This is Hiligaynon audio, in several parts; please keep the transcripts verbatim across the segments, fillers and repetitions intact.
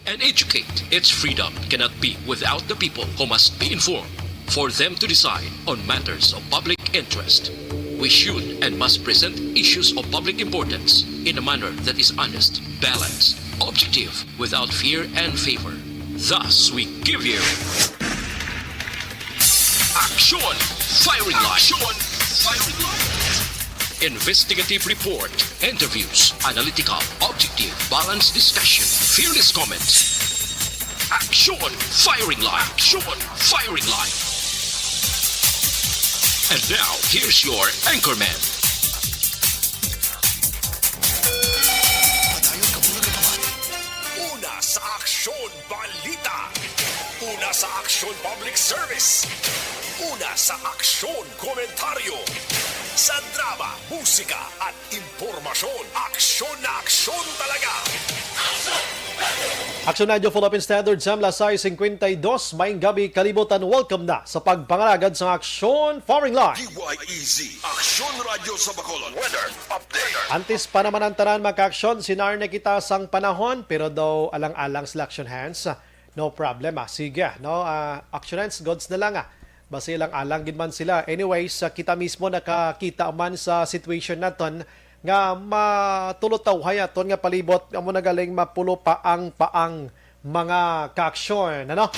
and educate. Its freedom cannot be without the people, who must be informed for them to decide on matters of public interest. We should and must present issues of public importance in a manner that is honest, balanced, objective, without fear and favor. Thus, we give you Action Firing Line. Action Firing Line. Investigative report, interviews, analytical, objective, balanced discussion, fearless comments. Action Firing Line. Action Firing Line. And now, here's your anchorman. Una sa Aksyon Balita. Una sa Aksyon Public Service. Una sa Aksyon Komentaryo. Sa drama, musika, at impormasyon, aksyon na aksyon talaga. Aksyon Radyo Philippine Standard Time, las sais cincuenta y dos, maayong gabi, kalibutan. Welcome na sa pagpangalagad sa Aksyon Firing Line. D Y E Z, Aksyon Radyo sa Bacolod. Weather update. Antes pa naman ang tanan, mga ka-aksyon, sinare na kita sang panahon, pero daw alang-alang sila, Action Hands. No problem, ah. Sige, no? Ah, Action Hands, goods na lang, ah. Basi alang-alang gid man sila. Anyways, ah, kita mismo nakakita man sa situation naton nga matulutawhay aton nga palibot, amo na galing mapulo pa ang paang mga ka-aksyon, ano?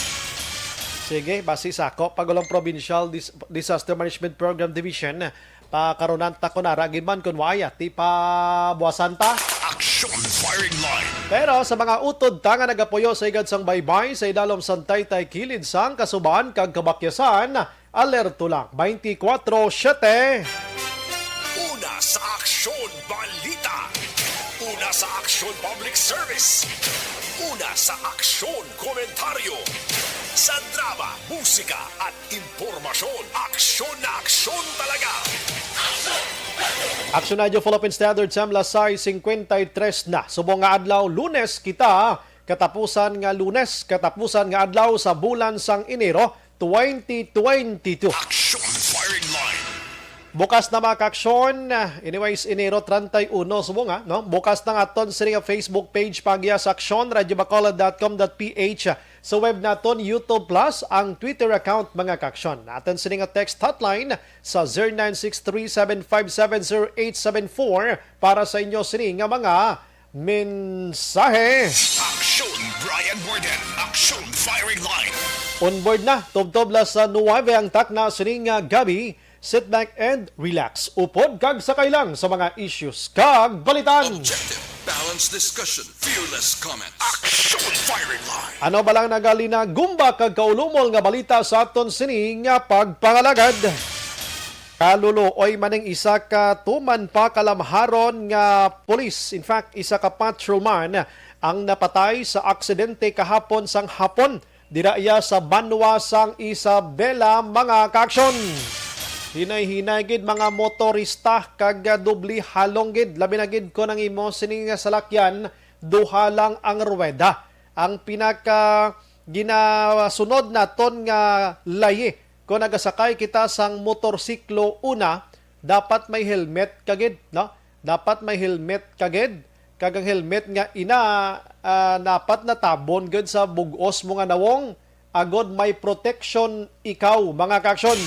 Sige, basi sa ako, Panguloan Provincial Dis-, Disaster Management Program Division, pakarunan ta ko na ra gid man kun wala, ti pabuwasan ta. Action Firing Line. Pero sa mga utod ta nga nagapuyo sa higad sang baybay, sa idalom sang taytay, kilid sang kasuban kag kabakyasan, alerto lang, twenty-four seven. Una sa Aksyon Balita. Una sa Aksyon Public Service. Una sa Aksyon Komentaryo. Sa drama, musika, at impormasyon, aksyon na aksyon talaga. Action Radyo Philippine Standard Time, las sais cincuenta y tres na. Subong nga adlaw, Lunes kita, katapusan nga Lunes, katapusan nga adlaw sa bulan sang Enero twenty twenty-two. Action Firing Line. Bukas na, mga ka-aksyon. Anyways, Enero treinta y uno, subong nga, no? Bukas na nga aton sini nga Facebook page, pagiya sa action radio bacolod dot com dot P H. Sa web naton, YouTube Plus, ang Twitter account, mga ka-aksyon. Aton sini nga text hotline sa zero nine six three seven five seven zero eight seven four para sa inyo sini nga mga mensahe. Action Brian Warden, Action Firing Line. On board na, tubtob las nuwebe ang takna sining, ah, gabi. Sit back and relax. Upod kag sakay lang sa mga issues kag balitan. Objective, balanced discussion, fearless comment. Action Firing Line. Ano ba lang nagalina gumba kag kaulumol nga balita sa aton sini nga pagpangalagad? Kaluluoy man ning isa ka tuman pa kalamharon nga pulis. In fact, isa ka patrolman ang napatay sa aksidente kahapon sang hapon dira iya sa banwa sang Isabela, mga kaaksyon. Hinay-hinay gid mga motorista kag, ah, doble halong gid, labi na gid kon ang imo sini nga salakyan duha lang ang ruweda. Ang pinaka ginasunod naton nga layi, kung nagasakay kita sang motorsiklo, una, dapat may helmet ka gid, no? Dapat may helmet ka gid, kag ang helmet nga ina, ah, dapat natabon gid sa bug-os mo nga nawong, agod may protection ikaw, mga kaaksyon.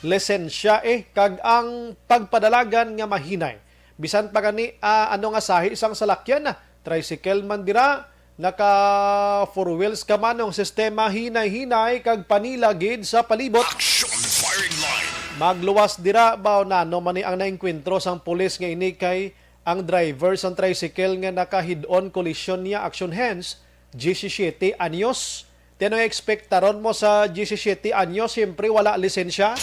Lisensya, eh, kag ang pagpadalagan nga mahinay. Bisan pa gani, ah, ano nga sahi sang salakyan, ah, tricycle man dira, naka four wheels ka man, ang sistema hinay-hinay kag panila gid sa palibot. Action Firing Line. Magluwas dira ba o nano man ni ang naengkwentro sang pulis nga ini kay ang driver sang tricycle nga naka-head-on collision niya, Action Hands, diyesisiyete anyos. Ti ano nga ekspektaron mo sa diyesisiyete anyos, siyempre wala lisensya.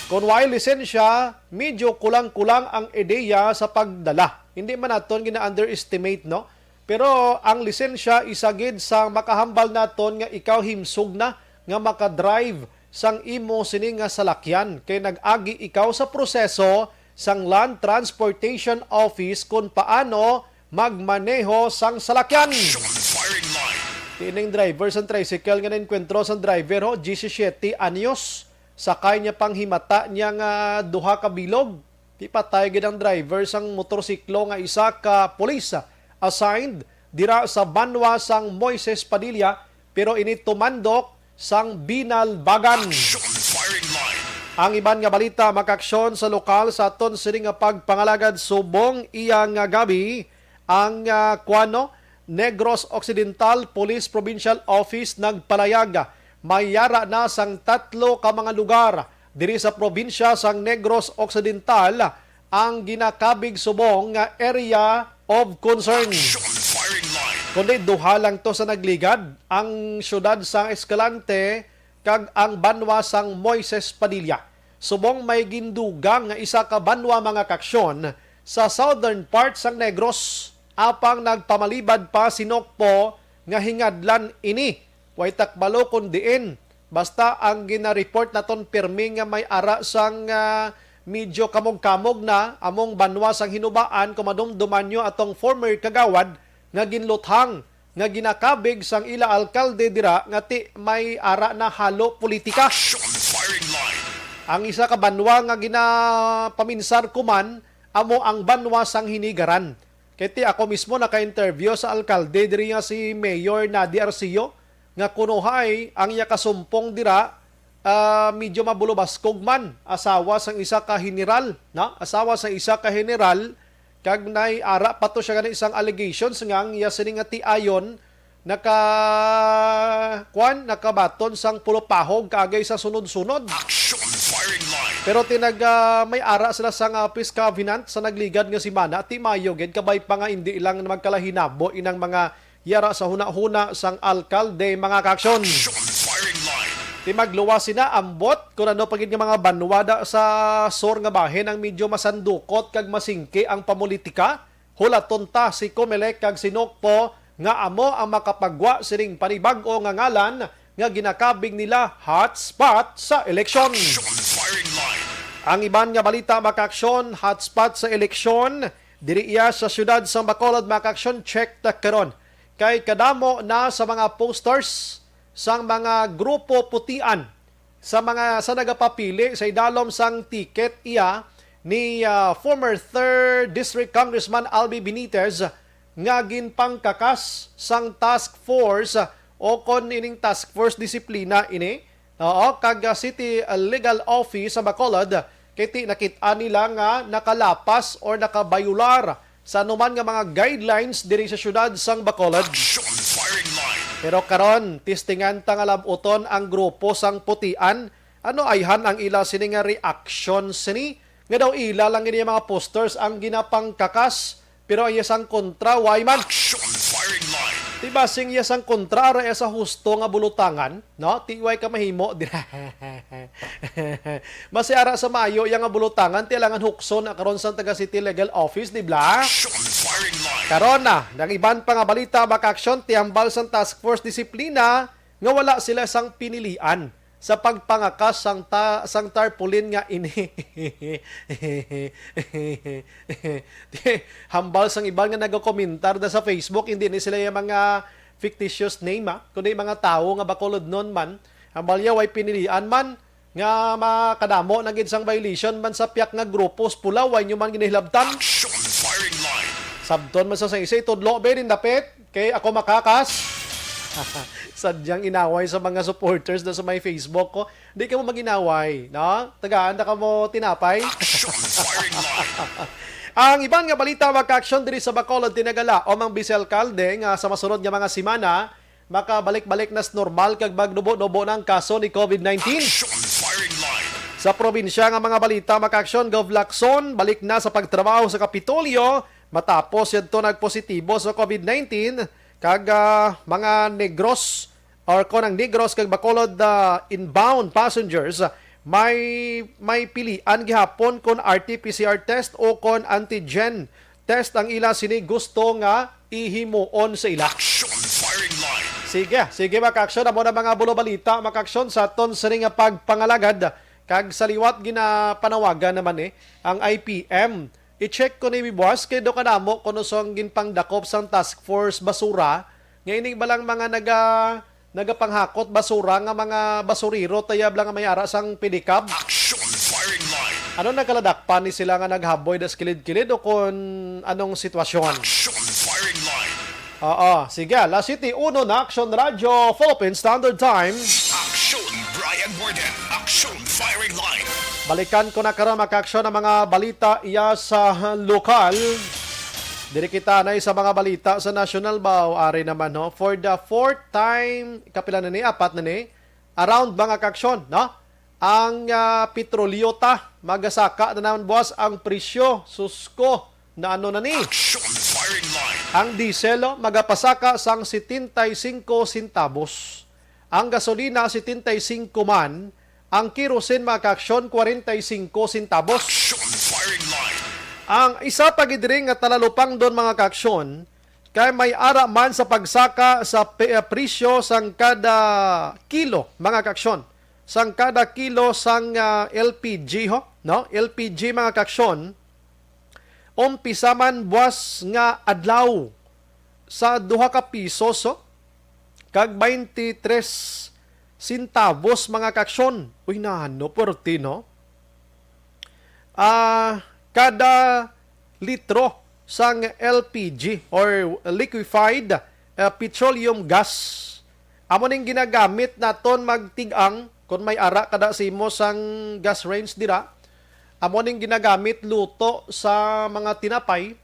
Kung wala lisensya, medyo kulang-kulang ang ideya sa pagdala. Hindi man naton gina-underestimate, no? Pero ang lisensya isa gid sa makahambal naton nga ikaw himsog na nga makadrive sang imo sini nga salakyan, kay nag-agi ikaw sa proseso sang Land Transportation Office kung paano magmaneho sang salakyan. Action Firing Line. Ining driver sang tricycle nga naengkwentro sang driver, ho, diyesisiyete anyos. Sakay niya panghimata niya nga duha ka bilog. Ti patay gid ang driver sang motorsiklo nga isa ka pulis, ah, assigned dira sa banwa sang Moises Padilla, pero ini tumandok sang Binalbagan. Action Firing Line. Ang iban nga balita makaaksyon sa lokal sa aton sini nga pagpangalagad subong iya nga gabi ang ah, kuwano, Negros Occidental Police Provincial Office nagpalayag may yara na sang tatlo ka mga lugar diri sa probinsya sang Negros Occidental ang ginakabig subong nga area of concern. Action Firing Line. Kundi duha lang to sa nagligad, ang siyudad sang Escalante kag ang banwa sang Moises Padilla. Subong may gindugang nga isa ka banwa mga kaaksyon sa southern part sang Negros, apang nagpamalibad pa si Nocpo nga hingadlan ini. Way takbalo kon diin. Basta ang ginareport naton pirmi nga may ara sang ah, medyo kamog-kamog na among banwa sang Hinubaan, kung madumduman nyo atong former kagawad nga ginluthang nga ginakabig sang ila alkalde dira nga ti may ara na halo politika. Action Firing Line. Ang isa ka banwa nga ginapaminsar ko man amo ang banwa sang Hinigaran. Kay ti ako mismo naka-interview sa alkalde diri nga si Mayor Nadi Arceo nga kunuhay ang iya kasumpong dira ah, medyo mabulubaskog man, asawa sang isa ka general, na? Asawa sang isa ka general, kag nay ara pa to siya gani isang allegations nga ang iya sini nga tiayon naka kwan, nakabaton sang pulupahog kaagay sa sunod-sunod. Action Firing Line. Pero tinag ah, may ara sila sa nga peace covenant sa nagligad nga semana, ti mayo gid kabay pa nga indi lang magkalahinabo inang mga yara sa hunahuna sang alkalde, mga kaaksyon. Action Firing Line. Ti magluwas sina ambot kun ano pa gid nga mga banwa da sa sur nga bahin ang medyo masandukot kag masingki ang pamulitika. Hulaton ta si Comelec kag si Nocpo nga amo ang makapagwa sining panibag-o nga ngalan nga ginakabig nila hotspot sa eleksyon. Action Firing Line. Ang iban nga balita, makaaksyon, hotspot sa eleksyon diri iya sa siyudad sang Bacolod, makaaksyon, check ta karon. Kay kadamo na sa mga posters sang mga grupo putian sa mga sa nagapapili sa idalom sang ticket iya ni ah, former third District Congressman Albi Benitez nga ginpangkakas sang task force o kon ining task force disiplina ini. Oo, kag ah, City Legal Office sa Bacolod kay ti nakit-an nila nga nakalapas or nakabayular sa anuman nga mga guidelines diri sa siyudad sang Bacolod. Action Firing Line. Pero karon, testingan ta nga lab-uton ang grupo sang putian. Ano ayhan ang ila sini nga reaction sini? Nga daw ila lang ini mga posters ang ginapangkakas, pero ang iya sang kontra, way man. Action Firing Line. Di ba sing iya sang kontra, ara iya sa husto nga bulutangan, no? Ti way ka mahimo, di na. Masi ara sa maayo iya nga bulutangan, ti alangan hukson na karon sang taga City Legal Office, di ba? Action Firing Line. Karon na, ang iban pa nga balita, makaaksyon, ti hambal sang Task Force Disiplina nga wala sila sang pinilian sa pagpangakas sang ta, sang tarpaulin nga ini. Hambal sang iban nga nagakomentar na sa Facebook, hindi ni sila yung mga fictitious name, ah, kundi mga tawo nga Bacolodnon man. Hambal niya, way pinilian man nga makadamo na gid sang violation man sa piyak nga grupos pulaw, way nyo man ginahilabtan. Action Firing Line. Sabton man sa sa isa, itudlo, be, din dapit. Kay ako makakas. Sadyang inaway sa mga supporters na sa may Facebook ko. Di ka mo mag-inaway, no? Tagaan na ka mo tinapay. Action Firing Line. Ang iban nga balita, makaaksyon diri sa Bacolod, tinagala o mang Vice Alcalde nga sa masunod nga mga semana, makabalik-balik na sa normal kag magnubo-nubo na ang kaso ni COVID nineteen. Action Firing Line. Sa probinsya nga mga balita, makaaksyon, Gov Lacson, balik na sa pagtrabaho sa Kapitolyo matapos yadto nagpositibo sa COVID nineteen kag ah, mga Negros or kon ang Negros kag Bacolod ah, inbound passengers ah, may may pilian gihapon kon R T P C R test o kon antigen test ang ila sini gusto nga ihimuon sa ila. Action Firing Line. Sige, sige, makaaksyon, amo na mga bulo balita, makaaksyon sa aton sini nga pagpangalagad kag sa liwat ginapanawagan naman eh ang I P M. I-check ko ni buwas kay do kanamo kuno sang ginpangdakop sang task force basura nga ining balang mga naga nagapanghakot basura nga mga basurero tayab lang nga may ara sang pedicab. Action Firing Line. Ano nagaladakpan ni sila nga naghaboy das kilid-kilid o kon anong sitwasyon? Action Firing Line. Oo, sige. Alas siyete uno na, Aksyon Radyo, Philippine Standard Time. Aksyon Brian Warden, Aksyon Firing Line. Balikan ko na karon, mga kaaksyon, ang mga balita iya sa lokal. Diri kita na sa mga balita sa national ba? O, ari naman, no? For the fourth time, kapila na ni? Apat na ni? Around, mga kaaksyon, no? Ang, ah, petrolyo ta, magasaka na naman, buwas, ang presyo. Susko, na ano na ni? Action Firing Line. Ang diesel, oh, magapasaka sang setenta y cinco centavos. Ang gasolina, setenta y cinco man. Ang kerosene, mga kaaksyon, kwarenta y cinco centavos. Action Firing Line. Ang isa pa gid diri nga talalupangdon, mga kaaksyon, kay may ara man sa pagsaka sa pe-, ah, presyo sang kada kilo, mga kaaksyon, sang kada kilo sang, ah, L P G, ho, no? L P G, mga kaaksyon, umpisa man buwas nga adlaw sa duha ka pisos, oh, kag twenty-three centavos, mga kaaksyon. Uy, nano, puwerte, no? Ah, kada litro sang L P G or liquefied, ah, petroleum gas. Amo ning ginagamit naton magtig-ang kon may ara kada sa imo sang gas range dira. Amo ning ginagamit luto sa mga tinapay,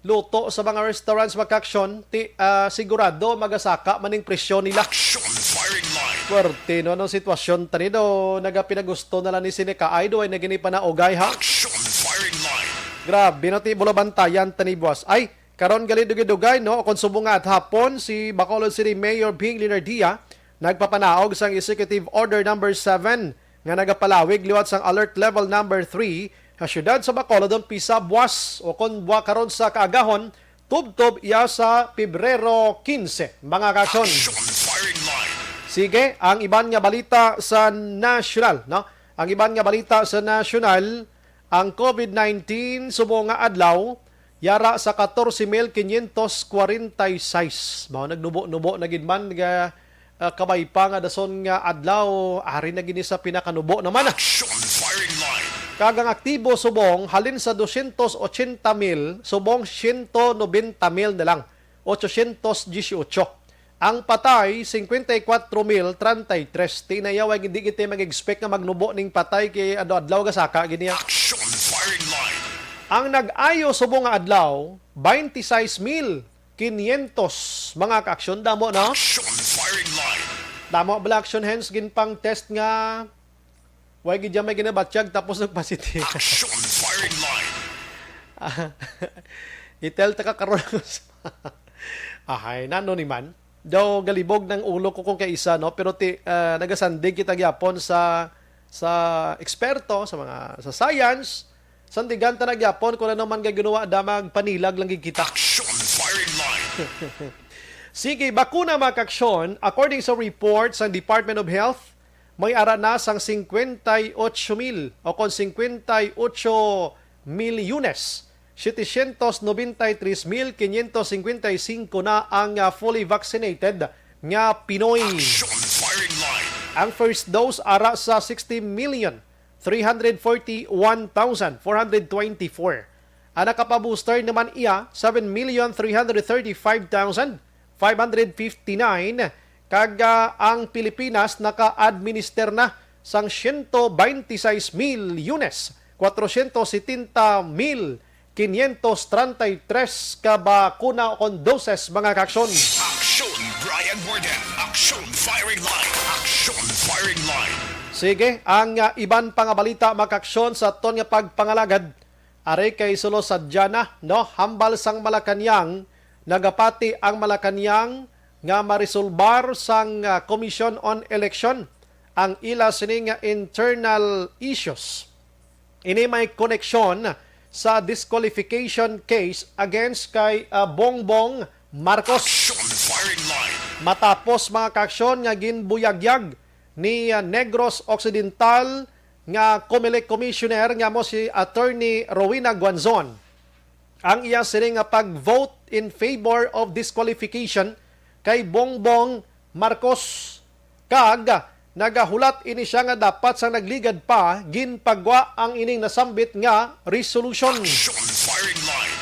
luto sa mga restaurants, mga kaaksyon, ti, ah, sigurado magasaka man ning presyo nila. Action Firing Line. Puwerte, no? Anong sitwasyon tani daw? Nagapinagusto na lang ni sini ka ay, do ay nagini pa na ugay, ha? Action Firing Line. Grabe, no? Ti, bulabantayan tani, boss. Ay, karon gali dugay-dugay, no? Kung subong nga at hapon, si Bacolod City Mayor Bing Leonardia nagpapanaog sang Executive Order Number Seven nga nagapalawig liwat sang Alert Level Number Three sa siyudad sa Bacolod, umpisa buwas o kon bua karon sa kaagahon, tubtob iya sa Pebrero quince, mga kaaksyon. Action Firing Line. Sige, ang iban nga balita sa nasyonal, no? Ang iban nga balita sa nasyonal, ang COVID nineteen subong nga adlaw, yara sa catorce mil quinientos cuarenta y seis. Mao, nagnubo-nubo na gid man nga, ah, kabay pa nga dason nga adlaw, ari na gini sa pinakanubo naman, ah. Action Firing Line. Kag ang aktibo subong halin sa dosyentos ochenta mil, subong siyento nobenta mil na lang, ochosyentos dieciocho. Ang patay, cincuenta y cuatro mil treinta y tres. Ti na iya, way, hindi kita mag-expect nga magnubo ning patay kay adlaw-adlaw gasaka gid niya. Action Firing Line. Ang nag-ayo subong nga adlaw, twenty-six mil quinientos, mga kaaksyon, damo, no? Action Firing Line. Damo bala, aksyon, hence ginpang-test nga way gid may ginabatyag tapos nagpositive. Action Firing Line. Ah, itel ta ka karon. Ahay, nano ni man? Daw galibog ng ulo ko kung kaisa, no? Pero ti, ah, nagasandig kita gyapon sa, sa eksperto, sa mga, sa science. Sandigan ta na gyapon kung ano man nga ginawa da, magpanilag lang gid kita. Action Firing Line. Sige, bakuna, mga kaaksyon, according sa report sa Department of Health, may ara na sang cincuenta y ocho mil o kon cincuenta y ocho milyones setecientos noventa y tres mil quinientos cincuenta y cinco na ang, ah, fully vaccinated nga Pinoy. Action Firing Line. Ang first dose ara sa sixty million three hundred forty-one thousand four hundred twenty-four. Ang nakapa-booster naman iya, seven million three hundred thirty-five thousand five hundred fifty-nine, kag, ah, ang Pilipinas naka-administer na sang siyento binte y seis milyones kwatrosyentos setenta mil quinientos treinta y tres ka bakuna o kon doses, mga kaaksyon. Action Brian Warden, Action Firing Line, Action Firing Line. Sige, ang, ah, iban pa nga balita, mga kaaksyon, sa aton nga pagpangalagad. Ari kay sulo sa Diana, no? Hambal sang Malacañang, nagapati ang Malacañang nga maresolbar sang, ah, Commission on Election ang ila sini nga internal issues. Ini may koneksyon sa disqualification case against kay, ah, Bongbong Marcos. Action Firing Line. Matapos, mga kaaksyon, nga ginbuyagyag ni, ah, Negros Occidental nga Comelec Commissioner nga mo si Attorney Rowena Guanzon ang iya sini nga pag-vote in favor of disqualification kay Bongbong Marcos, kag nagahulat ini siya nga dapat sang nagligad pa ginpagwa ang ining nasambit nga resolution. Action Firing Line.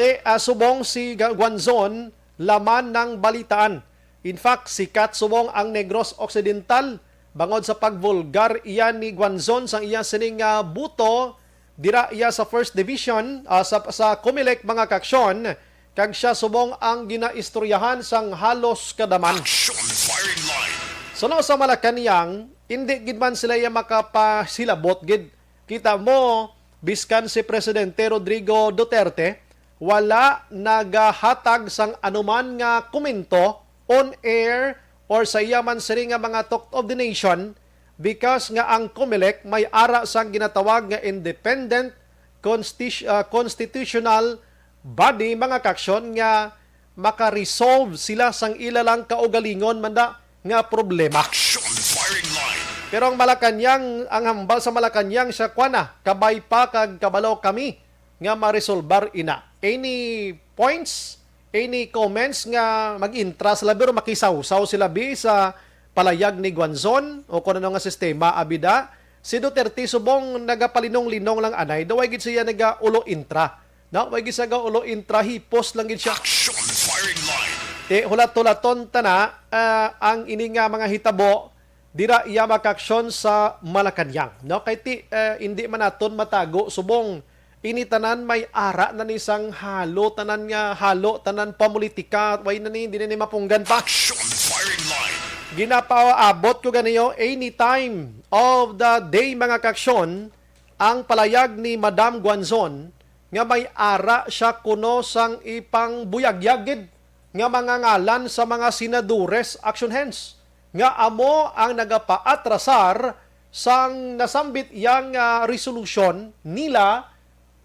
Te, ah, subong si Ga-, Guanzon, laman ng balitaan. In fact, sikat subong ang Negros Occidental bangod sa pagvulgar iya ni Guanzon sang iya sining nga buto dira iya sa First Division, ah, sa, sa Comelec, mga kaaksyon, kag siya subong ang ginaistoryahan sang halos kada man. Action firing line. Suno sa Malacañang, hindi gid man sila iya makapasilabot gid. Kita mo, biskan si Presidente Rodrigo Duterte, wala nagahatag sang anuman nga komento on air or sa iya man sini nga mga Talk of the Nation, because nga ang Comelec may ara sang ginatawag nga independent constitu-, ah, constitutional body, mga kaaksyon, nga maka-resolve sila sang ila lang kaugalingon man da nga problema. Action firing line. Pero ang Malacañang, ang hambal sa Malacañang, siya, kuwan na, kabay pa kag kabalo kami nga maresolbar ina. Any points, any comments nga mag-intra sila, pero makisawsaw sila bi sa palayag ni Guanzon o kung ano nga sistema, abida? Si Duterte subong nagapalinong-linong lang anay, daw way gid siya nagaulo intra. No, way gid siya gaulo intra, hipos lang gid siya. Action firing line. Ti hulat-hulaton ta na, ah, ang ini nga mga hitabo dira iya makaaksyon sa Malacañang, no? Kay ti, eh, indi man naton matago subong ini tanan may ara na ni sang halo, tanan nga halo, tanan pamulitika, way na ni, hindi na ni mapunggan pa. Action firing line. Ginapaabot ko ganiyo, any time of the day, mga kaaksyon, ang palayag ni Madam Guanzon nga may ara siya kuno sang ipangbuyagyag gid nga mga ngalan sa mga senadores, action hands, nga amo ang nagapaatrasar sang nasambit yang, ah, resolusyon nila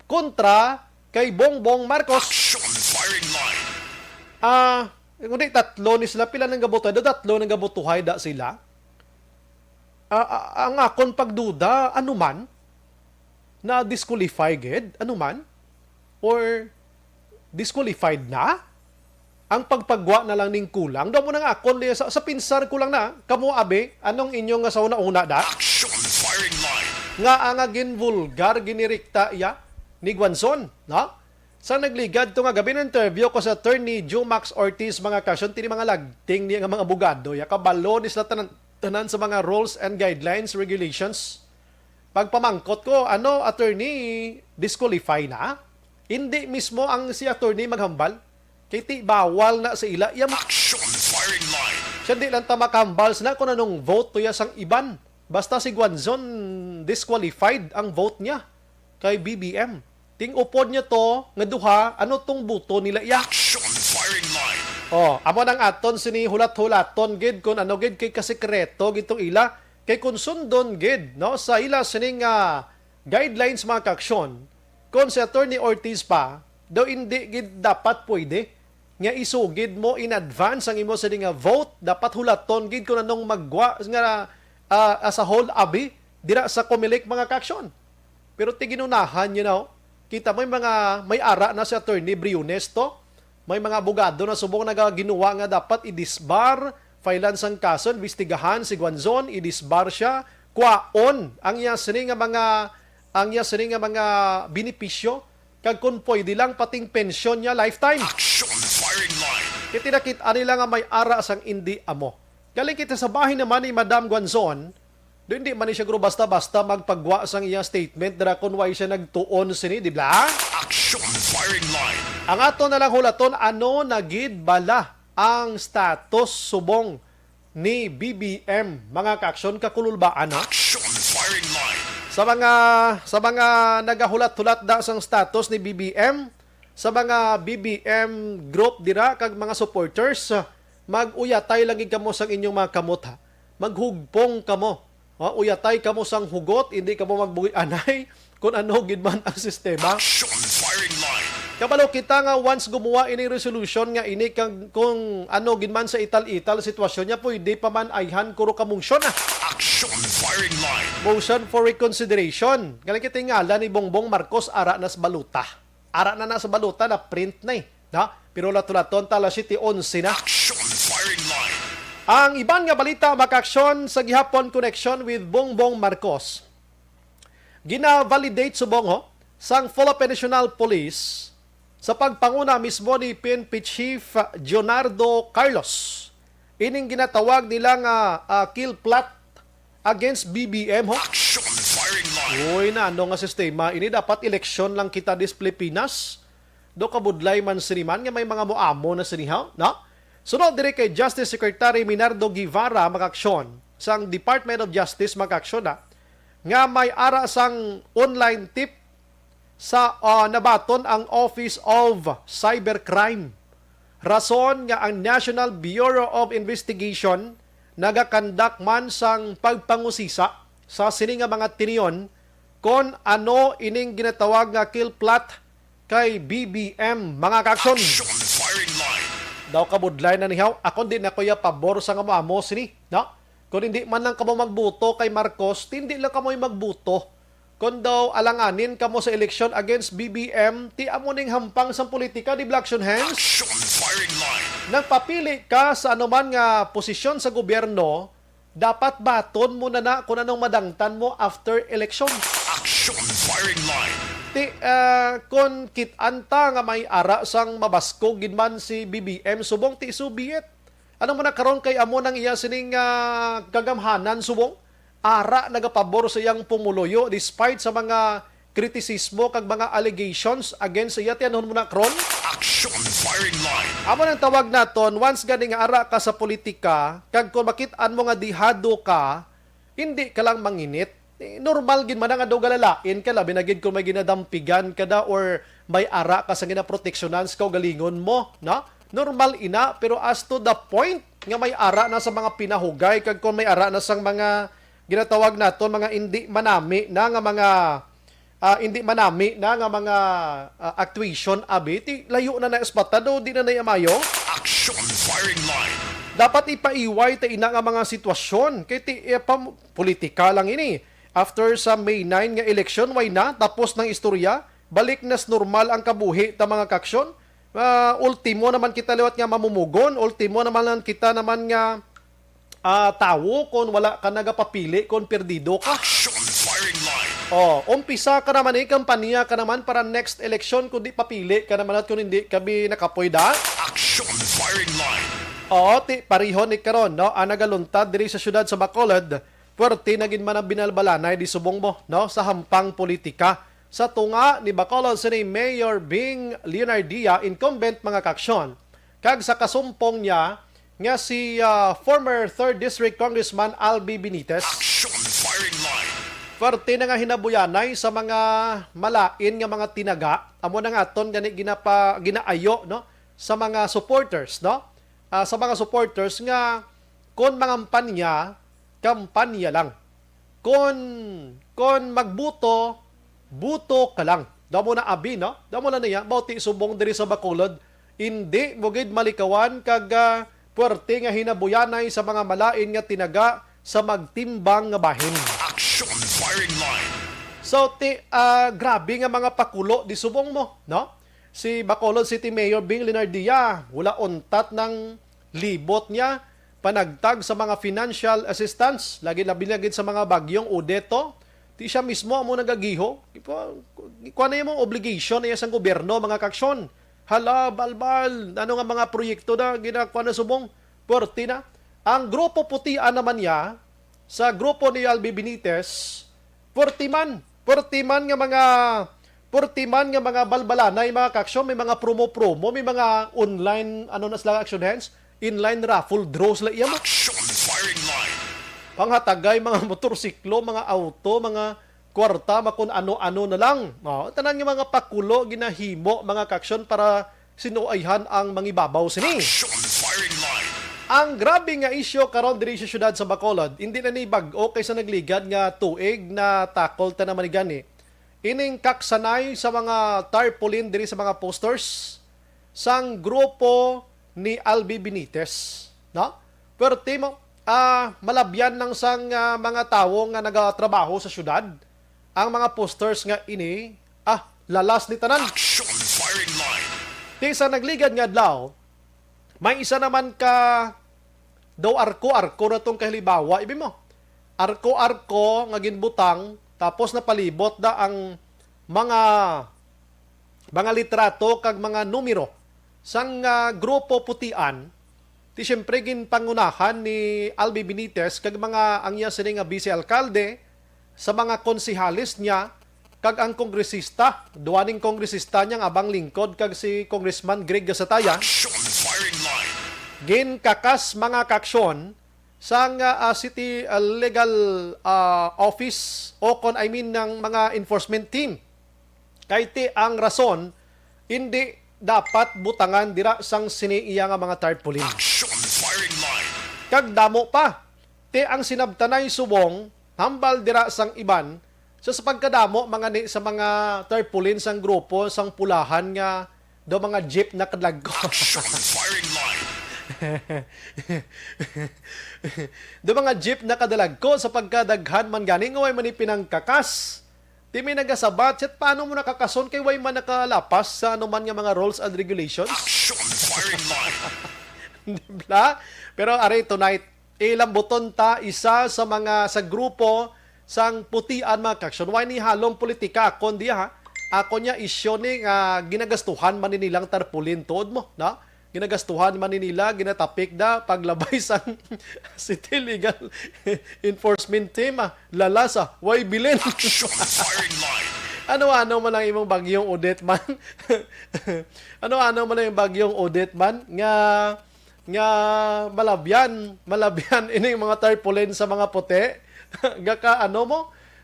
kontra kay Bongbong Marcos. Action firing line. Ah, kundi tatlo ni sila, pila nang gabutuhay? Do tatlo nang gabutuhay da sila. Ah, ah, ang akon pagduda, ano man, na-disqualify gid, ano man, or disqualified na? Ang pagpagwa na lang ning kulang. Daw mo na nga akon, sa, sa pinsar ko lang na, kamo abi, anong inyo nga sa una-una da? Action firing line. Nga ang ginvulgar, ginirikta iya ni Guanzon, no? Sa nagligad to nga gabi, na-interview ko sa Attorney Jumax Ortiz, mga kaaksyon, tini mga lagting niya nga mga abogado, ya kabalo ni sila tanan, tanan sa mga rules and guidelines, regulations. Pagpamangkot ko, ano, attorney, disqualify na? Hindi mismo ang si attorney maghambal. Kay ti bawal na sa ila. Iya mo Action firing line. Siya di lang ta makahambal sila kung anong vote to ya sang iban. Basta si Guanzon, disqualified ang vote niya kay B B M. Ting upod niya to nga duha, ano tong buto nila iya? Action firing line. Oh, amo nang aton sini hulat-hulaton gid kung ano gid kay kasekreto gid tong ila. Kay kung sundon gid, no, sa ila sining, ah, guidelines, mga kaaksyon, kung si Attorney Ortiz pa, daw hindi gid dapat pwede nga isugid mo in advance ang imo sini nga vote. Dapat hulaton gid kung anong maggwa nga, ah, as a whole, abi, dira sa Comelec, mga kaaksyon. Pero ti ginunahan, you know, kita mo yung mga may ara na si Attorney Briones to. May mga abogado na subong nagaginuwa nga dapat i-disbar, filean sang kaso, imbestigahan si Guanzon, i-disbar siya, kwaon ang iya sini nga mga, ang iya sini nga mga benepisyo, kag kung pwede lang pating pensyon niya lifetime. Action firing line. Kay tinakit-an nila nga may ara sang indi amo. Galing kita sa bahin naman ni Madam Guanzon, do hindi man ni siya guro basta-basta magpagwa sang iya statement dira kung way siya nagtuon sini, di ba? Action firing line. Ang ato na lang hulaton, ano na gid bala ang status subong ni B B M, mga kaaksyon, kakululbaan, ha? Action firing line. Sa mga, sa mga nagahulat-hulat da sang status ni B B M, sa mga B B M group dira kag mga supporters, mag-uyatay lang gid kamo sang inyong mga kamot, ha. Maghugpong kamo. Ha, uyatay kamo sang hugot, hindi kamo magbuy-anay kung ano gid man ang sistema. Action firing line. Kabalo kita nga once gumuha ining resolution nga ini kag kung ano gid man sa ital-ital sitwasyon niya, pwede pa man ayhan kuro ka motion, ah. Action firing line. Motion for reconsideration. Galing kita ngalan ni Bongbong Marcos, ara na sa baluta. Ara na na sa baluta, na print na eh. Na? Pero latulaton tala siete onse na. Action firing line. Ang iban nga balita, mga kaaksyon, sa gihapon connection with Bongbong Marcos. Gina-validate subong, ho, sang Philippine National Police sa pagpanguna mismo ni P N P Chief Jonardo Carlos, ining ginatawag nila nga, ah, kill plot against B B M, ho? Action firing line. Uy, na ano nga sistema ini? Dapat eleksyon lang kita dis Pilipinas. Do kabudlay man sini man nga may mga moamo na sini, ha? No? Sunod diri kay Justice Secretary Minardo Guevara, makaaksyon sang Department of Justice, makaaksyon na nga may ara sang online tip sa, ah, nabaton ang Office of Cybercrime. Rason nga ang National Bureau of Investigation nagakandak man sang pagpangusisa sa sini nga mga tinion kon ano ining ginatawag nga kill plot kay B B M, mga kaaksyon. Action firing line. Daw kabudlay na nihaw, ako di na ko ya pabor sa nga moamo sini, no? Kung hindi man lang kamo magbuto kay Marcos, hindi lang kamo magbuto. Kung daw alanganin kamo sa eleksyon against B B M, ti amo ning hampang sang politika, di ba, Action Hands? Action firing line. Nagpapili ka sa anuman nga posisyon sa gobyerno, dapat baton mo na na kung anong madangtan mo after election. Action firing line. Ti, ah, kung kit-an ta nga may ara sang mabaskog gid man si B B M, subong ti subiyet. Ano man na karon kay amo nang iya sining, ah, kagamhanan subong? Ara nagapabor sa iyang pumuluyo despite sa mga kritisismo kag mga allegations against sa iya. Tiyanhon mo na karon? Action firing line. Amo nang tawag naton, once gani nga ara ka sa politika, kag kung makit-an mo nga dihado ka, hindi ka lang manginit. Eh, normal gid man nga daw galalain ka, labi na gid kung may ginadampigan ka da or may ara ka sa ginaproteksyonan sa kaugalingon mo, no? Normal ina, pero as to the point nga may ara na sa mga pinahugay, kag kung may ara na sang mga ginatawag naton mga indi manami na nga mga, ah, indi manami na nga mga, ah, actuation, abi, ti layo na na sa mata, do di na na iya maayo. Action firing line. Dapat ipaiway ta ina nga mga sitwasyon kay ti, eh, pam-, politika lang ini. After sa May nine nga eleksyon, way na, tapos nang istorya, balik nas normal ang kabuhi ta, mga kaaksyon. Ah, ultimo naman kita liwat nga mamumugon, ultimo naman lang kita naman nga, ah, tawo kung wala ka nagapapili, kung perdido ka. Action firing line. Oh, umpisa ka naman, eh, kampanya ka naman para next election, kung di papili ka naman at kung hindi ka bi nakapoy da. Action firing line. Oo, ti, pareho ni karon, no? Ang nagaluntad diri sa siyudad sa Bacolod, puwerte na gid man ang binalbalanay di subong mo, no? Sa hampang politika. Sa tunga ni Bacolod City Mayor Bing Leonardia, incumbent, mga kaaksyon, kag sa kasumpong niya nga si, ah, former third District Congressman Albi Benitez. Action firing line. Puwerte na nga hinabuyanay sa mga malain nga mga tinaga. Amo na nga aton gani ginapa-, ginaayo, no, sa mga supporters, no? Ah, sa mga supporters nga kon mangampanya, kampanya lang. Kon, kon magbuto, buto ka lang. Damo na abi, no? Damo na niya, mao ti subong diri sa Bacolod. Indi mo gid malikawan kag, ah, puwerte nga hinabuyanay sa mga malain nga tinaga sa magtimbang nga bahin. Action firing line. So, ti, ah, grabe nga mga pakulo di subong mo, no? Si Bacolod City Mayor Bing Leonardia, wala untat nang libot niya panagtag sa mga financial assistance, lagi labi na gid sa mga bagyong Odette. Ti siya mismo amo nagagiho. Kuha na yung mga obligation na iya sang gobyerno, mga kaaksyon. Hala, balbal, ano nga mga proyekto na ginakuha na subong? Puwerte na. Ang grupo putian naman niya, sa grupo ni Albi Benitez, puwerte man, puwerte man nga mga, puwerte man nga mga balbalanay, mga kaaksyon, may mga promo-promo, may mga online, ano na sila, Action Hands, inline raffle draw sila iya mo. Action firing line. Panghatagay mga motorsiklo, mga auto, mga kwarta, makun ano-ano na lang. Oh, tanan nga mga pakulo ginahimo, mga kaaksyon, para sinuayhan ang mangibabaw sini. Action firing line. Ang grabe nga isyu karon diri sa siyudad sa Bacolod, hindi na ni bag-o kay sa nagligad nga tuig na takol ta naman ni gani. Ining kaksanay sa mga tarpaulin diri sa mga posters sang grupo ni Albi Benitez, no? Puwerte mo, ah, malabyan lang sang, ah, mga tawo nga nagatrabaho sa siyudad ang mga posters nga ini, ah, lalas ni tanan. Action firing line. Ti sa nagligad nga adlaw, may isa naman ka daw arko-arko na tong kahalibawa, ibi mo. Arko-arko nga ginbutang, tapos napalibot na ang mga mga litrato kag mga numero sang, ah, grupo Putian, ti siyempre ginpangunahan ni Albi Benitez kag mga ang iya sini nga vice alkalde sa mga konsehales niya kag ang kongresista, duwa ning kongresista niya nga abang lingkod kag si Congressman Greg Gasataya. Action firing line. Ginkakas mga kaaksyon sang, ah, city, ah, legal, ah, office o kon, I mean, ng mga enforcement team. Kay ti ang rason, hindi dapat butangan dira sang sini iya nga mga tarpaulin. Action firing line. Kag damo pa, ti ang sinabtanay subong, hambal dira sang iban, sa, sa pagkadamo mga ni sa mga tarpaulin sang grupo sang pulahan nga do mga jeep na kadalagko. Action firing line. Do mga jeep na kadalagko sa pagkadaghan man gani nga way man ni pinangkakas. Ti may nagasabat, "Shit, paano mo nakakason kay way man nakalapas sa anuman nga mga rules and regulations?" Action firing line. Di ba? Pero ari tonight, ilambuton ta isa sa mga sa grupo sang Putian, mga kaaksyon. Way ni halong politika akon diha, ha? Ako niya isyu ni nga ginagastuhan man ni nilang tarpaulin tuod mo, no? Ginagastuhan man ni nila, ginatapik da paglabay sang city legal enforcement team, ah. Lalasa, way bilin. Action firing line. Ano-ano man ang imong bagyong Odette man? Ano-ano man ang bagyong Odette man nga, nga malabyan, malabyan ining mga tarpaulin sa mga puti? Gaka ano mo?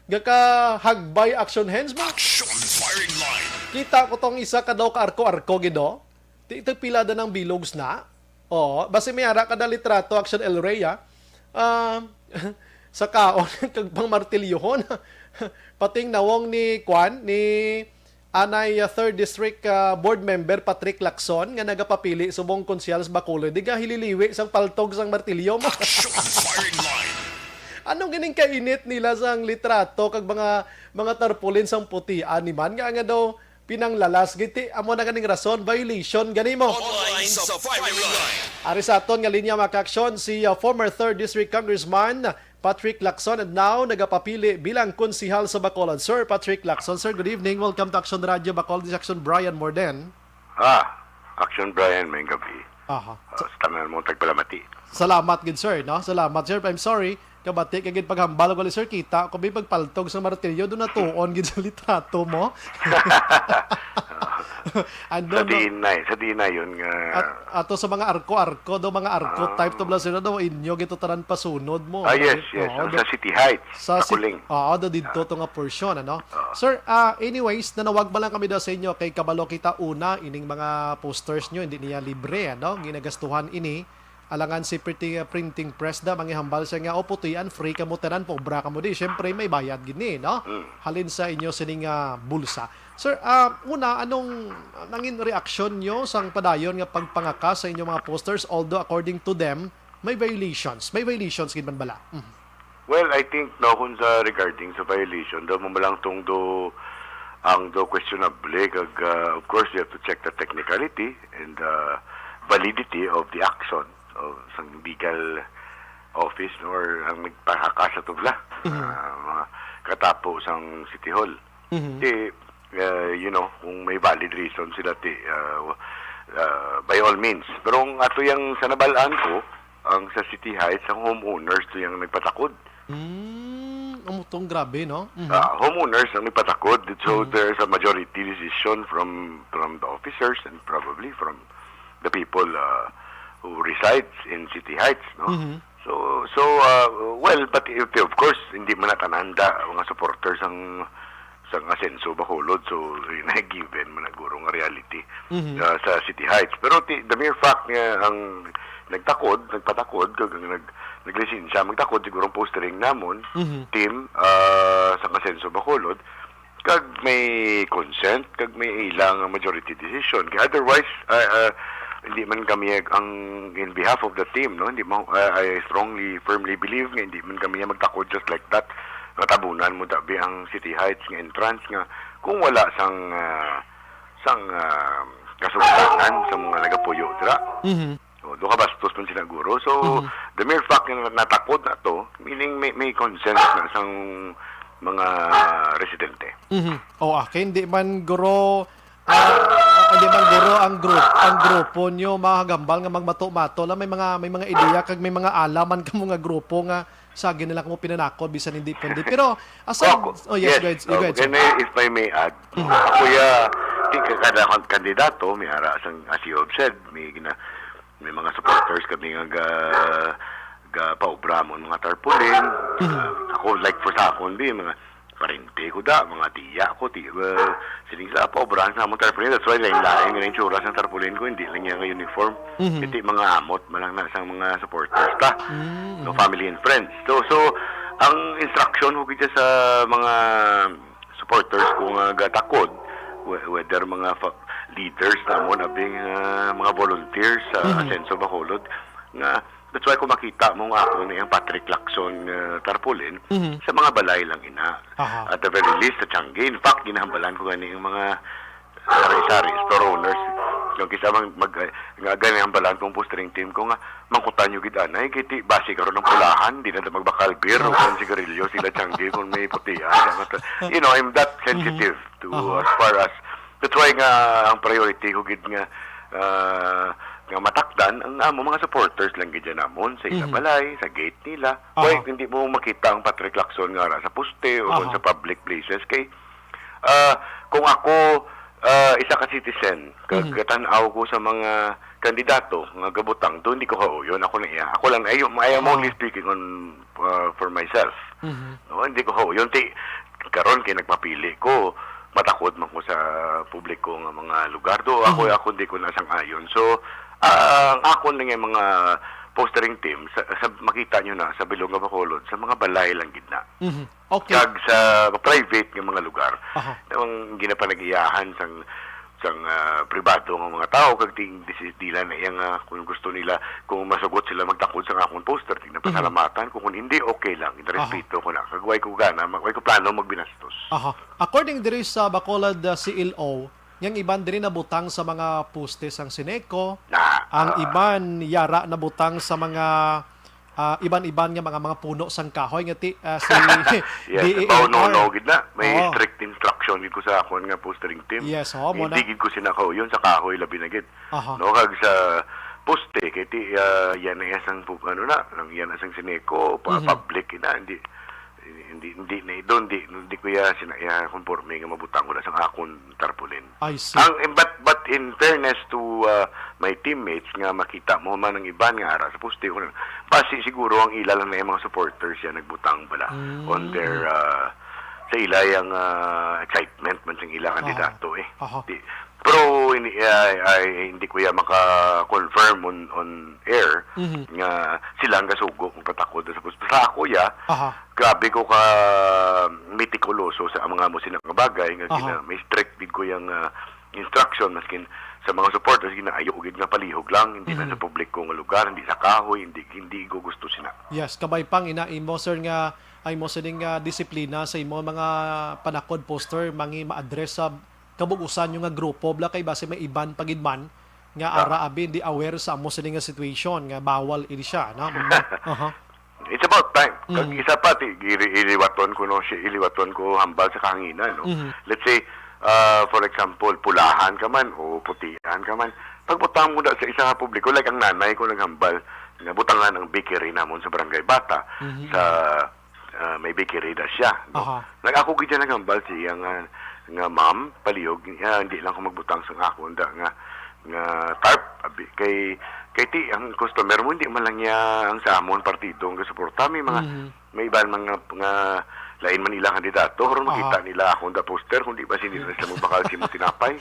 Gaka hagbay action hands mo? Action firing line. Kita ko tong isa ka daw ka arko-arko gid, oh. Ti, ti pila da ng bilogs na? Oo, basi may ara ka na litrato, Action El Rey, ah. Ah, sa kaon kag pang martilyohon. Pating nawong ni Kwan, ni anay, ah, third District, ah, Board Member Patrick Lacson nga nagapapili subong konsehal sa Bacolod, di ka hililiwi sang paltog sang martilyo mo. Action firing line. Ano ganing kainit nila sang litrato kag mga, mga tarpaulin sang puti, ani man nga, nga daw pinanglalas giti, amo na ganing rason, violation gani mo. Online sa firing line. Ari sa aton nga linya, mga kaaksyon, si, uh, former third District Congressman Patrick Lacson, and now nagapapili bilang konsehal sa Bacolod. Sir Patrick Lacson, sir, good evening. Welcome to Action Radio Bacolod. This is Action Brian Morden. Ah, Action Brian, may gabi. Aha. Ah, sa tanan mo tagpalamati. Salamat gid, sir, no? Salamat, sir. I'm sorry. Kabati kay gid paghambal ko, sir, kita ko bi pagpaltog sa martilyo, do natuon gid sa litrato mo. Andon, sa no? Diin na eh. Sa diin na yun nga. At, ato sa mga arko-arko, do mga arko Ah. type to bla sila, do inyo gito tanan pasunod mo. Ah, yes, yes. Oo, Ang do, sa City Heights, sa sa Cit-, Kuling. Oo, do dito Ah. to nga portion, ano? Ah. Sir, ah, anyways, nanawag man lang kami daw sa inyo kay kabalo kita una, ining mga posters nyo, hindi niya libre, ano? Ginagastuhan ini. Alangan si printing, uh, printing press da, mangihambal siya nga, "O, putian, free kamo tanan, pobre kamo di." Siyempre, may bayad gid ni, no? Mm. Halin sa inyo sining, ah, bulsa. Sir, ah, una, anong nangin reaksyon nyo sang padayon nga pagpangakas sa inyong mga posters? Although, according to them, may violations. May violations gid man bala? Mhm. Well, I think, no, kung sa regarding sa violation, daw mo lang tong do, ang do questionable, kag, ah, of course, you have to check the technicality and, ah, validity of the action. O sang legal office or ang nagpahaka sa tubla. Mhm. Ah, mga katapo sang City Hall. Mhm. Di, ah, you know, kung may valid reason sila, ti, ah, ah, by all means. Pero ang ato yang sa nabalaan ko, ang sa City Heights, ang homeowners to yung nagpatakod. Mm, amo tong grabe, no? Mhm. Ah, homeowners ang nagpatakod. So, Mhm. there's a majority decision from, from the officers and probably from the people, uh, who resides in City Heights, no? Mhm. So, so, uh, well, but if, of course, hindi man natananda ang mga supporters ang sang Asenso Bacolod, so, yun ay given man na guro nga reality, Mhm. uh, sa City Heights. Pero ti-, the mere fact nga ang nagtakod, nagpatakod, kag ang nag-, naglisensya, magtakod siguro ang postering namon, Mhm. team, uh, sa Asenso Bacolod, kag may consent, kag may ilang majority decision. Kay otherwise, ah, ah, hindi man kami ang, in behalf of the team, no? Hindi mo, ah, I strongly, firmly believe nga hindi man kami magtakod just like that. Natabunan mo tabi ang City Heights nga entrance nga kung wala sang, ah, sang, ah, kasugdanan sa mga nagapuyo dira. Mhm. O, do ka bastos man sila guro. So, Mhm. the mere fact nga natakod na to, meaning may, may consent na sang mga residente. Mhm. O, ah, kay hindi man guro, Ah, ah, hindi man, guro, ang group, ang grupo nyo, mahagambal nga magmato-mato lang, may mga, may mga ideya kag may mga alaman kamo nga grupo nga sa ginila mo pinanakod bisan hindi pwede. Pero aside, Ako, oh, yes, yes, go ahead, go oh, ahead, sir. Kani, if I may add, Mm. ako ya, di ka kada kan-, kandidato, may ara sang, as you have said, may gina-, may mga supporters kami nga ga-, ga-paobra mo mga tarpaulin. Mhm. Ah, ako, like, for sa akon, di, mga parente ko da, mga tiya ko, ti-, uh, sining sa paobrahan sa among tarpaulin. That's why lain-lain nga itsura sa tarpaulin ko, hindi lang yan nga uniform. Mhm. Iti mga amot man lang na sang mga supporters ta. Mm, No, mhm. family and friends. So, so, ang instruction ko kita sa mga supporters ko nga gatakod, whe-, whether mga fa-, leaders namon, abing, ah, mga volunteers sa Mhm. Asenso Bacolod, nga that's why kung makita mo nga ako ni ang Patrick Lacson, ah, tarpaulin, Mhm. sa mga balay lang ina. Aha. At the very least, sa Tiangge. In fact, ginahambalan ko gani ang mga sari-sari, store owners. Yung kisa mang mag-, nga gani ang balan kong fostering team ko nga, mangkutan nyo gid anay, kay ti, basi karon ang pulahan, di na ta magbakal beer o Ah. kung sigarilyo sila Tiangge kung may putian. Sa mga ta-, you know, I'm that sensitive to, Aha. as far as, that's why nga ang priority ko gid nga, ah, nga matakdan ang amo mga supporters lang gid yan namon sa ila Mhm. balay, sa gate nila. Aha. Why hindi mo makita ang Patrick Lacson nga ara sa poste o Aha. sa public places? Kay, ah, kung ako, ah, isa ka citizen, kag Mhm. katan-aw ko sa mga kandidato nga gabutang, do hindi ko kauyon. Ako na iya. Ako lang, I, I am Ah. only speaking on, ah, for myself. Mhm. No, hindi ko kauyon. Ti, karon kay nagpapili ko, matakod man ko sa publiko nga mga lugar. Do ako, Mhm. ako hindi ko nasang-ayon. So, ah, ang akon lang yung mga fostering team, sa, sa, makita nyo na, sa Bilog nga Bacolod, sa mga balay lang gid na. Mhm. Okay. Kag sa private nga mga lugar, Aha. ang ginapanag-iyahan sang, sang, ah, pribado nga mga tao, kag ting disi-, dila na iya nga kung gusto nila, kung masugot sila magtakod sa akong poster, tignapasalamatan ko. Kung hindi, okay lang, ginarespeto ko na. Kag way ko gana, ma-, way ko plano magbinastos. Aha. According diri sa Bacolod, ah, C L O, yang iban diri nabutang sa mga poste sang Sineco, Na, ang ah. iban yara nabutang sa mga, ah, iban-iban nga mga, mga puno sang kahoy nga ti, ah, si Yes, D A N R. Mao, no, no, gid na. May Oo. strict instruction gid ko sa akon nga fostering team. Yes, oo, mo na. Hindi gid ko sila kauyon sa kahoy, labi na gid. Aha. No, kag sa poste, kay ti, ah, yan na isang pu-, ano na, ang yan na isang Sineco, pa-, Mhm. public na, hindi, hindi, hindi na, doon, di, hindi ko ya sina-, ya konforme nga mabutang ko na sang akon tarpaulin. I see. Ang, but, but in fairness to, uh, my teammates nga makita mo man ang iban nga ara sa poste, basi siguro ang ila lang na yung mga supporters yan nagbutang pala Mm. on their, uh, sa ila yung, uh, excitement man sa ila Aha. kandidato eh. Aha. Di, pero hindi, ay, ay, hindi ko ya maka-confirm on, on air Mhm. nga sila ang gasugo magpatakod sa poste. Sa ako ya, Aha. grabe ko ka metikuloso sa mga mo sina nga bagay nga Aha. gina-, may strict gid ko yang, ah, instruction maskin sa mga supporters ginaayo ko gid nga palihog lang, hindi na Mhm. sa publiko nga lugar, hindi sa kahoy, hindi, hindi ko gusto sina. Yes, kabay pang ina imo, sir, nga ay mo sining, ah, disiplina sa imo mga panakod poster mangi ma-address sa kabug-usan nyo nga grupo bla kay basi may iban pa gid man nga Ah. ara abi hindi aware sa amo sini nga situation nga bawal ini siya, no? Mm. Aha. It's about time. Kag Mm. isa pa, ti, giri-, iliwaton ko, no, siya, iliwaton ko hambal sa kahanginan, no? Mhm. Let's say, ah, for example, pulahan ka man o putian ka man, pagbutang mo na sa isa nga publiko, like ang nanay ko naghambal, nabutangan ang bakery namon sa Barangay Bata, Mhm. sa, ah, may bakery na siya, no? Aha. Nag-ako gid siya naghambal siya nga, nga, "Ma'am, palihog, ah, hindi lang ko magbutang sa akon da nga, nga tarp, abi, kay, kay ti, ang customer mo, hindi man lang niya ang sa amon partido ang gasuporta. May mga, Mhm. may iban mga, nga lain man nila kandidato, pero makita Aha. nila akong da poster, kung di ba sila sila magbakal sa imong tinapay."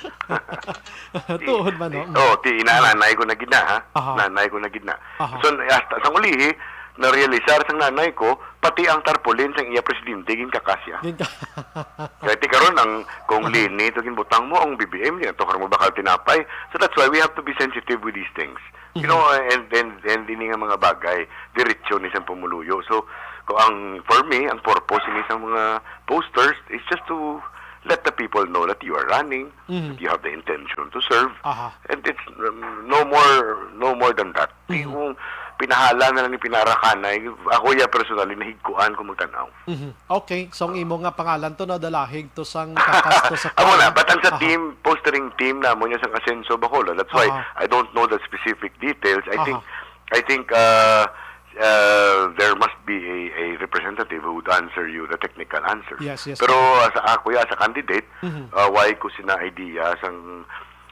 Tuod man, no? Oh, ti, ina, nanay ko na gid na, ha? Aha. Nanay ko na gid na. Aha. So, hasta sa ulihi, na-realisar sang nanay ko, pati ang tarpaulin sang iya presidente, ginkakas siya. Ginka- Kaya ti karon ang, kung Aha. Leni to ginbutang mo, ang B B M, di na to karon magbakal tinapay. So that's why we have to be sensitive with these things. You Mhm. know, and, and, and ini nga mga bagay, diretso ni sang pumuluyo. So, ko ang, for me, ang purpose ni sa mga posters is just to let the people know that you are running, Mhm. that you have the intention to serve. Aha. And it's, um, no more, no more than that. Ti Mhm. kung, pinahala na lang ni pinarakanay. Ako ya personally, nahigkuan ko magtanaw. Mhm. Okay, so ang imo nga pangalan to, no, dalahig to sang kakas to sa Amo na, kwan. But ang sa Aha. Team, postering team namo niya sang Asenso Bacolod. That's why Aha. I don't know the specific details. I think, Aha. I think, uh, uh, there must be a, a representative who would answer you the technical answer. Yes, yes. Pero, uh, sa ako ya, sa candidate, Mhm. uh, why ko sina idea sang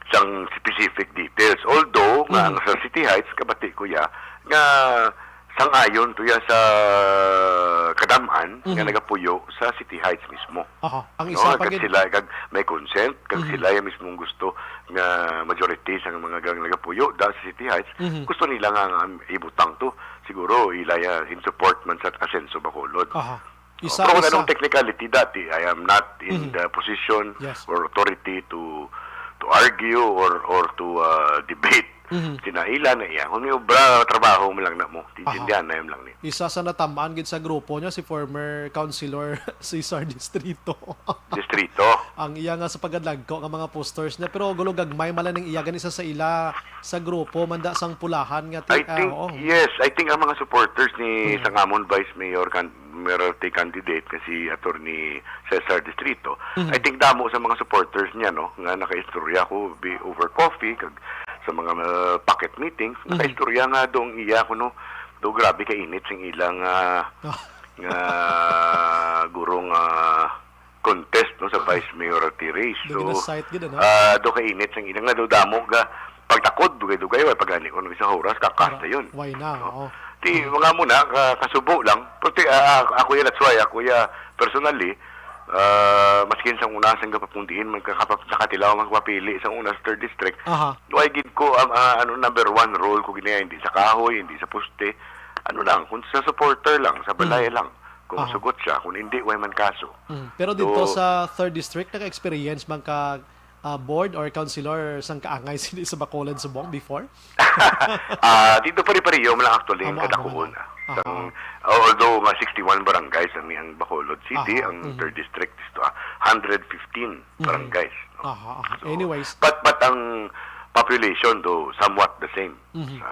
sang specific details. Although, nga Mhm. ang sa City Heights, kabati ko ya, nga sang-ayon to ya sa kadam-an nga Mhm. nagapuyo sa City Heights mismo. Aha. Ang No, isa pa kag gid. Sila, kag may consent, kag Mhm. sila ya mismong gusto nga majority sa mga gang nagapuyo da sa City Heights, Mhm. gusto nila nga, nga ibutang to. Siguro, ila ya in support man sa Asenso Bacolod. Aha. Isa, Pero kung isa. Anong technicality dati, I am not in Mhm. the position Yes. or authority to to argue or or to, uh, debate Mhm. sina ila na iya. Kung may obra, trabaho mo lang na mo. Aha. Tintindihan na yun lang ni. Isa sa natamaan gid sa grupo niya, si former Councilor Cesar Distrito. Distrito. Ang iya nga sa pagkadagko nga mga posters niya, pero gulo gagmay man lang ning iya gani sa, sa ila sa grupo, manda sang pulahan nga ti-, I ah, think, oo. Yes, I think ang mga supporters ni Mhm. Sangamon Vice Mayor kan-, Mayoralty candidate nga si Attorney Cesar Distrito, Mhm. I think damo sa mga supporters niya, no, nga nakaistorya ko bi-, over coffee kag sa mga, uh, pocket meetings, Mhm. nakaistorya nga dong iya kuno, do grabe ka init sing ilang, ah, Ah. nga guro nga contest, no, sa vice mayoralty race. Do So, gina-cite gid, ano? Ah, do ka init sang ila nga do damo ga pagtakod, dugay-dugay, way pagani ko nung isang oras, kakas Para, na yun. Why na? No? Oo. Ti, Mm. mga muna, ka, kasubo lang. Pero ti, ah, ako ya, that's why, ako ya, personally, ah, maskin sang una, sang kapapundiin, man kakapap-, nakatilaw, man kapapili, sang una sa third district, Aha. why gid ko, um, ah, ano, number one role ko ginaya, hindi sa kahoy, hindi sa poste, ano lang, kung sa supporter lang, sa balay Mm. lang, kung Aha. masugot siya, kung hindi, way man kaso. Mm. Pero dito So, sa third district, naka-experience man ka, ah, board or councilor sang kaangay sini sa Bacolod subong before? Ah, dito pare-pareho man lang actually ang Amo, amo kadakuon, man lang. ah. Sang, Aha. although nga sixty-one barangays ang, ang Bacolod City, Aha. ang Mhm. third district is to, ah, hundred fifteen Mhm. barangays, no? Aha, aha. So, Anyways. but, but ang population do somewhat the same Mhm. sa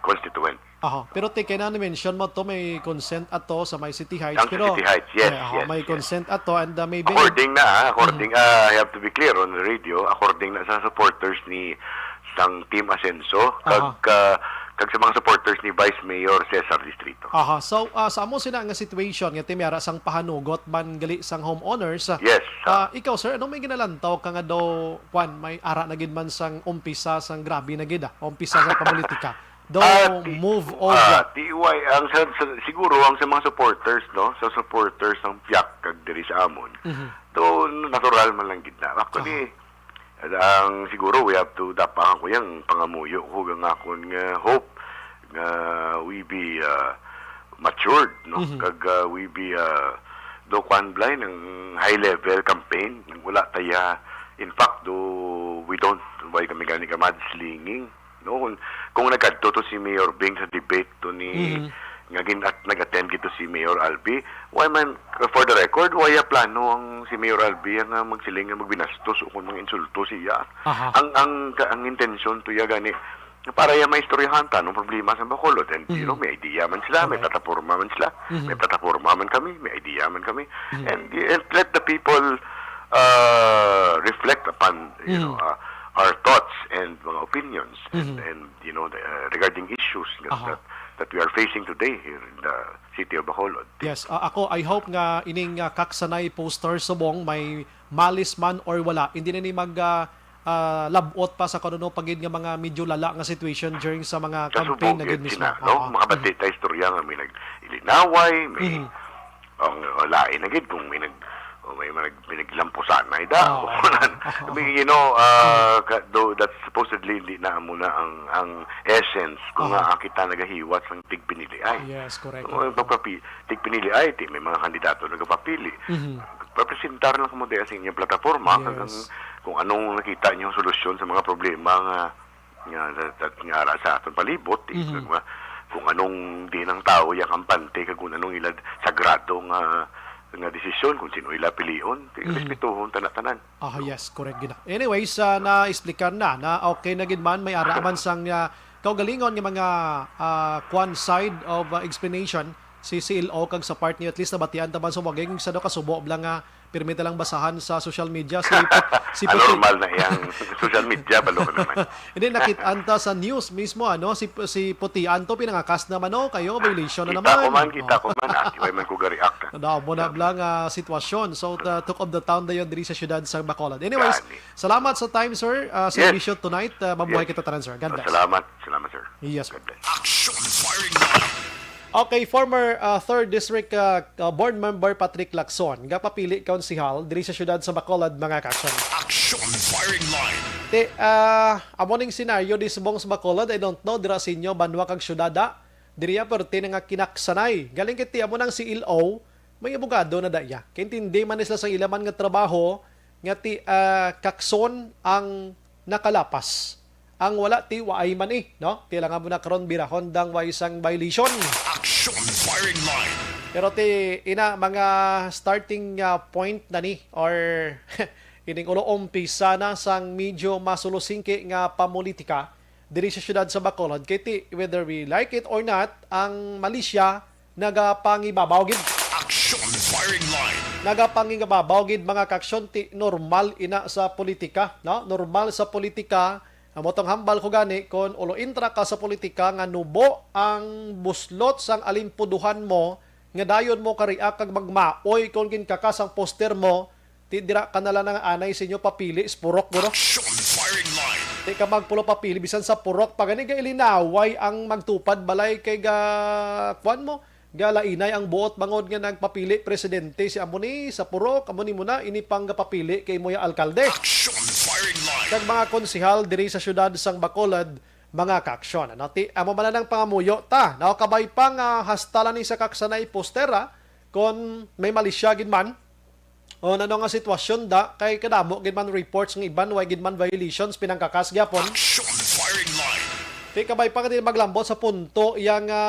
constituent. Aha. Pero ti, kay na-mention mo to, may consent ato sa may City Heights. Ang sa Pero, City Heights, yes, eh, aha, yes, may yes. consent ato and, uh, maybe According na, ah, according, Mm. ah, I have to be clear on the radio, according na sa supporters ni sang Team Asenso, kag, Aha. ah, kag sa mga supporters ni Vice Mayor Cesar Distrito. Aha. So, ah, sa amo sina nga situation nga ti may ara sang pahanugot man gali sang homeowners, ah, Yes, ah, ah. ikaw, sir, ano may ginalantaw ka nga daw, kwan, may ara na gid man sang umpisa sang grabe na gid, ah, umpisa sa politika? Daw Ah, ti-, move over. ah, ti-, why, ang sa, sa, siguro ang sa mga supporters, no? Sa supporters ng piyak kag diri sa amon. Mhm. Though natural man lang gid na. Actually, Aha. ang siguro we have to dapa ko yang pangamuyo ko nga akon nga hope nga we be, ah, matured, no? Mhm. Kag, ah, we be, ah, do kwan blind ang high level campaign. Wala taya, in fact, do we don't, why kami gani ka mudslinging? No, kung, kung nagkadto to si Mayor Bing sa debate to ni, Mhm. nga gin-, at nag-attend gito si Mayor Albi, why man, for the record, why ya plano ang si Mayor Albi nga magsiling nga magbinastos o kung mga insulto siya? Aha. Ang, ang, ka-, ang intensyon to ya gani, para ya maistoryahan ta, anong problema sa Bacolod? And, you Mhm. know, may idea man sila, may Correct. plataporma man sila, Mhm. may plataporma man kami, may idea man kami. Mhm. And, and let the people, uh, reflect upon, you Mhm. know, uh, our thoughts and mga opinions and, Mhm. and, you know, the, uh, regarding issues that, Aha. that, that we are facing today here in the city of Bacolod. Yes, ah, ako, I hope nga ining, ah, Kaksanay poster subong may malis man or wala, hindi na ni mag, ah, ah, labot pa sa kung ano pa gid nga mga medyo lala nga situation during sa mga Sa campaign subong na gid gid mismo. sina, no? Aha. Makabati Mhm. ta istorya nga may nag-ilinaway, may Mhm. Ang, o, lain na gid kung may nag-, o, may, may nag-, may naglampusanay da. Oo. O, kunan. Oo. I mean, you know, uh, Mm. ka-, though that supposedly hindi na amo na ang, ang essence kung Oo. nga kita nagahiwat sang tigpiniliay. Yes, correct. Kung ang pagpapi-, tigpiniliay, ti may mga kandidato nagapapili. Mhm. Papresentar lang mo diya sa inyong plataporma, Yes. kung, kung anong nakita niyo solusyon sa mga problema nga nga, nga, nga ara sa aton palibot, eh, Mhm. nga kung anong diin ang tawo ya kampante, kag kung anong ila sagrado nga, nga desisyon, kung sino ila pilion, ti Mhm. respetuhon ta na tanan. Ah, yes, correct gid na. Anyways, ah, na-explicar na, na okay na gid man, may ara man sang, ah, kaugalingon nga mga, ah, kwan side of, ah, explanation si C L O kag sa part niyo, at least nabatian ta man sa waging sa daw kasubo bala nga pirmi ta lang basahan sa social media. Si Put-, si Ah, Puti, normal na yang social media, balo ko naman. Hindi, nakit-an ta sa news mismo, ano, si, si Puti Anto pinangakas naman, oh, kayo, violation na Kita naman. ko man, kita Oh. ko man. Aki, way man ko ga-react, ah. Damo na bala nga sitwasyon. So, the talk of the town dayon diri sa siyudad sa Bacolod. Anyways, Gani. salamat sa time, sir. Ah, Yes. servisyo tonight. Ah, mabuhay Yes. kita tanan, sir. God bless. Salamat. Salamat, sir. Yes, sir. God bless. Action Firing Line. Okay, former, ah, third District, ah, ah, Board Member Patrick Lacson, gapapili konsehal diri sa siyudad sa Bacolod, mga ka-action. Action Firing Line. Ti, ah, amo ning senaryo di subong sa Bacolod, I don't know, dira sa inyo, banwa kag siyudad, ah. Diri, ah, perti na nga kinaksanay. Galing kay ti, amo nang C L O, may abogado na da iya. Kay intindi man sila sa ila man nga trabaho, nga ti, ah, kakson ang nakalapas. Ang wala ti waay man eh, no? Kailangan mo na karon birahon dang way sang violation. Action Firing Line. Pero ti, ina, mga starting, ah, point na ni, or ining ulo umpisa na sang medyo masulusingki nga pamulitika diri sa siyudad sa Bacolod. Kay ti, whether we like it or not, ang Malaysia nagapangibabaw gid. Action Firing Line. Nagapangibabaw gid, mga ka-action, ti normal ina sa politika, no? Normal sa politika. Amo tong hambal ko gani, kon ulo intra ka sa politika nga nubo ang buslot sang alimpuduhan mo, nga dayon mo ka-react kag magmaoy kon ginkakas ang poster mo, ti dira ka na lang nga anay sa inyo papili sa purok, guro. Action Firing Line. Ti ka magpulo papili, bisan sa purok pa gani, ga ilinaway ang magtupad balay kay ga, kuwan mo, galainay ang buot bangod nga nagpapili presidente si amo ni sa purok, amo ni mo na, ini pang gapapili kay mo ya alkalde. Action Firing Line. Kag mga konsehal diri sa siyudad sang Bacolod, mga ka-action. Ano, ti, amo man lang pangamuyo ta. Nakakabay pa nga hasta lang ni sa kaksanay poster, ah, kon may Malaysia gid man. O ano nga sitwasyon da, kay kadamo gid man reports nga iban, way gid man violations, pinangkakas gyapon. Action Firing Line. Ti kabay pa nga di maglambot sa punto, iya nga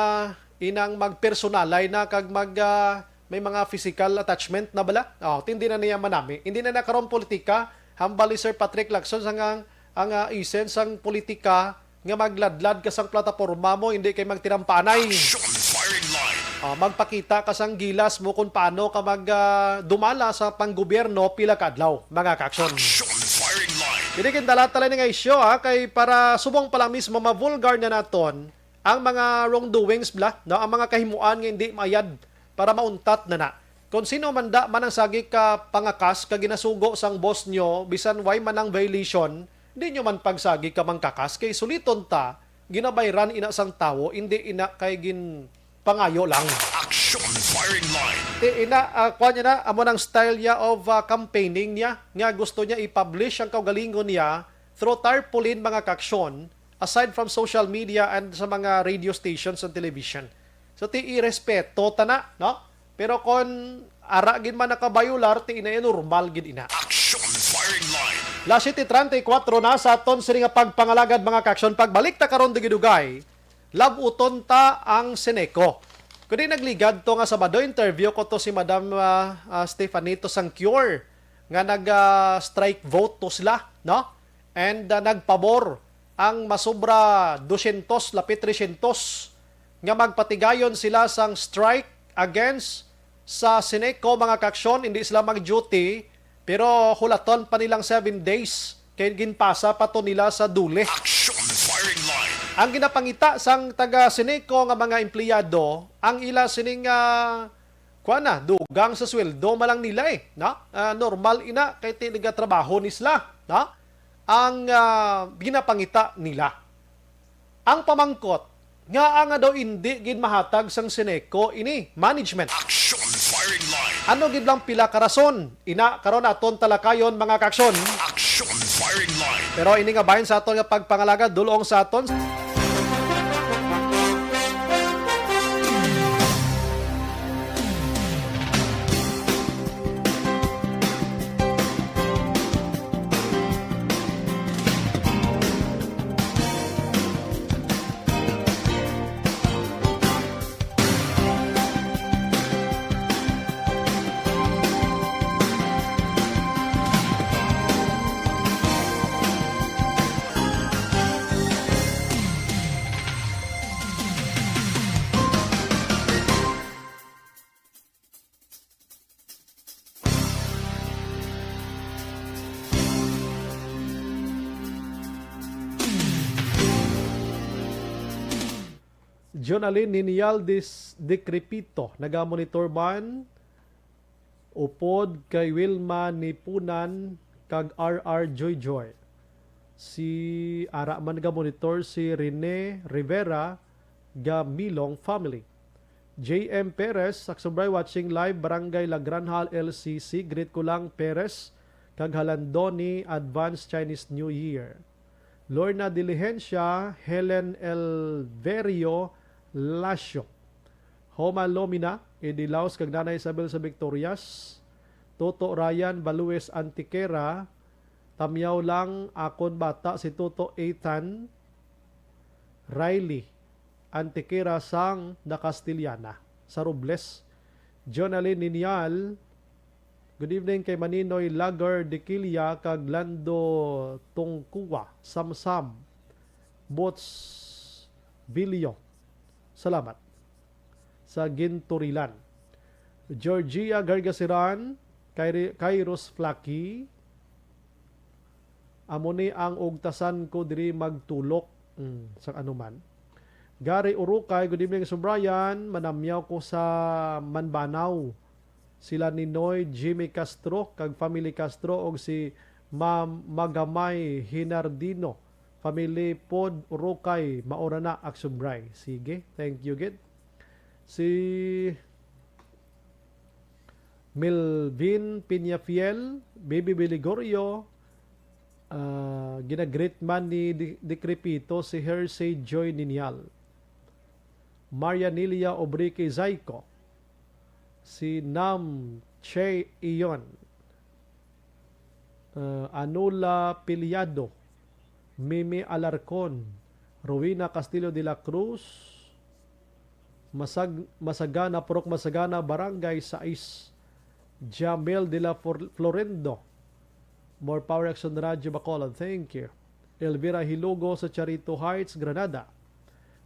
inang magpersonalay na kag mag, ah, may mga physical attachment na bala. Oh, ti hindi na niya manami. Hindi na na karon politika, hambal ni Sir Patrick Lacson sang ang, ang, ah, essence sang politika nga magladlad ka sang plataporma mo, hindi kay magtirampanay. Action Firing Line. Ah, magpakita ka sang gilas mo kung paano ka mag, ah, dumala sa panggobyerno pila ka adlaw, mga ka-action. Action Firing Line. Hindi kay dala-dala ni nga isyu, ha, kay para subong pa lang mismo ma-vulgar na naton ang mga wrongdoings bala, no, ang mga kahimuan nga hindi mayad para mauntat na na. Kon sino man da man ang sagi ka pangakas ka ginasugo sang boss nyo, bisan way man ang violation, di nyo man pagsagi ka mangkakas, kay suliton ta, ginabayran ina sang tawo, indi ina kay ginpangayo lang. Action Firing Line. Ti ina, ah, kuwan niya na, amo nang style niya of, ah, campaigning niya, nga gusto niya i-publish ang kaugalingon niya through tarpaulin, mga ka-action, aside from social media and sa mga radio stations and television. So, ti irespeto ta na, no? Pero kon ara gid man nakabayular, ti ina, normal gid ina. Action Firing Line. Las siete treinta y cuatro na sa aton sini nga pagpangalagad, mga ka-action. Pagbalik ta karon dugay-dugay, lab-uton ta ang Ceneco. Kundi nagligad to nga Sabado, interview ko to si Madam, ah, ah, Stephanie to sang Cure nga nag, ah, strike vote to sila, no? And, ah, nagpabor ang masobra dosyentos, lapit tresyentos, nga magpatigayon sila sang strike against sa Ceneco, mga ka-action. Hindi sila mag-duty, pero hulaton pa nilang seven days kay ginpasa pa to nila sa DOLE. Action Firing Line. Ang ginapangita sang taga Ceneco nga mga empleyado, ang ila sining, ah, kuwan na, dugang sa sweldo man lang nila eh, no? Ah, normal ina kay ti nagatrabaho ni sila, no? Ang, ah, ginapangita nila. Ang pamangkot, ngaa nga daw indi gid mahatag sang Ceneco ini management? Action Firing Line. Ano gid lang pila ka rason? Ina, karon aton talakayon, mga ka-action. Action Firing Line. Pero ini nga bahin sa aton nga pagpangalagad, dulong sa aton. Jonalyn Ninial Dis-, Decrepito, naga-monitor man, upod kay Wilma Nipunan kag R R Joyjoy. Si ara man naga-monitor si Rene Rivera, Gamilong family. J M Perez, Aksumbray, watching live, Barangay La Granja, L C C. Greet ko lang Perez kag Halandoni, advance Chinese New Year. Lorna Diligencia, Helen Elverio Lacio, Homa Lomina, Eddie Laos kag Nanay Isabel sa Victorias, Toto Ryan Balues Antiquera, tamyaw lang akon bata si Toto Ethan Riley Antiquera sang Nakastiliana sa Robles, Jonalyn Ninial, good evening kay Maninoy Lager Diquilia kag Lando Tungkua, Samsam, Bots Bilio. Salamat. Sa Ginturilan. Georgia Gargasiran, Kairi-, Kairos Flaki, amo ni ang ugtasan ko diri magtulok. Mm, sa anuman. Gary Urukay, good evening, Subrayan. Manamyaw ko sa Manbanaw. Sila Ninoy Jimmy Castro kag family Castro og si Ma'am Magamay Hinardino, family pod Urukay, mao ra na, Aksubray. Sige, thank you gid. Si Melvin Peñafiel, Baby Biligorio, ah, ginagreet man ni Di-, Decrepito si Hersey Joy Ninial. Maria Nilia Obrique Zayco, si Nam Che Ion, ah, Anula Piliado, Mimi Alarcon, Rowena Castillo de la Cruz, Masag-, Masagana, Purok Masagana, Barangay Sais, Jamel de la Flor-, Florendo. More power, Action Radio Bacolod. Thank you. Elvira Hilugo sa Charito Heights, Granada.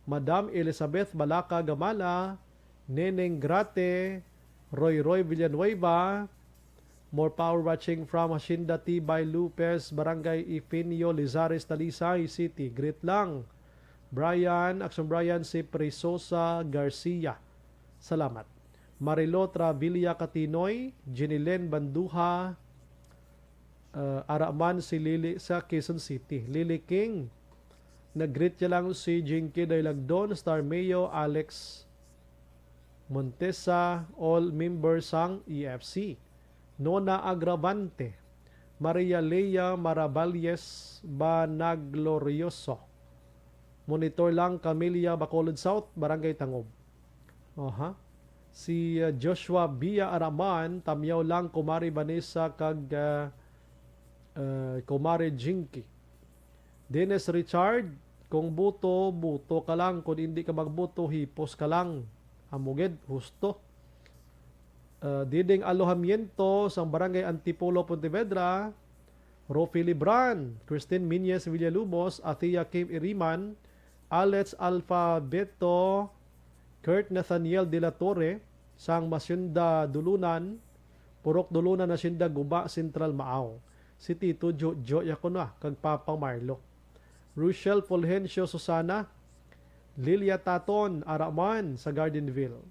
Madam Elizabeth Balaca Gamala, Neneng Grate, Roy Roy Villanueva. More power, watching from Hacienda Tibay Lopez, Barangay Ifinio, Lizares, Talisay City. Greet lang. Brian, Action Brian, si Presosa Garcia. Salamat. Marilo Travilla Katinoy, Jinilen Banduha, ah, ara man si Lily sa Quezon City. Lily King, nag-greet niya lang si Jinky Daylagdon, Star Mayo, Alex Montesa, all members sang E F C. Nona Agravante, Maria Lea Maraballes Banaglorioso. Monitor lang, Camilla, Bacolod South, Barangay Tangob. Aha. Si, uh, Joshua Bia Araman, tamyaw lang, Kumari Vanessa kag, uh, uh, Kumari Jinky. Dennis Richard, kung buto, buto ka lang. Kung hindi ka magbuto, hipos ka lang. Amo gid, husto. Uh, Diding Alojamiento sang Barangay Antipolo, Pontevedra, Rofi Libran, Christine Miñez Villalubos, Athea Kim Iriman, Alex Alfabeto, Kurt Nathaniel de la Torre, sang Hacienda Dulunan, Purok Dulunan, Hacienda Guba, Central, Maaw. Si Tito Jo-, Joy ako na, kag Papa Marlo. Rochelle Fulgencio Susana, Lilia Taton, Araman sa Gardenville.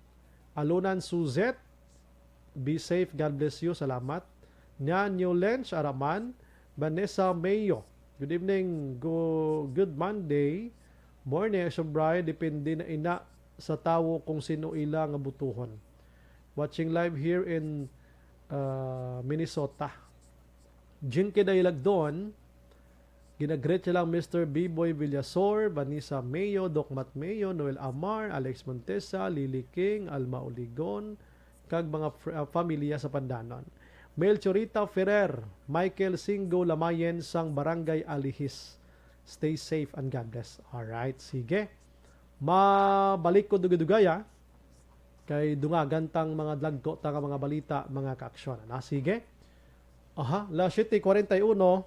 Alunan Suzette, be safe, God bless you, salamat. Nya New Lench, Araman, Vanessa Mayo, good evening, go-, good Monday. Morning, Action Brian, depende na ina sa tawo kung sino ila nga butuhon. Watching live here in, uh, Minnesota. Jinky Daylagdon, ginagreet siya lang Mister Biboy Villasor, Vanessa Mayo, Doc Matt Mayo, Noel Amar, Alex Montesa, Lily King, Alma Oligon, kag mga fr-, ah, pamilya sa Pandanon. Melchorita Ferrer, Michael Singo Lamayen sang Barangay Alihis. Stay safe and God bless. Alright, sige. Mabalik ko dugay-dugay, ah. Kay dungagan tang mga dagko ta nga mga balita, mga kaaksyon. Na, sige. Aha, las siete cuarenta y uno.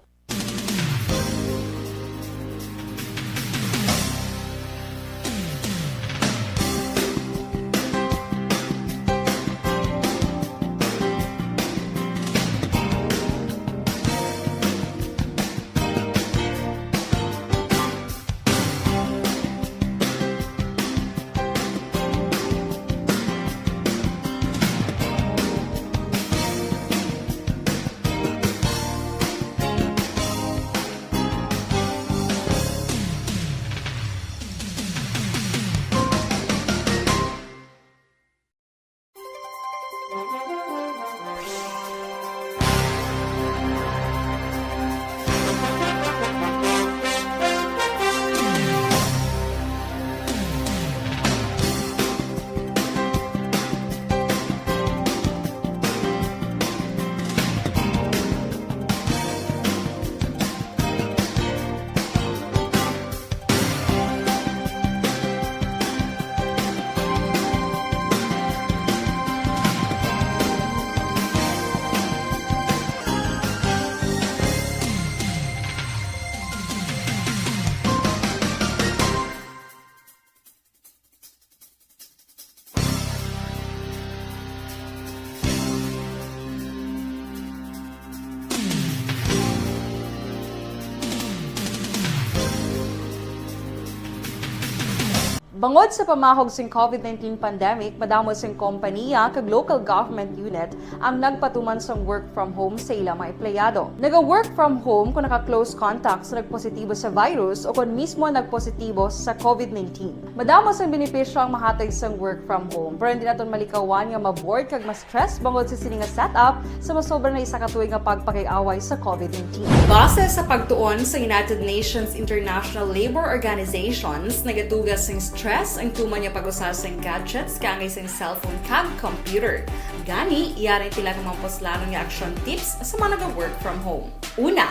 Bangod sa pamahog sing COVID nineteen pandemic, madamo sing kompaniya kag local government unit ang nagpatuman sang work from home sa ila mga empleyado. Naga-work from home kung naka-close contact sa nagpositibo sa virus o kon mismo nagpositibo sa COVID nineteen. Madamo sang benepisyo ang mahatag sang work from home, pero hindi naton malikawan nga ma-bored kag ma-stress bangod sa sini nga setup sa masobra na isa ka tuig nga pagpakig-away sa COVID nineteen. Base sa pagtuon sa United Nations International Labour Organizations, nagatuga sing stress ang tuman nga pag-usa sing gadgets kaangay sing cellphone kag computer. Gani, yari pila ka mga puslanon nga action tips sa mga naga-work from home. Una,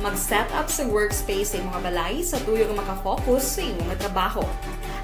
mag-set up sa workspace sa imo nga balay sa tuyo nga makafocus sa imo nga trabaho.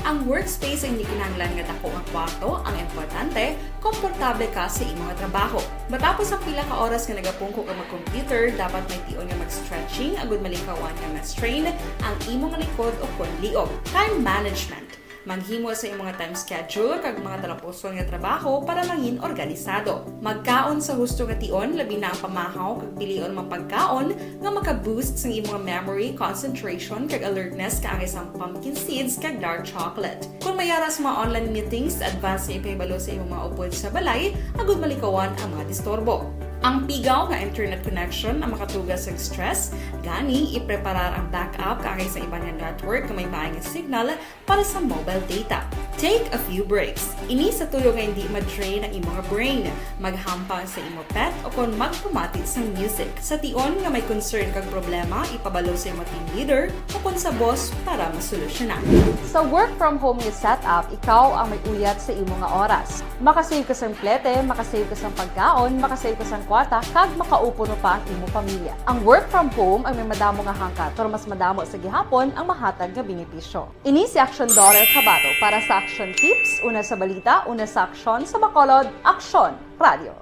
Ang workspace ang hindi kinahanglan nga dako nga kwarto ang importante, komportable ka sa imo nga trabaho. Matapos ang pila ka oras nga nagapungko ka mag-computer, dapat may tion nga mag-stretching agud malikawan nga ma-strain ang imo nga likod o kon liog. Time management. Maghimo sa imo nga time schedule kag mga talapuson nga trabaho para mangin organisado. Magkaon sa husto nga tion, labi na ang pamahaw kag pilion mga pagkaon nga maka-boost sang imo nga memory, concentration kag alertness kaangay sang pumpkin seeds kag dark chocolate. Kung may ara sa mga online meetings, advance nga ipahibalo sa imo mga upod sa balay agud malikawan ang mga disturbo. Ang pigaw nga internet connection ang makatuga sa stress, gani ipreparar ang backup kaangay sa iban nga network nga may maay nga signal para sa mobile data. Take a few breaks. Ini sa tuyo nga hindi ma-drain ang imo nga brain. Maghampang sa imo pet o kon magpamati sang music. Sa tion nga may concern kag problema, ipabalo sa imo team leader o kon sa boss para masolusyonan. Sa work from home nga setup, ikaw ang may uyat sa imo nga oras. Makasave ka sang plete, makasave ka sang pagkaon, makasave ka sang kwarta, kag makaupo pa ang imo pamilya. Ang work from home ang may madamo nga hangkat, pero mas madamo sa gihapon ang mahatag nga benepisyo. Ini si Action Daughter Kabato para sa Action Tips, una sa balita, una sa aksyon, sa Bacolod, Aksyon Radio.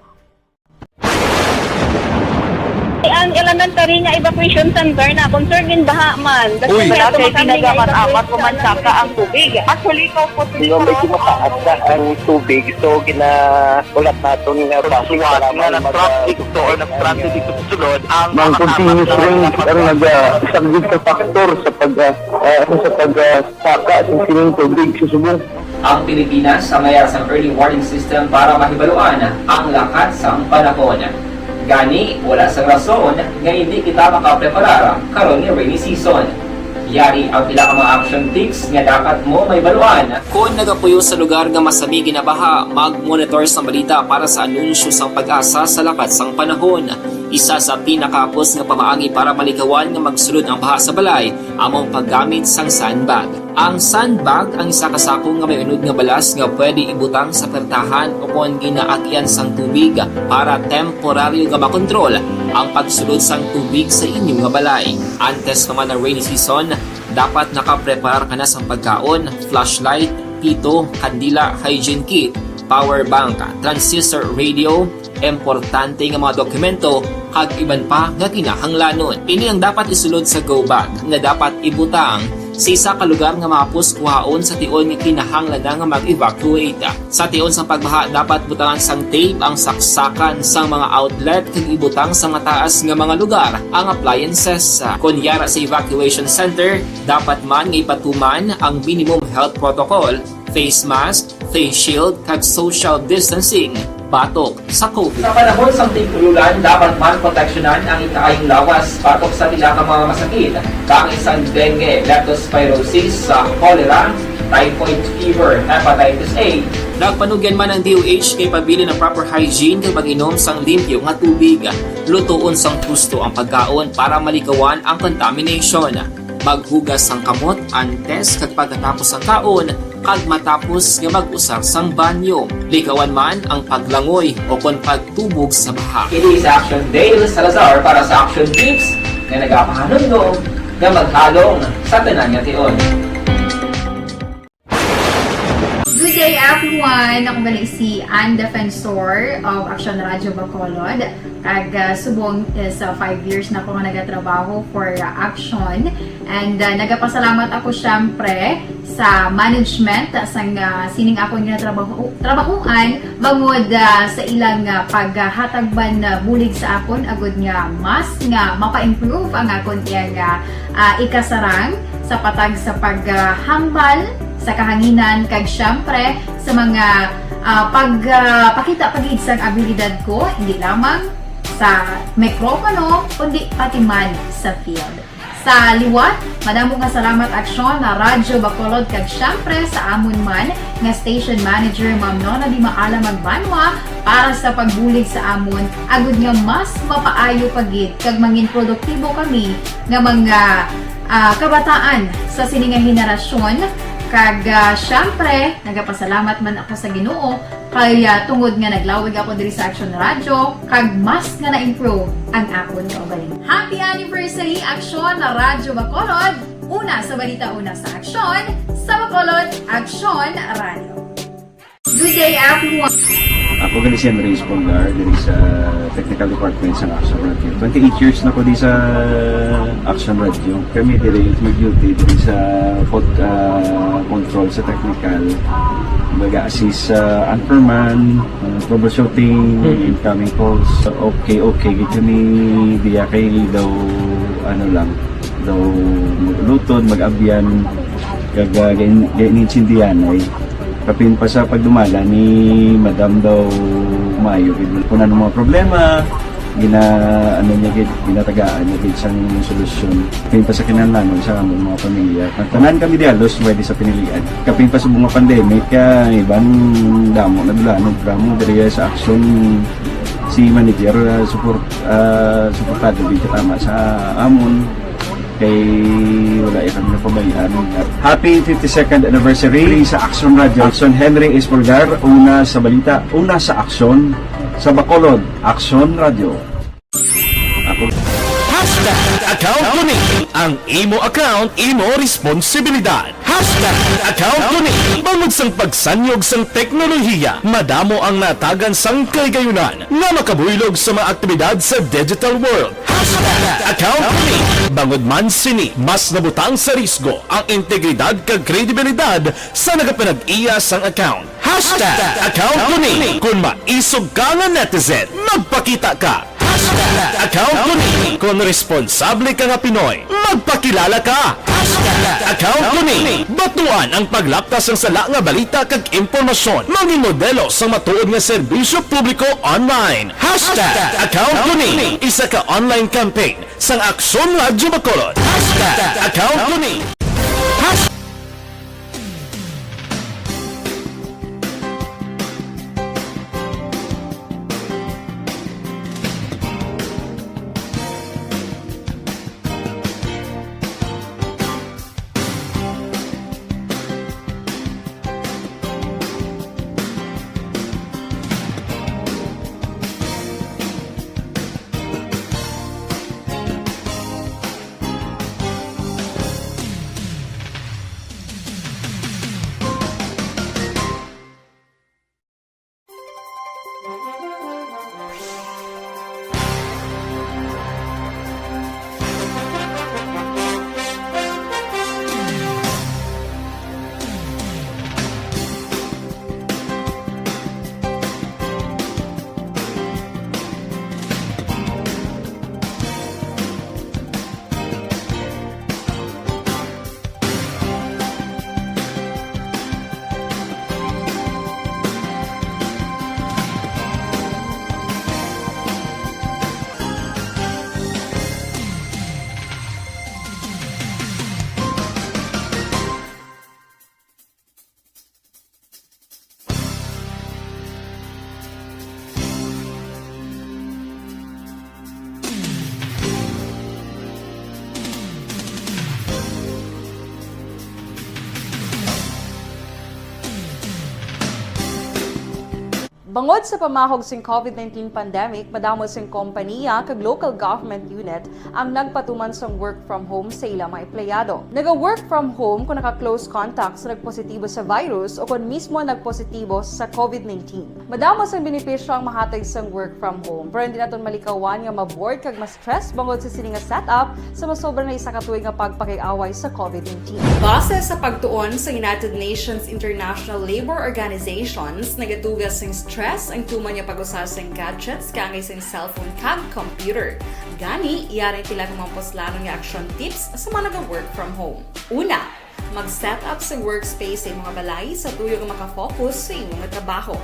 Ang elementary nga evacuation center na concern gin baha man. Uy, wala kay tinaga man amat ko man saka ang tubig. Actually, ko po. Di ba, medyo mataas na ang tubig, so ginaulat naton nga basi nga nag-traffic to or nag-transit dito sa sulod ang mga continuous rains ang nag-, ah, isang big factor sa pag, ah, ah, sa pag, ah, saka sa sining tubig sa subong. Ang Pilipinas ang may sang early warning system para mahibaluan ang lakat sang panahon. Gani, wala sang rason nga hindi kita makapreparar karon nga rainy season. Yari ang pila ka mga action tips nga dapat mo mahibaluan. Kon nagapuyo sa lugar nga masami ginabaha, mag-monitor sang balita para sa anunsyo sang PAGASA sa lakat sang panahon. Isa sa pinakahapos nga pamaagi para malikawan nga magsulod ang baha sa balay amo ang paggamit sang sandbag. Ang sandbag ang isa ka sako nga may unod nga balas nga pwede ibutang sa pertahan o kon ginaagian sang tubig para temporaryo nga makontrol ang pagsulod sang tubig sa inyo nga balay. Antes pa man ang rainy season, dapat nakapreparar ka na sang pagkaon, flashlight, pito, kandila, hygiene kit, power bank, transistor radio, importante nga mga dokumento, kag iban pa nga kinahanglanon. Ini ang dapat isulod sa go bag nga dapat ibutang sa isa ka lugar nga mahapos kuhaon sa tion nga kinahanglan na nga mag-evacuate. Sa tion sang pagbaha, dapat butangan sang tape ang saksakan sang mga outlet kag ibutang sa mataas nga mga lugar ang appliances. Kon yara sa evacuation center, dapat man nga ipatuman ang minimum health protocol, face mask, face shield, kag social distancing batok sa COVID. Sa panahon sang tig-ululan, dapat man proteksyonan ang ikaayong lawas batok sa pila ka mga masakit, kaangay sang dengue, leptospirosis, sa cholera, typhoid fever, hepatitis A. Nagpanugyan man ang D O H kay pabilin ang proper hygiene kag pag-inom sang limpyo nga tubig. Lutoon sang husto ang pagkaon para malikawan ang contamination. Maghugas sang kamot antes kag pagkatapos sang kaon, kag matapos nga mag-usar sang banyo. Likawan man ang paglangoy o kon pagtubog sa baha. Ini si Action Dale Salazar para sa Action Tips nga nagapahanumdom nga maghalong sa tanan nga tion. Good day, everyone! Ako gali si Ann Defensor of Action Radio Bacolod. Kag, ah, subong is, ah, five years na ako nga nagatrabaho for, ah, Action. And, ah, nagapasalamat ako, syempre, sa management sang, ah, sining akon nga trabaho, trabahoan bangod, ah, sa ilang, ah, paghatag man, ah, bulig sa akon agud nga mas nga mapa-improve ang akon iyang, ah, ah, ikasarang sa patag sa paghambal sa kahanginan, kag siyempre sa mga, ah, pag, ah, pakita pa gid sang abilidad ko, hindi lamang sa mikropono, kundi pati man sa field. Sa liwat, madamo nga salamat, Aksyon na Radyo Bacolod, kag siyempre sa amon man nga station manager, Ma'am Nona Di Maala Magbanwa, para sa pagbulig sa amon, agud nga mas mapaayo pa gid kag mangin produktibo kami nga mga, ah, kabataan sa sini nga henerasyon. Kag, ah, siyempre, nagapasalamat man ako sa Ginoo kay, ah, tungod nga naglawig ako diri sa Aksyon Radyo, kag mas nga na-improve ang akon kaugalingon. Happy anniversary, Aksyon na Radyo Bacolod! Una sa balita, una sa aksyon, sa Bacolod, Aksyon Radyo. Good day, everyone! Ako gali si Andres Polgar, diri sa Technical Department sa Aksyon Radyo. Twenty-eight years na ko di sa Aksyon Radyo. Kami diri mag-duty diri sa pod-, ah, control sa technical. Baga assist sa anchorman, ah, troubleshooting, incoming calls. Okay, okay, gid kami diya kay daw, ano lang, daw mag-ulutod, mag-abyan, kag, ah, gain-, gain-, insindihan ay. Kapin pa sa pagdumala ni Madam daw maayo gid. Kung ano mga problema, gina-, ano niya gid, ginatagaan niya gid sang solusyon. Kapin pa sa kinahanglanon sa among mga pamilya. Ang tanan kami di halos pwede sa pinilian. Kapin pa sa mga pandemic, kaya iban damo na dula, no, drama diri sa aksyon si manager, ah, support, ah, suportado gid tama sa amon. Kay wala ya kami napabayaan. Happy fifty-second anniversary sa Aksyon Radyo. Aksyon, Henry Espolgar, una sa balita, una sa aksyon, sa Bacolod, Aksyon Radyo. Ako. Hashtag account ko ni. Ang imo account, imo responsibilidad. Hashtag account ko ni. Bangod sang pagsanyog sang teknolohiya, madamo ang natagan sang kahigayunan nga makabuylog sa mga aktibidad sa digital world. Hashtag account ko ni. Bangod man sini, mas nabutang sa risgo ang integridad kag kredibilidad sa nagapanag-iya sang account. Hashtag account ko ni. Kung maisog ka nga netizen, magpakita ka. Hashtag account ko ni. Kung responsable ka nga Pinoy, magpakilala ka. Hashtag account ko ni. Batuan ang paglapta sang sala nga balita kag impormasyon. Mangin modelo sang matuod nga serbisyo publiko online. Hashtag account ko ni. Isa ka online campaign sang Aksyon Radyo Bacolod. Hashtag account ko ni. Hashtag Bangod sa pamahog sing COVID nineteen pandemic, madamo sing kompaniya kag local government unit ang nagpatuman sang work from home sa ila mga empleyado. Naga-work from home kung naka-close contact sa nagpositibo sa virus o kon mismo nagpositibo sa COVID nineteen. Madamo sang benepisyo ang mahatag sang work from home, pero hindi naton malikawan nga ma-bored kag ma-stress bangod sa sini nga setup sa masobra na isa ka tuig nga pagpakig-away sa COVID nineteen. Base sa pagtuon sa United Nations International Labour Organizations, nagatuga sing stress stress ang tuman nga pag-usar sang gadgets kaangay sang cellphone kag computer. Gani, yari ang pila ka mga puslanon nga action tips sa mga naga-work from home. Una, mag-set up sa workspace sa imong balay sa tuyo nga makafocus sa imong trabaho.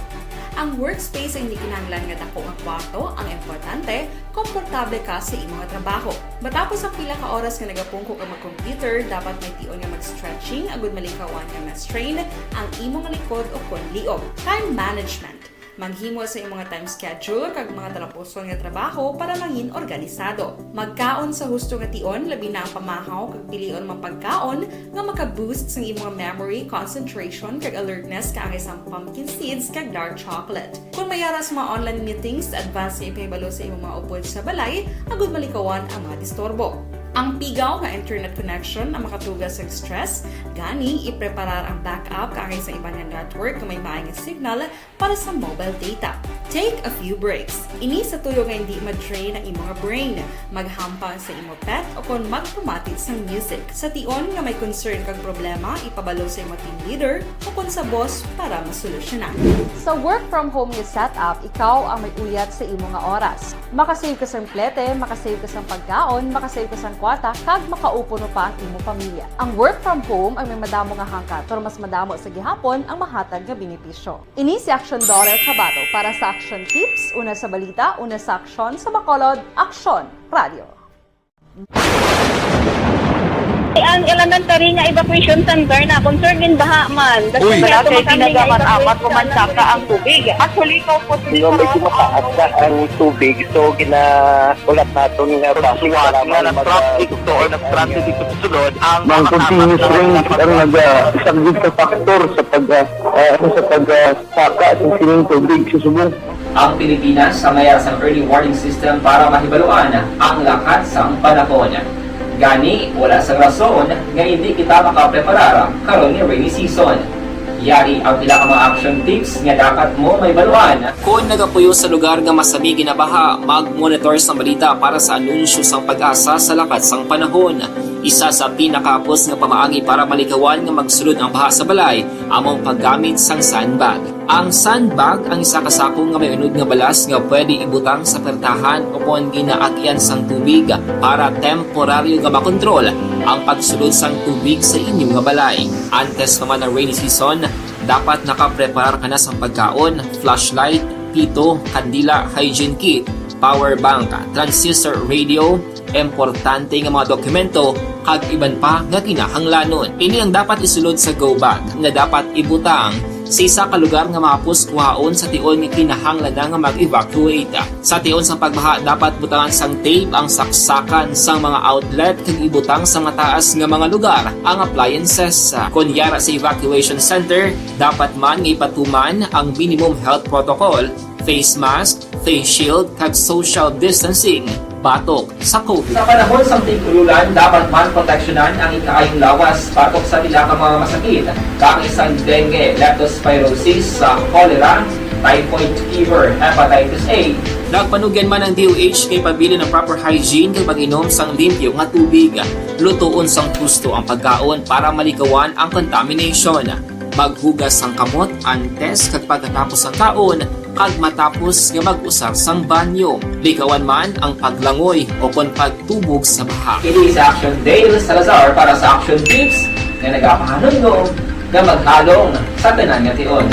Ang workspace ay hindi kinahanglan nga dako nga kwarto, ang importante, komportable ka sa imong trabaho. Matapos ang pila ka oras nga nagapungko ka mag-computer, dapat may tion nga mag-stretching agud malikawan nga ma-strain ang imong likod o kon liog. Time management. Maghimo sa imong time schedule kag mga talapuson nga trabaho para mangin organisado. Magkaon sa husto nga tion, labi na ang pamahaw kag pilion mga pagkaon nga maka-boost sang imong memory, concentration kag alertness kaangay sang pumpkin seeds kag dark chocolate. Kung may ara sa mga online meetings, advance nga ipahibalo sa imong mga upod sa balay agud malikawan ang mga disturbo. Ang pigaw nga internet connection ang makatuga sa stress, gani ipreparar ang backup kaangay sa iban nga network nga may maay nga signal para sa mobile data. Take a few breaks. Ini sa tuyo nga hindi ma-drain ang imong brain. Maghampang sa imo pet o kon magpamati sang music. Sa tion nga may concern kag problema, ipabalo sa imo team leader o kon sa boss para masolusyonan. Sa work from home nga setup, ikaw ang may uyat sa imo nga oras. Makasave ka sang plete, makasave ka sang pagkaon, makasave ka sang kwarta, kag makaupo pa ang imo pamilya. Ang work from home ang may madamo nga hangkat, pero mas madamo sa gihapon ang mahatag nga benepisyo. Ini si Action Dollar Kabato para sa Action Tips, una sa balita, una sa aksyon, sa Bacolod, Aksyon Radio. Ang elementary nga evacuation center na concern in baha man. Uy. Wala kay ginagaman amat, pumansaka ang tubig. Actually, ikaw po, medyo mataas na ang tubig, so gina-, ulat naton nga basi nga nag-traffic to or nag-traffic dito sa sulod ang mga continuous rain ang nag-, ah, isang big factor sa pag, ah, ah, ano, sa pag, ah, saka sa sining tubig sa subong. Ang Pilipinas ang may sang early warning system para mahibaluan ang lakat sang panahon. Gani, wala sang rason nga hindi kita makapreparar karon nga rainy season. Yari ang pila ka mga action tips nga dapat mo mahibaluan. Kon nagapuyo sa lugar nga masami ginabaha, mag-monitor sa balita para sa anunsyo sang PAGASA sa lakat sang panahon. Isa sa pinakahapos nga pamaagi para malikawan nga magsulod ang baha sa balay amo ang paggamit sang sandbag. Ang sandbag ang isa ka sako nga may unod nga balas nga pwede ibutang sa pertahan o kon ginaagyan sang tubig para temporaryo nga makontrol ang pagsulod sang tubig sa inyo nga balay. Antes pa man ang rainy season, dapat nakapreparar ka na sang pagkaon, flashlight, pito, kandila, hygiene kit, power bank, transistor radio, importante nga mga dokumento, kag iban pa nga kinahanglanon. Ini ang dapat isulod sa go bag nga dapat ibutang sa isa ka lugar nga mahapos kuhaon sa tion nga kinahanglan na nga mag-evacuate. Sa tion sang pagbaha, dapat butangan sang tape ang saksakan sang mga outlet kag ibutang sa mataas nga mga lugar ang appliances. Kon yara sa evacuation center, dapat man nga ipatuman ang minimum health protocol, face mask, face shield, kag social distancing batok sa COVID. Sa panahon sang tig-ululan, dapat man proteksyonan ang ikaayong lawas batok sa pila ka mga masakit, kaangay sang dengue, leptospirosis, sa cholera, typhoid fever, hepatitis A. Nagpanugyan man ang D O H nga ipabilin ang proper hygiene kag pag-inom sang limpyo nga tubig. Lutoon sang husto ang pagkaon para malikawan ang contamination. Maghugas sang kamot antes kag pagkatapos sang kaon kag matapos nga mag-usar sang banyo. Likawan man ang paglangoy o kon pagtubog sa baha. Ini si Action Dale Salazar para sa Action Tips nga nagapahanumdom nga maghalong sa tanan nga tion.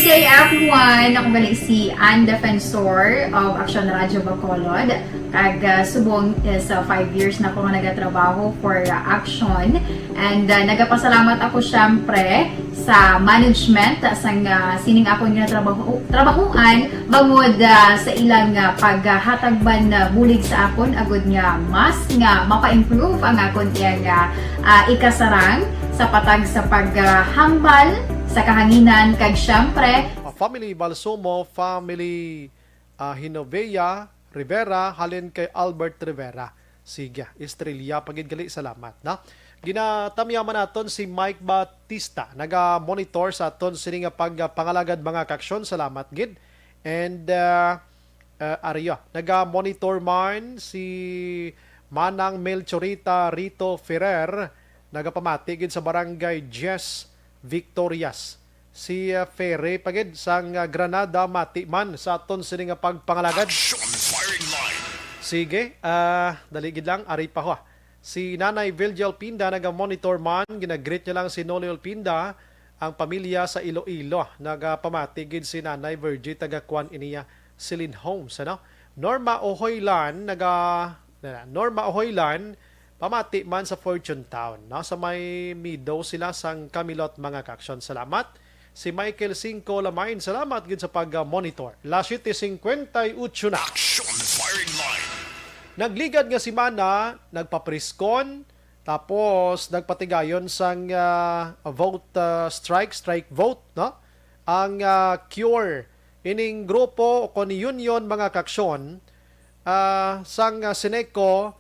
Good day, everyone! Ako gali si Ann Defensor of Action Radio Bacolod. Kag, ah, subong is, ah, five years na ako nga nagatrabaho for, ah, Action. And, ah, nagapasalamat ako, syempre, sa management, ah, sang, ah, sining akon nga trabaho, trabahuan, bangod, ah, sa ilang, ah, paghatag man, ah, bulig sa akon, agud nga mas nga mapa-improve ang akon iyang, ah, ah, ikasarang sa patag sa paghambal sa kahanginan, kag syempre, A family Balsomo, family, ah, Hinovea Rivera, halin kay Albert Rivera. Sige, Estrella, pagid gali, salamat, na. Ginatamyaman naton si Mike Batista, naga-monitor sa aton sini nga pag-, pangalagad, mga kaaksyon. Salamat gid. And, ah, ah, Aria, naga-monitor man si Manang Melchorita Rito Ferrer, nagapamati gid sa Barangay Jess Victorias. Si, ah, Ferry pa gid sang, ah, Granada, mati man sa aton sini nga pagpangalagad. Action firing line. Sige, ah, dali gid lang, ari pa ho, ah. Si Nanay Virgie Olpinda naga-monitor man, ginagreet niya lang si Noli Olpinda, ang pamilya sa Iloilo. Nagapamati gid si Nanay Virgie, taga kuan ini, ah, Celine Homes, ano? Norma Ohoylan, naga, na, Norma Ohoylan, pamati man sa Fortune Town, no? Sa may Mido sila sang Camilot, mga kaaksyon. Salamat. Si Michael Cinco Lamain, salamat gid sa pag-monitor. Las siete cincuenta y ocho na. Action firing line. Nagligad nga semana, nagpapriskon, tapos nagpatigayon sang, ah, vote, ah, strike, strike vote, no? Ang, ah, cure ining grupo o kon union, mga kaaksyon, ah, sang, ah, Ceneco,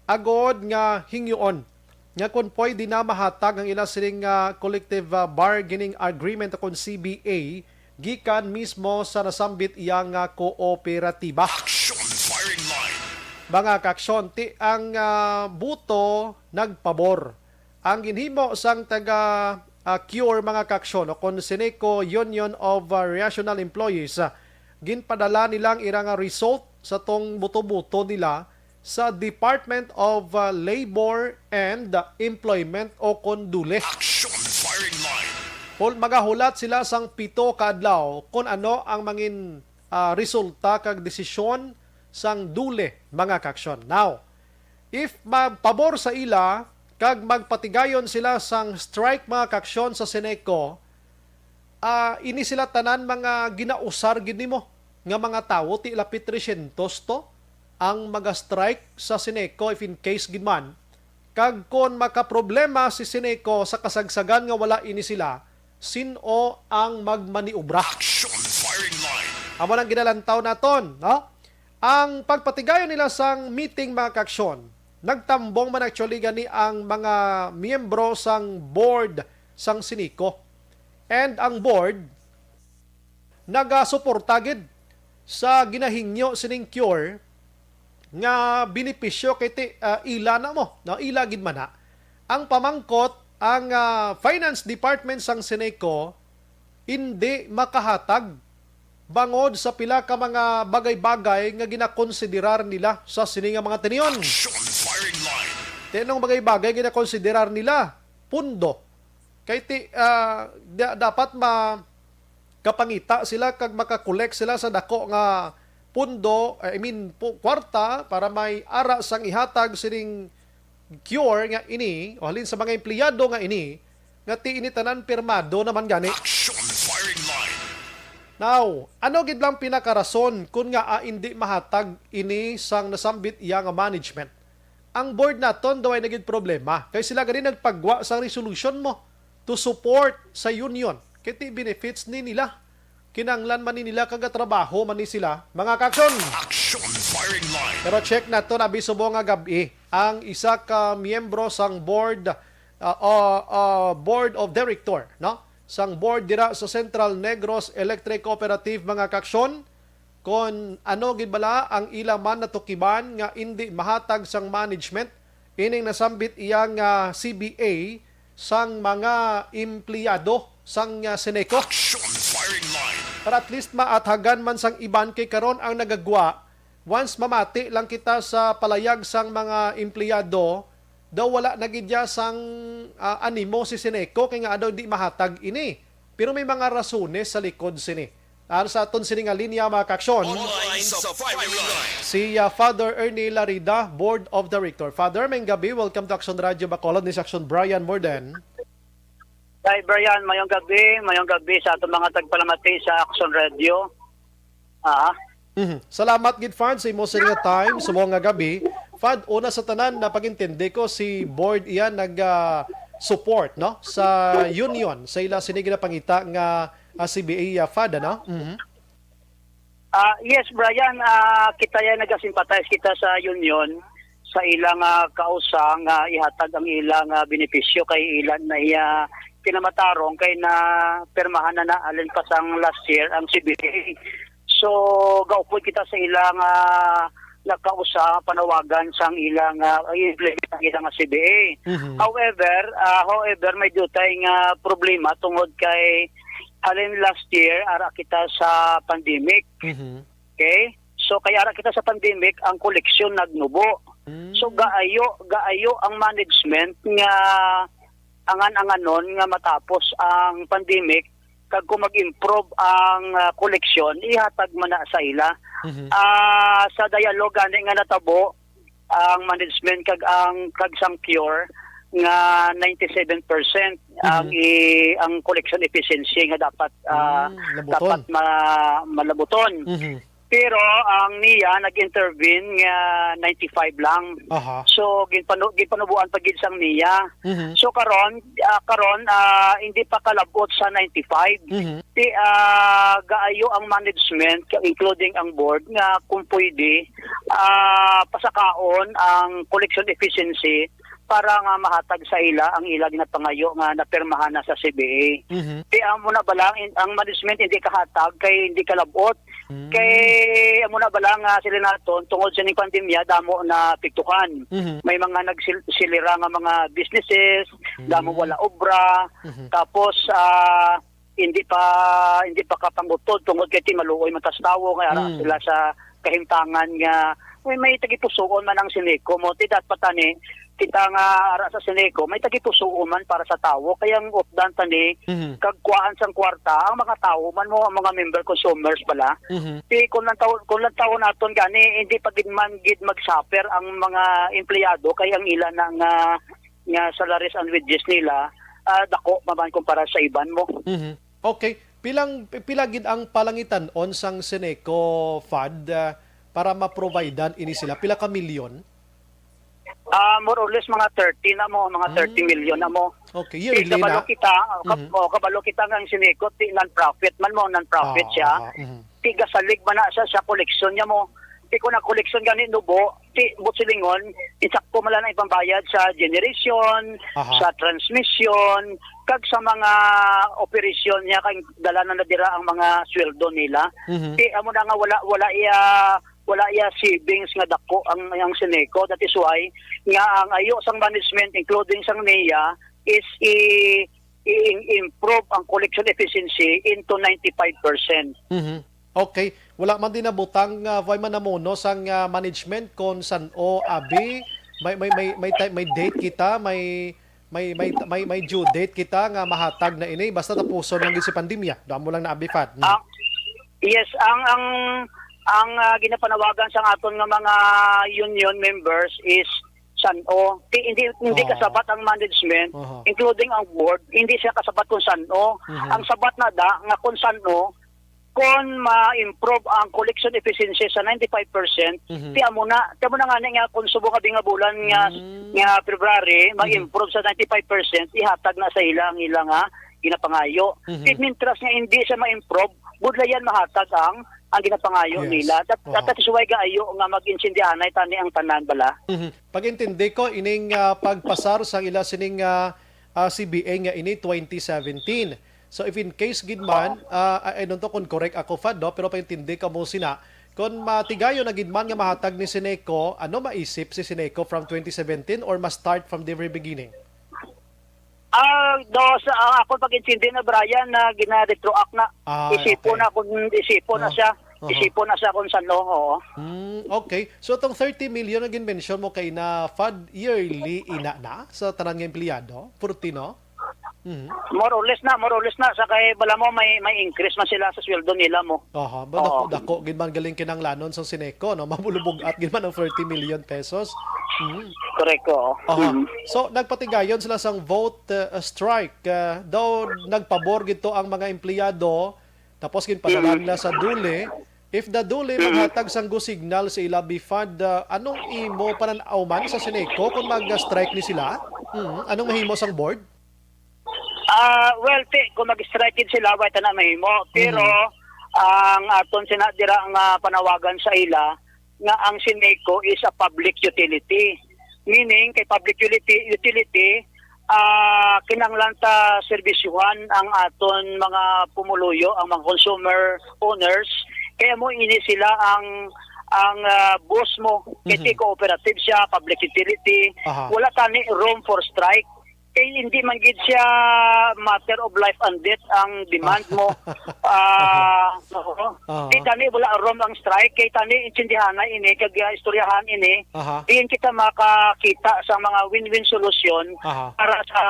agod nga hingyoon nga kon pwede na mahatag ang ila sining, ah, collective, ah, bargaining agreement o kon C B A gikan mismo sa nasambit iya nga kooperatiba. Action firing line. Mga kaaksyon, ti ang, ah, buto nagpabor. Ang ginhimo sang taga, ah, cure, mga kaaksyon, o kon Ceneco Union of, ah, Regional Employees, ah, ginpadala nila ang ira nga result sa tong buto-buto nila sa Department of, uh, Labor and Employment o kon DOLE. Action firing line. Hul-, magahulat sila sang pito ka adlaw kon ano ang mangin, ah, resulta kag desisyon sang DOLE, mga kaaksyon. Now, if magpabor sa ila kag magpatigayon sila sang strike, mga kaaksyon, sa Ceneco, ah, ini sila tanan mga ginausar gid nimo nga mga tawo, ti lapit three syentos to ang maga-strike sa Ceneco if in case gid man. Kag kon makaproblema si Ceneco sa kasagsagan nga wala ini sila, sin-o ang magmaniobra? Action firing line. Amo nang ginalantaw naton, no? Ang pagpatigayon nila sang meeting, mga kaaksyon, nagtambong man actually gani ang mga miyembro sang board sang Ceneco. And ang board nagasuporta gid sa ginahingyo sining cure nga benepisyo kay ti, ah, ila na mo, no? Ila gid man na. Ang pamangkot, ang, ah, finance department sang Ceneco indi makahatag bangod sa pila ka mga bagay-bagay nga ginakonsiderar nila sa sini nga mga tinion. Action firing line. Ti anong bagay-bagay ginakonsiderar nila? Pundo. Kay ti, ah, da-, dapat ma-, kapangita sila kag makakolek sila sa dako nga pundo, I mean, pu-, kwarta para may ara sang ihatag sining cure nga ini, o halin sa mga empleyado nga ini, nga ti ini tanan pirmado naman gani. Action firing line. Now, ano gid lang pinakarason kun nga, ah, indi mahatag ini sang nasambit iya nga management? Ang board naton daw ay naging problema kay sila gani nagpagwa sa resolution mo to support sa union. Kay ti benefits ni nila. Kinanglan man ni nila kag trabaho man ni sila, mga kaaksyon. Action firing line. Pero check naton abi subong nga gab-i ang isa ka miyembro sang board, ah, ah, ah, board of director, no? Sang board dira sa Central Negros Electric Cooperative, mga kaaksyon, kon ano gid bala ang ila man natukiban nga indi mahatag sang management ining nasambit iya nga C B A sang mga empleyado sang, ah, Ceneco. Action firing line. Para at least maathagan man sang iban, kay karon ang nagagwa, once mamati lang kita sa palayag sang mga empleyado, daw wala na gid ya sang, ah, animo si Ceneco kay nga daw di mahatag ini. Pero may mga rasones sa likod sini. Ano sa aton sini nga linya, mga kaaksyon? Online sa firing line. Si, ah, Father Ernie Larida, Board of Director. Father, mayong gabi. Welcome to Action Radio Bacolod. Ni si Action Brian Morden. Hi, Brian. Mayong gabi. Mayong gabi sa aton mga tagpalamati sa Action Radio. Ah, Mhm. Salamat gid, Fad, sa imo sa nga time, subong nga gabi. Fad, una sa tanan, napagintindi ko si board iya nag, ah, support, no, sa union sa ila sini ginapangita nga, ah, C B A, ah, Fad, ano? Mhm. Ah, yes, Brian, ah, kita ya nagasympathize kita sa union sa ilang, ah, kausa nga ihatag ang ilang, ah, benepisyo kay ila na iya kinamatarong kay na pirmahan na na alin pa sang last year ang C B A. So, gaupod kita sa ilang, ah, nakausa panawagan sang ilang, ah, i-implement ang ilang C B A. Mhm. However, ah, however, may dutay nga problema tungod kay Halin last year, ara kita sa pandemic. Mhm. Okay? So, kay ara kita sa pandemic, ang koleksyon nagnubo. Mm. So, gaayo, gaayo ang management nga angan-anganon nga matapos ang pandemic, kag kung mag-improve ang, ah, koleksyon, ihatag man na sa ila. Mhm. Ah, sa dialogue gani nga natabo, ang management kag ang, kag sang Cure nga ninety-seven percent ang Mhm. i-, ang collection efficiency nga dapat, ah, Mm, labuton. dapat ma-, malabuton. Mhm. Pero ang niya nag-intervene nga ninety-five lang. Aha. So, ginpanu-, ginpanubuan pa gid sang niya. Mhm. So, karon, ah, karon, ah, hindi pa kalabot sa ninety-five. Mhm. Ti, ah, gaayo ang management, including ang board, nga kung pwede, ah, pasakaon ang collection efficiency para nga mahatag sa ila ang ila ginapangayo nga napirmahan na sa C B A. Mhm. Ti, amo na ba lang, in-, ang management hindi kahatag kay hindi kalabot. Mm. Kay amo na ba lang nga sila naton, tungod sa ning pandemya, damo na pigtukan. Mhm. May mga nagsilira nga mga businesses, damo Mm. wala obra. Mhm. Tapos, ah, hindi pa, hindi pa kapangutod tungod kay ti maluoy man tas tawo nga ara Mm. sila sa kahimtangan nga may, may tagipusuon man ang Sineco mo. Ti dapat tani kita nga ara sa Sineco, may tagipusuon man para sa tawo. Kay ang utdan tani, Mhm. kag kuhaan sang kwarta, ang mga tawo man mo, ang mga member consumers pala. Mhm. Ti kung lang tawo, kung lang tawo naton gani, hindi pa gid man gid mag-suffer ang mga empleyado kay ang ila na nga, nga salaries and wages nila, ah, dako pa man kumpara sa iban mo. Mhm. Okay. Pilang, pila gid ang palangitan-on sang Sineco fund, ah, para ma-providean ini sila? Pila ka milyon? Ah, more or less mga thirty na mo, mga Mm. thirty million na mo. Okay, Ti yearly kabalo na? kita, kab-, Mhm. oh, kabalo kita nga ang Sineco, ti non-profit man mo, non-profit Ah, siya. ah, mhm. Ti gasalig man na siya sa koleksyon niya mo. Ti kung ang koleksyon gani nubo, ti buot silingon, insakto man lang ang ipambayad sa generation, Aha. sa transmission, kag sa mga operasyon niya, kay dala na, na dira ang mga sweldo nila. Mhm. Ti amo na nga wala, wala iya, wala iya savings nga dako ang, ang Sineco. That is why nga ang ayo sang management, including sang niya, is i-, i-, improve ang collection efficiency into ninety-five percent. Mhm. Okay. Wala man din nabutang, ah, why man namuno sang, ah, management kon san-o abi? May, may, may, may ti-, may date kita, may, may, may, may, may due date kita nga mahatag na ini. Basta tapuson lang gid si pandemya. Damo lang na abi, Fad. Mm. Ah, yes, ang, ang, ang, ah, ginapanawagan sa aton nga mga union members is san-o. Ti-, hindi, hindi Oo. kasabat ang management, Aha. including ang board, hindi siya kasabat kung san-o. Mhm. Ang sabat na da nga kung san-o, kung ma-improve ang collection efficiency sa ninety-five percent, Mhm. ti amo na, ti amo na nga ni nga kung subong abi nga bulan nga, Mm. nga February, Mhm. ma-improve sa ninety-five percent, ihatag na sa ila ang ila nga ginapangayo. Mhm. Ti mintras nga hindi siya ma-improve, budlayan mahatag ang, ang ginapangayo Yes. nila. That, Aha. that is why gaayo nga mag-intindihanay tani ang tanan bala. Mhm. Pag-intindi ko, ining, ah, pagpasar sang ila sining, ah, ah, C B A nga ini twenty seventeen. So, if in case gid man, ah, I, I don't know kung correct ako, Fad, no? Pero pag-intindi ko mo sina, kung matigayon na gid man nga mahatag ni Sineco, ano maisip si Sineco from twenty seventeen or ma-start from the very beginning? Ah, do sa, ah, ako pag-intindi na, Brian, na gina-retroact na. Ah, Isipon okay. na kung isipon na Ah, siya. aha. Isipon na siya kung san-o, oo. Hmm, okay. So, itong thirty million na gin-mention mo kay na Fad, yearly ina na sa tanan nga empleyado? Forty, no? Mhm. More or less na, more or less na. Sa kay bala mo, may, may increase man sila sa sweldo nila mo. Aha, ba, Oo. dako, dako gid man galing kinahanglanon sa Sineco, no? Mabulubog-at gid man ang thirty million pesos. Mhm. Correct, oo. Aha. Mhm. So, nagpatigayon sila sang vote, uh, strike. Uh, daw nagpabor gid to ang mga empleyado, tapos ginpadala Mhm. nila sa DOLE. If the DOLE Mhm. maghatag sang go signal sa ila, Fad, uh, anong imo panan-aw man sa Sineco kung mag-strike ni sila? Mhm. Anong mahimo sang board? Ah, well, ti, kung mag-strike gid sila, wa ta na mahimo. Pero Mhm. ang aton sina dira nga panawagan sa ila nga ang Sineco is a public utility. Meaning, kay public utility, utility, ah, kinahanglan ta serbisyuhan ang aton mga pumuluyo, ang mga consumer owners. Kaya mo ini sila ang, ang, ah, boss mo. Kay Mhm. ti cooperative siya, public utility. Aha. Wala tani room for strike. Kay hindi man gid siya matter of life and death ang demand mo. Ah, oo. Aha. Kay tani wala rom ang strike, kay tani intindihanay ini, kag, ah, istoryahan ini. Aha. Diin kita makakita sa mga win-win solution Aha. para sa,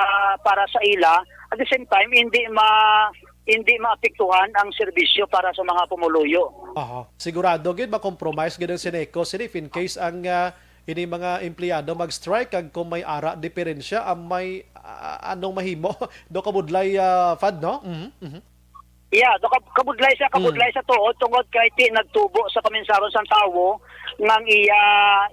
para sa ila. At the same time, hindi ma-, hindi maapektuhan ang serbisyo para sa mga pumuluyo. Aha. Sigurado gid ma-compromise gid ang Ceneco, sir, if in case ang, ah, ini mga empleyado mag-strike, kag kung may ara diferensya, ah, may, ah, anong mahimo? Do kabudlay, ah, Fad, no? Mhm, mhm. Yeah, do kab-, kabudlay sa, kabudlay Mm. sa tuod, tungod kay ti nagtubo sa kaminsaron sang tawo nga ang iya,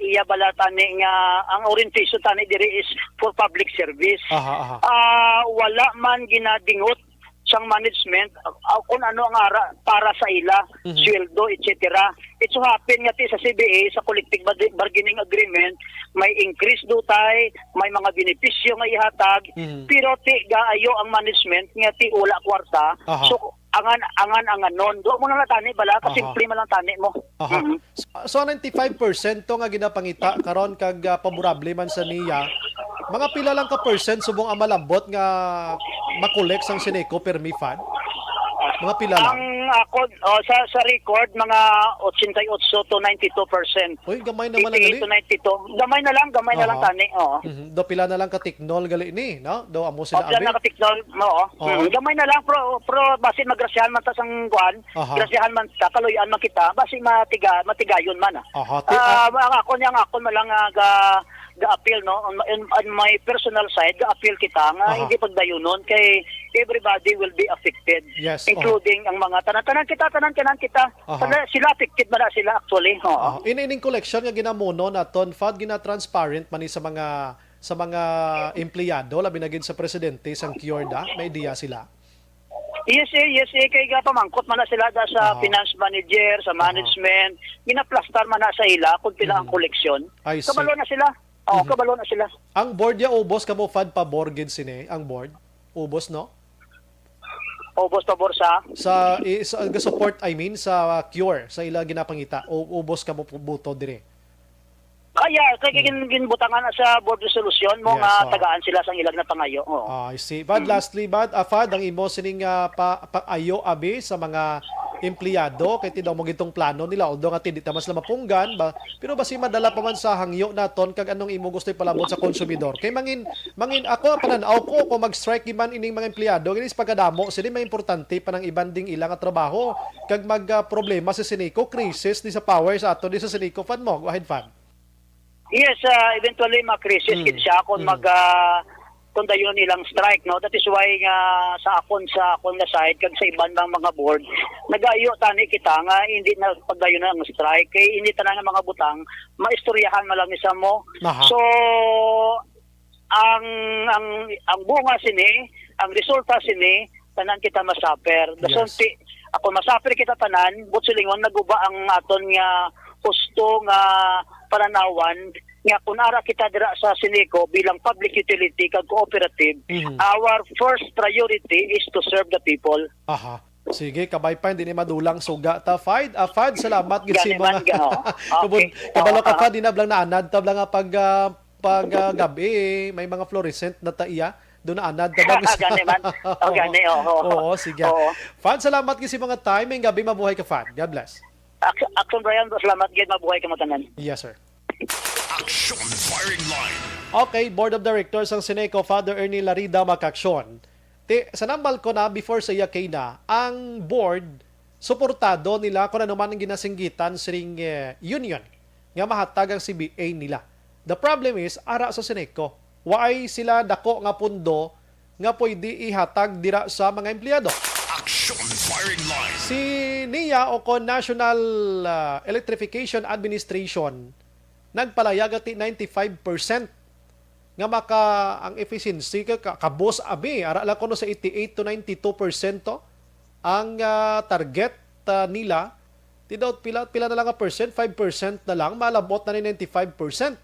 iya bala tani nga ang orientation tani diri is for public service. Aha, aha. Ah, wala man ginadingot sang management, ah, kung ano ang ara para sa ila, Mhm. sweldo, et cetera. It so happen nga ti sa C B A, sa collective barg-, bargaining agreement, may increase do tay, may mga benepisyo nga ihatag, Mhm. pero ti gaayo ang management nga ti wala kwarta. Aha. So, angan, angan, anganon. Do mo na lang tani bala, Aha. kasimple man lang tani mo. Aha. Mhm. So, so, ninety-five percent to nga ginapangita karon kag, ah, paborable man sa niya, mga pila lang ka percent subong ang malambot nga makolek sang Ceneco permi, Fad? Mga pila lang? Ang ako, oh, sa, sa record, mga eighty-eight to ninety-two percent. Uy, gamay naman ang Eighty-eight gali. to ninety-two. Gamay na lang, gamay na lang Aha. tani, oo. Mhm. Do pila na lang ka tiknol gali ni, no? Do amo sila Oh, pila abi. na ka tiknol, oo. Oo. Mhm. Gamay na lang, pero, pero basi magrasyahan man ta sang kuan, Aha. grasyahan man ta, kaluy-an man kita, basi matiga-, matigayon man, ah. Aha, ti-, Ah, ah, ang ako niya, ang ako man lang, ah, ga-, ga-appeal, no? On, on, on my personal side, ga-appeal kita nga Aha. hindi pagdayunon kay everybody will be affected, Yes, oh. including ang mga tanan, tanan kita, tanan, tanan kita. Aha. Sila, sila affected man na sila actually. Oo. Aha. Ini, ining collection nga ginamuno naton, Fad, gina-transparent man ni sa mga, sa mga empleyado, labi na gid sa presidente sang CURE da, may ideya sila? Yes, eh, yes, eh, kay gapamangkot man na sila da sa Aha. finance manager, sa Aha. management, ginaplastar man na sa ila kung pila ang Mhm. koleksyon. I see. Kabalo na sila. Oo, Mhm. kabalo na sila. Ang board ya ubos kamo, Fad, pabor gid sini, ang board? Ubos, no? Ubos pabor sa? Sa, i-, sa, ga-support, I mean, sa CURE, sa ila ginapangita, u-, ubos kamo pu-, buto diri? Ah, yeah, kay Hmm. gin-, ginbutangan na sa board resolution mo Yes, nga oo. tagaan sila sang ilag na pangayo. Oo. Ah, I see. But Mm. lastly, Bad, ah, Fad, ang imo sining, ah, pa-, paayo, abi, sa mga empleyado, kay ti daw mo gitong plano nila, although nga ti di ta man sila mapunggan, ba, pero basi madala pa man sa hangyo naton, kag anong imo gusto ipalabot sa konsumidor? Kay mangin, mangin ako, panan-aw ko, kung mag-strike man ining mga empleyado, gani sa pagkadamo, sila may importante pa nang iban ding ila nga trabaho, kag mag, ah, problema sa Ceneco, crisis ni sa power sa ato, di sa Ceneco, Fad mo. Go ahead, Fad. Yes, ah, eventually, ma-crisis Mm, gid siya kung mm. mag, ah, kung dayon nilang strike, no? That is why nga sa akon, sa akon nga side, kag sa iban pang mga board, nagayo tani kita nga hindi na pagdayon ang strike, kay hindi tanan nga mga butang maistoryahan man lang ni sa mo. Aha. So, ang, ang, ang bunga sini, ang resulta sini, tanan kita masuffer. Dason Yes. ti, ako masuffer kita tanan, but silingon naguba ang aton nga husto nga pananawan nga kung ara kita dira sa Ceneco bilang public utility kag cooperative, Mhm. our first priority is to serve the people. Aha. Sige, kabay pa, hindi ni madulang suga ta. Fad, ah, Fad, salamat gid Gani si man, mga ga-, oh. Kabun-, Okay. kabalo ka, Oo. Fad, di na blang naanad ta blang nga pag, ah, pag, ah, gabi, may mga fluorescent na ta iya. Doon naanad ta blang Ah, gani man. Oh, gani, oh, oh. Oo, sige. Oo. Fad, salamat gid si mga time. May gabi, mabuhay ka, Fad. God bless. Action, Action Brian, salamat gid, mabuhay ka matanan. Yes, sir. Action Firing Line. Okay, Board of Directors sang Ceneco, Father Ernie Larida, Makaksyon. Ti, sa nambal ko na, before sa iya kay na, ang board, suportado nila kung ano man ang ginasinggitan sining, eh, union nga mahatag ang C B A nila. The problem is, ara sa Ceneco, waay sila dako nga pundo nga pwede ihatag dira sa mga empleyado. Action Firing Line. Si nia o kon National, ah, Electrification Administration nagpalayag ati ninety-five percent nga maka, ang efficiency ka, ka, kabos abi, ara lang kuno sa eighty-eight to ninety-two percent ang, ah, target, ah, nila. Ti daw pila, pila na lang nga percent, five percent na lang, malabot na ni ninety-five percent.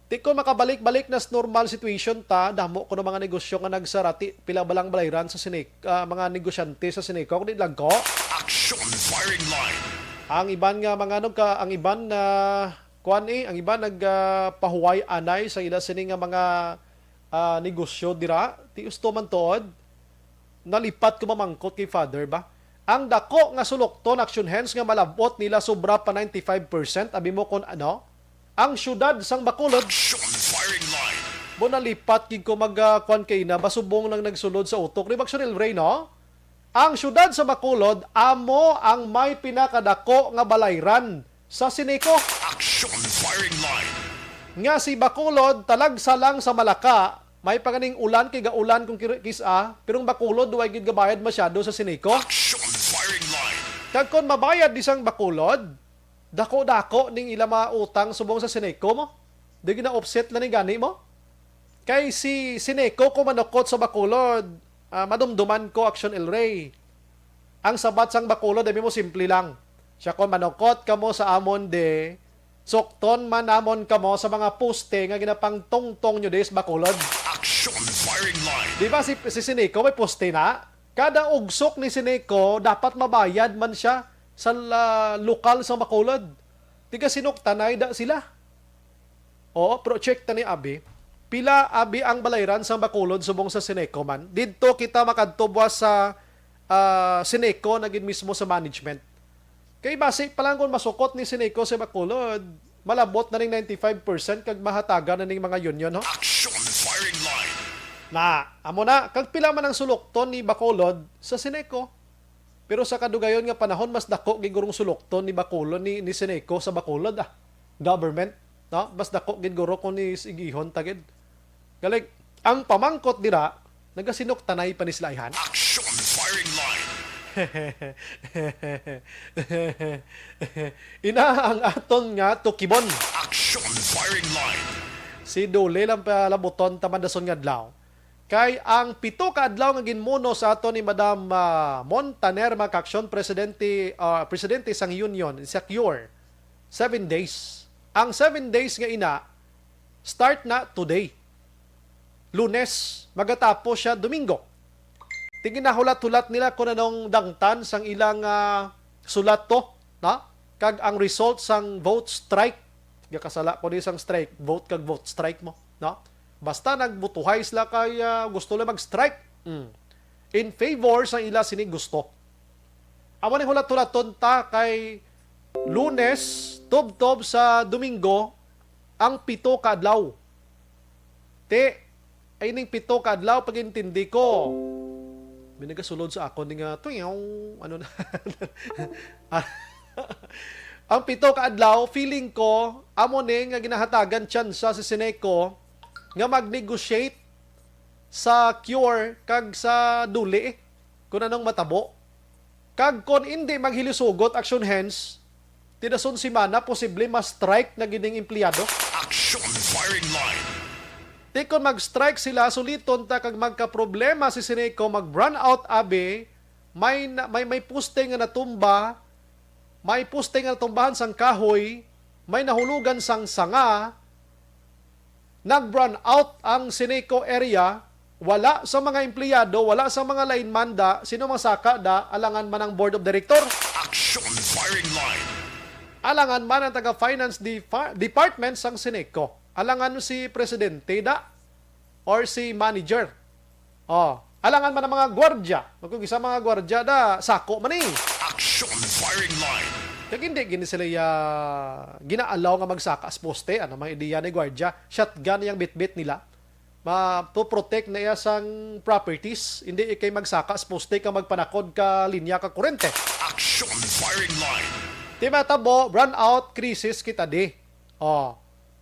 Ti kung makabalik-balik na sa normal situation ta, damo kuno mga negosyo nga nagsara, ti pila ba lang balayran sa Ceneco, ah, mga negosyante sa Ceneco, kung di lang ko. Action Firing Line. Ang iban nga mga ano ka, ang iban na kuan, eh, ang iban nag, ah, pahuway anay sa ila sini nga mga ah, negosyo dira, ti gusto man tuod, nalipat ko mamangkot kay Father ba. Ang dako nga sulokton, action hands, nga malabot nila sobra pa ninety-five percent, abi mo kon ano? Ang siyudad sang Bacolod. Action firing line. Bo, nalipat gid ko mag, ah, kwan kay na, ba subong lang nagsulod sa utok. Di ba, Action El Rey, no? Ang siyudad sa Bacolod amo ang may pinakadako nga balayran sa Sineco. Action firing line. Nga si Bacolod talagsa lang sa Malacca, may pa ganing ulan kay gaulan kung kir-, kis-a, pero ang Bacolod way gid gabayad masyado sa Sineco. Action firing line. Kag kon mabayad di sang Bacolod, dako-dako ning ila mga utang subong sa Sineco mo. Di gina-offset lang ni gani mo. Kay si Sineco ko manukot sa Bacolod, ah, madumduman ko, Action El Rey. Ang sabat sang Bacolod, abi mo, simple lang. Siya, kon manukot kamo sa amon di, sukton man namon kamo sa mga poste nga ginapangtungtong nyo di sa Bacolod. Action firing line. Di ba si, si Sineco may poste na? Kada ugsok ni Sineco, dapat mabayad man siya sa la-, lokal sa Bacolod. Tiga sinuktanay da sila. Oo, pero check ta ni abi. Pila abi ang balayran sang Bacolod subong sa Sineco man? Didto kita makadto buwas sa, ah, Sineco na gid mismo sa management. Kay basi pa lang kung masukot ni Sineco sa Bacolod, malabot na ning ninety-five percent kag mahatagan na ning mga union, ho? Action firing line. Na, amo na, kag pila man ang sulokton ni Bacolod sa Sineco? Pero sa kadugayon nga panahon, mas dako gid gurong sulokton ni Bacolod, ni, ni Sineco sa Bacolod, ah, government, no? Mas dako gid guro kung ni sigihon ta gid. Galing, ang pamangkot dira, nagasinuktanay pa ni sila, ayhan. Action firing line. Ina ang aton nga tukibon. Action firing line. Si Dole lang palabuton ta man dason nga adlaw. Kay ang pito ka adlaw nga ginmuno sa ato ni Madam, ah, Montaner, mga kaaksyon, presidente, ah, presidente sang Union, sa CURE, seven days. Ang seven days nga ina, start na today. Lunes, magatapos siya Domingo. Ti ginahulat-hulat nila kung anong dangtan sang ilang, ah, sulat to, na? Kag ang result sang vote strike, gakasala ko ni sang strike, vote kag vote strike mo, no? Basta nagbutuhay sila kay, ah, gusto nila mag-strike. Mm. In favor sa ila sini gusto. Amo ni hulat-hulaton ta kay Lunes, tubtob sa Domingo, ang pito ka adlaw. Ti, ay ning pito ka adlaw, pag-intindi ko, may nagasulod sa akon ni nga, tuyaw, ano na. Ang pito ka adlaw, feeling ko, amo ni nga ginahatagan tsansa si Sineco nga mag-negotiate sa CURE kag sa Dole, eh, kung anong matabo. Kag kon indi maghilisugot, action hands, ti dason semana, posible ma-strike na gid ning empleyado. Action firing line. Ti kon mag-strike sila, suliton ta kag magkaproblema si Sineco, mag-brownout abi, may na, may, may poste nga natumba, may poste nga natumbahan sang kahoy, may nahulugan sang sanga, nag-brownout ang Sineco area, wala sa mga empleyado, wala sa mga lineman da, sino masaka da, alangan man ang board of director. Action firing line. Alangan man ang taga-finance defa-, department sang Sineco. Alangan si presidente da or si manager. Oh, alangan man ang mga gwardya. Kung isa mga gwardya da, sako man eh. Action firing line. Kag hindi gini sila ya ginaalaw nga magsaka sa poste. Ano mga ideya ni gwardya? Shotgun yang bitbit nila. Ma-, to protect na iya sang properties. Hindi ikay magsaka sa poste ka magpanakod ka linya ka kurente. Action firing line. Ti matabo, brownout, krisis kita di. Oh.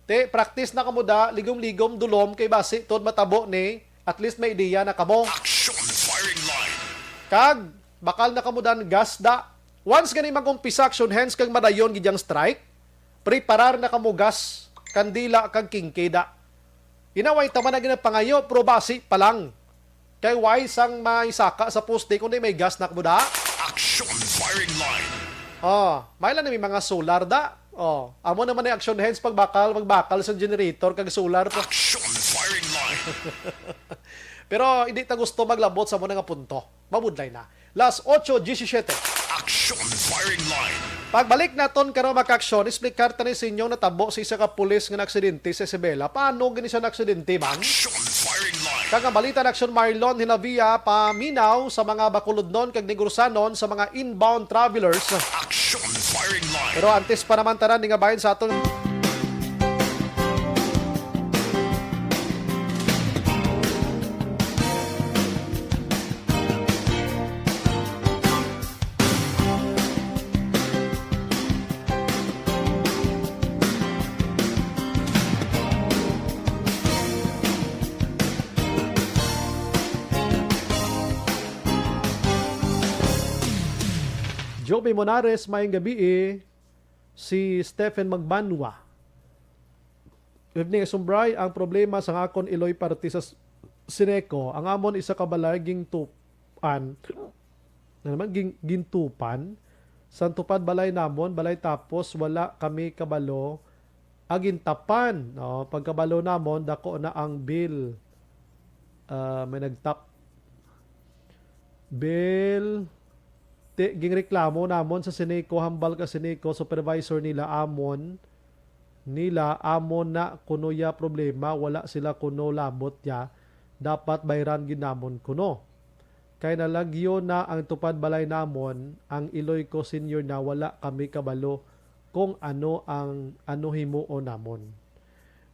Ti, practice na kamo da, ligom-ligom, dulom, kay basi, tuod matabo ni, at least may ideya na kamo. Action firing line. Kag, bakal na kamo dan gas da. Once gani mag-umpisa action hands kag madayon gid ang strike, preparar na kamo gas, kandila, kag kingke da. Inaway tama na ginapangayo, pero basi pa lang. Kay why sang may saka sa poste kundi may gas na kamo da? Action firing line. Oh, may lang na may mga solar da. Oh, amo naman ni action hands pagbakal, pagbakal sa generator kag solar pa. Action firing line. Pero hindi ta gusto maglabot sa muna nga punto. Mabudlay na. Las ocho diecisiete. Action firing line. Pagbalik naton karon, mga ka-aksyon, explicar ta ni sa inyo natabo sa isa ka pulis nga naaksidente sa Isabela. Paano gani siya naaksidente, man? Action firing line. Kag ang balita na Action Marlon Hinavia paminaw sa mga Bacolodnon kag Negorosanon sa mga inbound travelers. Action firing line. Pero antes pa naman, tanan, ningabayan sa aton. Joby Monares, maayong gabii. Si Stephen Magbanwa. Evening, Sumbray, ang problema sa akon iloy parte sa s-, Sineco, ang amon isa ka balay gingtupan, na naman, ging-, gintupan, sa tupad balay namon, balay tapos wala kami kabalo, agintapan. No? Pagkabalo namon, dako na ang bill. Ah, may nagtap. Bill, ti, gingreklamo namon sa Sineco, hambal ka Sineco, supervisor nila amon, nila amon na kuno ya problema, wala sila kuno labot ya, dapat bayran gid namon kuno. Kay nalagyo na ang tupad balay namon, ang iloy ko senior na, wala kami kabalo kung ano ang, ano himuon namon.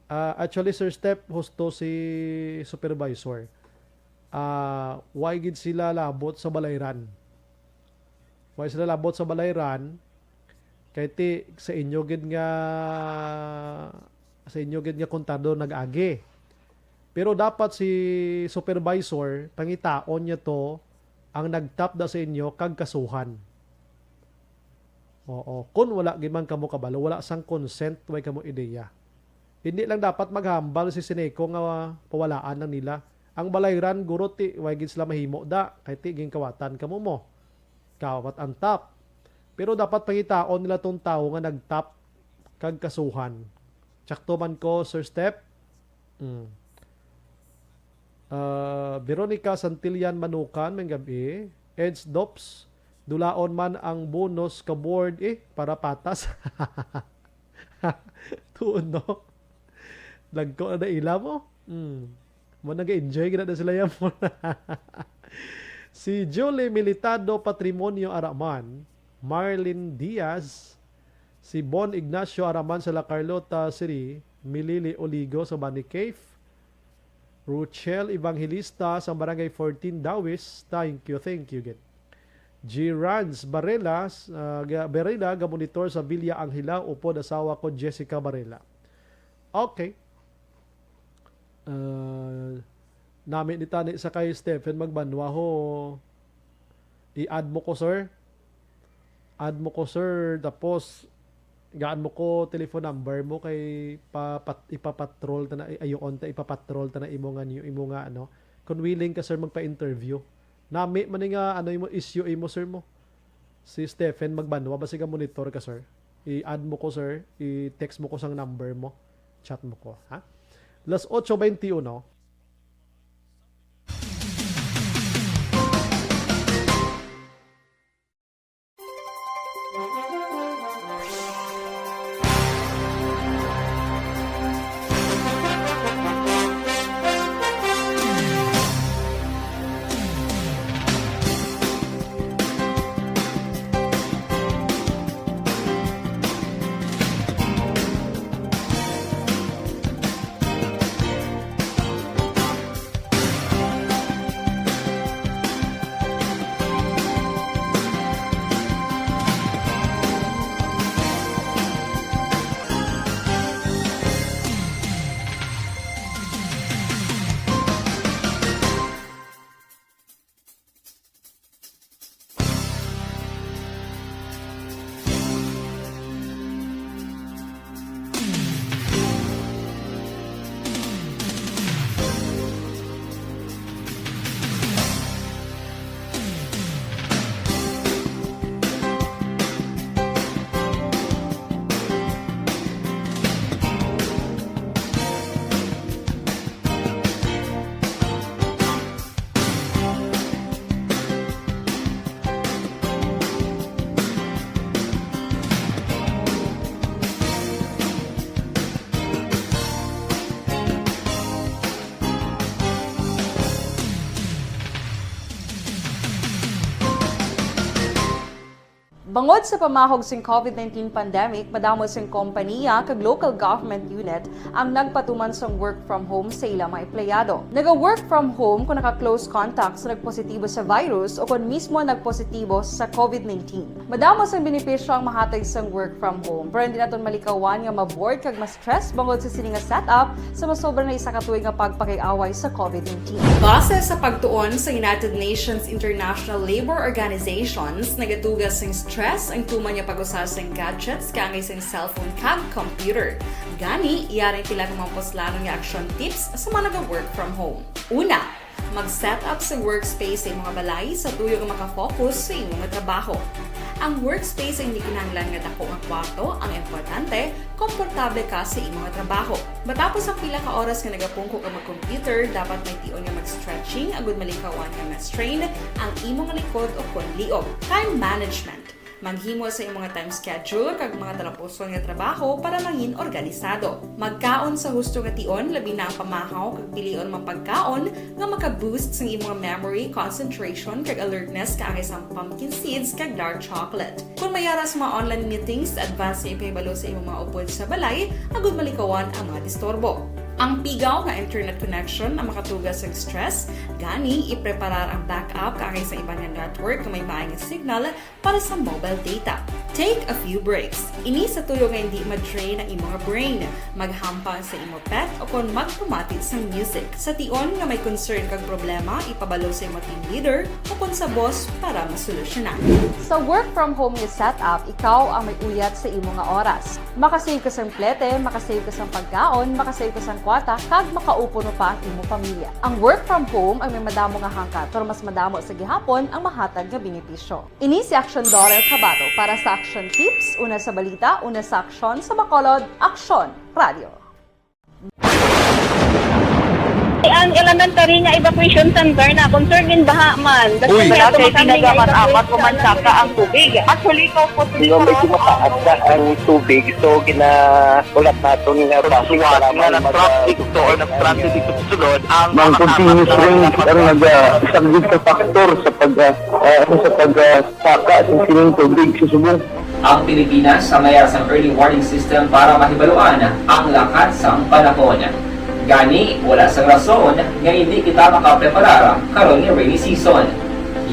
Ah, actually, Sir Step, husto si supervisor. Ah, why gid sila labot sa balayran? Why sila labot sa balayran? Kay ti, sa inyo gid nga, sa inyo gid nga kontado nag-agi. Pero dapat si supervisor, pangitaon niya to, ang nagtap da sa inyo kag kasuhan. Oo, kun wala gid man kamo kabalo, wala sang consent, way kamo ideya. Hindi lang dapat maghambal si Sineco nga pawalaan lang nila. Ang balayran, guro, ti, way gid sila mahimo da, kay ti, ginkawatan kamo mo. Kawat ang tap. Pero dapat pangitaon nila tong tawo nga nagtap kag kasuhan. Tsakto man ko, Sir Step? Mm. Ah, Veronica Santillan Manukan, may gabi. Eds Dops, dulaon man ang bonus ka board, eh, para patas. Tuon, no? Lagko na na ila mo. Mm. Mo nag-enjoy gid na sila yan mo. Si Julie Militado Patrimonio Araman, Marlene Diaz, si Bon Ignacio Araman sa La Carlota City, Milili Oligo sa Bani Cave, Ruchel Evangelista sa Barangay fourteen Dawis, thank you, thank you gid. G. Rans Barela, ah, ga-, Barela, gamonitor sa Villa Angela, upod asawa ko, Jessica Barela. Okay. Ah, nami ni tani sa kay Stephen Magbanwa ho. I-add mo ko, sir. Add mo ko, sir. Tapos, gaan mo ko telephone number mo kay pa-, pat-, ipapatrol ta na, ay, ayoon ta, ipapatrol ta na imo nga niyo, imo nga, ano. Kung willing ka, sir, magpa-interview. Nami man ni nga, ano, imo issue, imo, sir, mo. Si Stephen Magbanwa, basi ka monitor ka, sir. I-add mo ko, sir. I-text mo ko sang number mo. Chat mo ko, ha? Las ocho veintiuno. Bangod sa pamahog sing COVID nineteen pandemic, madamo sing kompaniya kag local government unit ang nagpatuman sang work from home sa ila mga empleyado. Naga-work from home kung naka-close contact sa nagpositibo sa virus o kon mismo nagpositibo sa COVID nineteen. Madamo sang benepisyo ang mahatag sang work from home, pero hindi naton malikawan nga ma-bored kag ma-stress bangod sa sini nga setup sa masobra na isa ka tuig nga pagpakig-away sa COVID nineteen. Base sa pagtuon sa United Nations International Labour Organizations, nagatuga sing stress ang tuman nga pag-usa sing gadgets kaangay sing cellphone kag computer. Gani, yari ang pila ka mga puslanon nga action tips sa mga naga-work from home. Una, mag-set up sa workspace sa imong balay sa tuyo nga makafocus sa imong trabaho. Ang workspace ay hindi kinahanglan nga dako nga kwarto ang importante, komportable ka sa imong trabaho. Matapos ang pila ka oras nga nagapungko ka mag-computer, dapat may tion nga mag-stretching agud malikawan nga ma-strain ang imong likod o kon liog. Time management. Maghimo sa imong time schedule kag mga talapuson nga trabaho para mangin organisado. Magkaon sa husto nga tion, labi na ang pamahaw kag pilion mga pagkaon nga maka-boost sang imong memory, concentration, kag alertness kaangay sang pumpkin seeds kag dark chocolate. Kon may ara sa mga online meetings, advance nga ipahibalo sa imong mga upod sa balay agud malikawan ang mga disturbo. Ang pigaw nga internet connection ang makatuga sang stress, gani ipreparar ang backup kaangay sa iban nga network nga may maay nga signal para sa mobile data. Take a few breaks. Ini sa tuyo nga hindi ma-drain ang imong brain. Maghampang sa imo pet o kon magpamati sang music. Sa tion nga may concern kag problema, ipabalo sa imo team leader o kon sa boss para masolusyonan. Sa work from home nga setup, ikaw ang may uyat sa imo nga oras. Makasave ka sang plete, makasave ka sang pagkaon, makasave ka sang kwarta, kag makaupod pa ang imo pamilya. Ang work from home ang may madamo nga hangkat, pero mas madamo sa gihapon ang mahatag nga benepisyo. Ini si Action Daughter Kabato para sa Action Tips, una sa balita, una sa aksyon, sa Bacolod, Aksyon Radio. Ang elementary nga evacuation center na concern in baha man. Uy. Wala kay pinagaman amat ko man saka ang tubig. Actually, ikaw po, medyo mataas na ang tubig, so gina-, ulat naton nga traffic, salamat nga nag-traffic to or nag-transit dito sa sulod ang mga continuous rain ang nag-, ah, isang sa factor sa pag, ah, ah, ano, sa pag, ah, saka sa sining tubig sa subong. Ang Pilipinas ang may sang early warning system para mahibaluan ang lakat sang panahon. Gani, wala sang rason nga hindi kita makapreparar karon nga rainy season.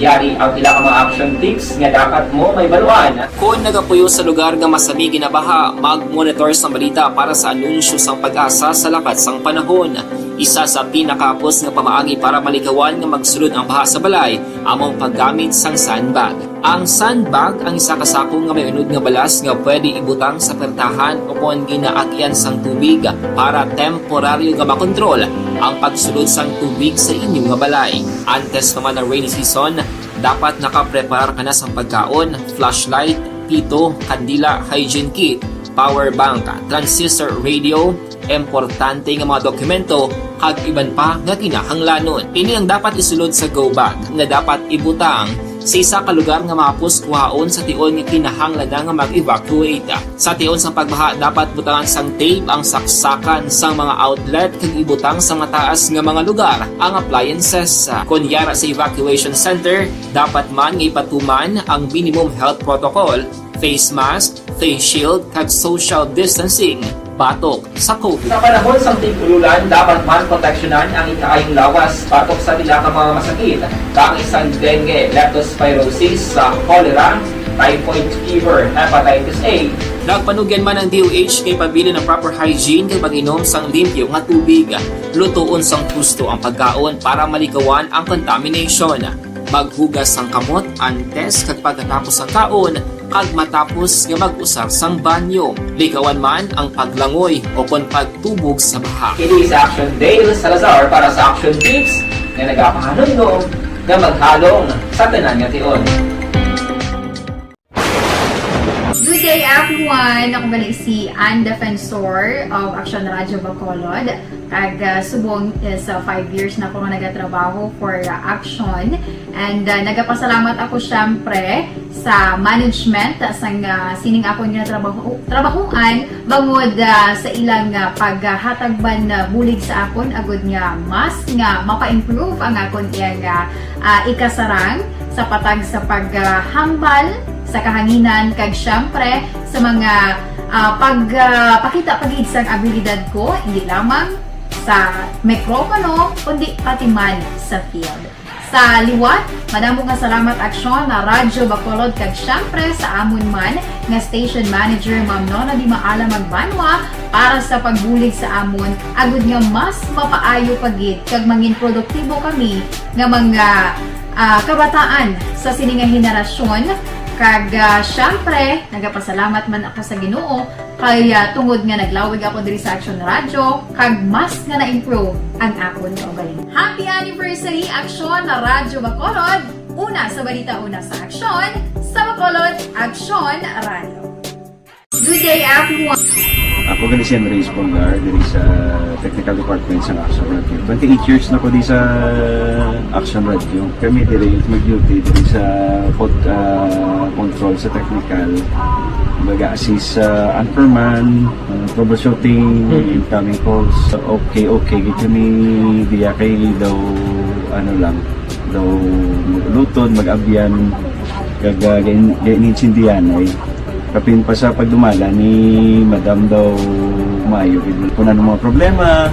Yari ang pila ka mga action tips nga dapat mo mahibaluan. Kon nagapuyo sa lugar nga masami ginabaha, mag-monitor sang balita para sa anunsyo sang PAGASA sa lakat sang panahon. Isa sa pinakahapos nga pamaagi para malikawan nga magsulod ang baha sa balay amo ang paggamit sang sandbag. Ang sandbag ang isa ka sako nga may unod nga balas nga pwede ibutang sa pertahan o kon ginaagyan sang tubig para temporaryo nga makontrol ang pagsulod sang tubig sa inyo nga balay. Antes pa man ang rainy season, dapat nakapreparar ka na sang pagkaon, flashlight, pito, kandila, hygiene kit, power bank, transistor radio, importante nga mga dokumento, kag iban pa nga kinahanglanon. Ini ang dapat isulod sa go bag nga dapat ibutang sa isa ka lugar nga mahapos kuhaon sa tion nga kinahanglan na nga mag-evacuate. Sa tion sang pagbaha, dapat butangan sang tape ang saksakan sang mga outlet kag ibutang sa mataas nga mga lugar ang appliances. Kon yara sa evacuation center, dapat man nga ipatuman ang minimum health protocol, face mask, face shield, kag social distancing batok sa COVID. Sa panahon sang tig-ululan, dapat man proteksyonan ang ikaayong lawas batok sa pila ka mga masakit, kaangay sang dengue, leptospirosis, sa cholera, typhoid fever, hepatitis A. Nagpanugyan man ang D O H nga ipabilin ang proper hygiene kag pag-inom sang limpyo nga tubig. Lutoon sang husto ang pagkaon para malikawan ang contamination. Maghugas sang kamot antes kag pagkatapos sang kaon kag matapos nga mag-usar sang banyo. Likawan man ang paglangoy o kon pagtubog sa baha. Kini si Action Dale Salazar para sa Action Tips nga nagapahanumdom nga maghalong sa tanan nga tion. Good day, everyone! Ako bali si Ann Defensor of Action Radio Bacolod. Kag, ah, subong is, ah, five years na ako nga nagatrabaho for, ah, Action. And, ah, nagapasalamat ako, syempre, sa management, ah, sang, ah, sining akon nga trabaho, trabahuan, bangod, ah, sa ilang, ah, paghatag man, ah, bulig sa akon, agud nga mas nga mapa-improve ang akon iyang, ah, ah, ikasarang. sa patag sa paghambal sa kahanginan, kag siyempre sa mga, ah, pag, ah, pakita pa gid sang abilidad ko, hindi lamang sa mikropono, kundi pati man sa field. Sa liwat, madamo nga salamat, Aksyon, na Radyo Bacolod, kag siyempre sa amon man nga station manager, Ma'am Nona Di Maala Magbanwa, para sa pagbulig sa amon, agud nga mas mapaayo pa gid kag mangin produktibo kami nga mga, ah, kabataan sa sini nga henerasyon. Kag, ah, siyempre, nagapasalamat man ako sa Ginoo kay, ah, tungod nga naglawig ako diri sa Action Radio, kag mas nga na-improve ang akon kaugalingon. Happy anniversary, Aksyon na Radyo Bacolod! Una sa balita, una sa aksyon, sa Bacolod, Aksyon Radio. Good day, everyone. Ako gali si Henry Espolgar, diri sa Technical Department sa Action Radio. Twenty-eight years na ko di sa Action Radio. Kami diri mag-duty diri sa pod-, ah, control sa technical. Mag-assist sa anchorman, ah, troubleshooting, incoming calls. Okay, okay, gid kami diya kay daw, ano lang, daw mag-ulutod, mag-abyan, kag, ah, gain-, gain-, insindihan ay. Kapin pa sa pagdumala ni Madam daw maayo gid. Kung ano mga problema,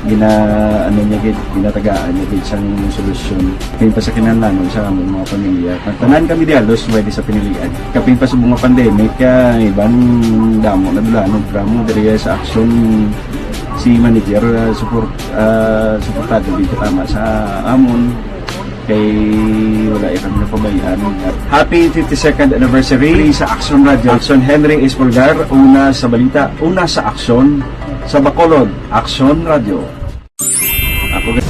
gina-, ano niya gid, ginatagaan niya gid sang solusyon. Kapin pa sa kinahanglanon sa among mga pamilya. Nagtanan kami di halos pwede sa pinilian. Kapin pa sa mga pandemic, ah, iban damo na dula, ano, drama diri sa action si manager, ah, support, ah, suportado gid tama sa amon. Kay wala kami napabayaan. Happy fifty-second anniversary sa Action Radio. Action Henry Espolgar, una sa balita, una sa aksyon, sa Bacolod, Action Radio. Ako ga-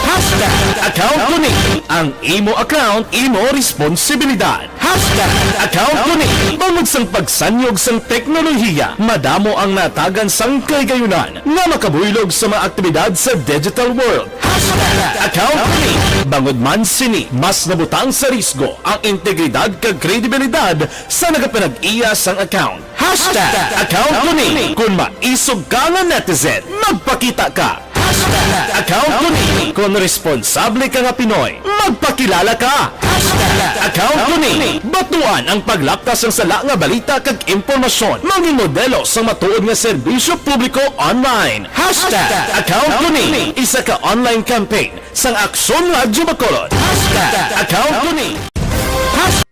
Hashtag account ko ni. Ang imo account, imo responsibilidad. Hashtag account ko ni. Bangod sang pagsanyog sang teknolohiya, madamo ang natagan sang kahigayunan nga makabuylog sa mga aktibidad sa digital world. Hashtag account ko ni. Bangod man sini, mas nabutang sa risgo ang integridad kag kredibilidad sa nagapanag-iya sang account. Hashtag account ko ni. Kung maisog ka nga netizen, magpakita ka. Hashtag account ko ni. Kung responsable ka nga Pinoy, magpakilala ka. Hashtag account ko ni. Batuan ang paglapkas sang sala nga balita kag impormasyon. Mangin modelo sang matuod nga serbisyo publiko online. Hashtag account ko ni. Isa ka online campaign sang Aksyon Radyo Bacolod. Hashtag account ko ni. Hashtag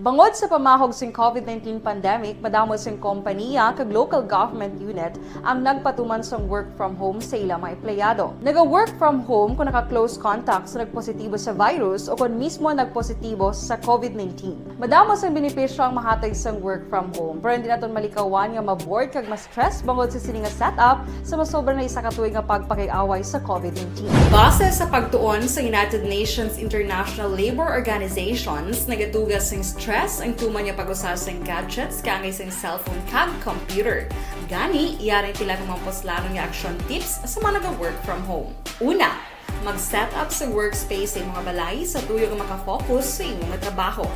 Bangod sa pamahog sing COVID nineteen pandemic, madamo sing kompaniya kag local government unit ang nagpatuman sang work from home sa ila mga empleyado. Naga-work from home kung naka-close contact sa nagpositibo sa virus o kon mismo nagpositibo sa COVID nineteen. Madamo sang benepisyo ang mahatag sang work from home, pero hindi naton malikawan nga ma-bored kag ma-stress bangod sa sini nga setup sa masobra na isa ka tuig nga pagpakig-away sa COVID nineteen. Base sa pagtuon sa United Nations International Labour Organizations, nagatuga sing stress ang tuman nga pag-usa sang gadgets kaangay sang cellphone kag computer. Gani, yari sila nga mga puslanon nga action tips sa mga naga-work from home. Una, mag-set up sa workspace sa imong balay sa tuyo nga makafocus sa imong trabaho.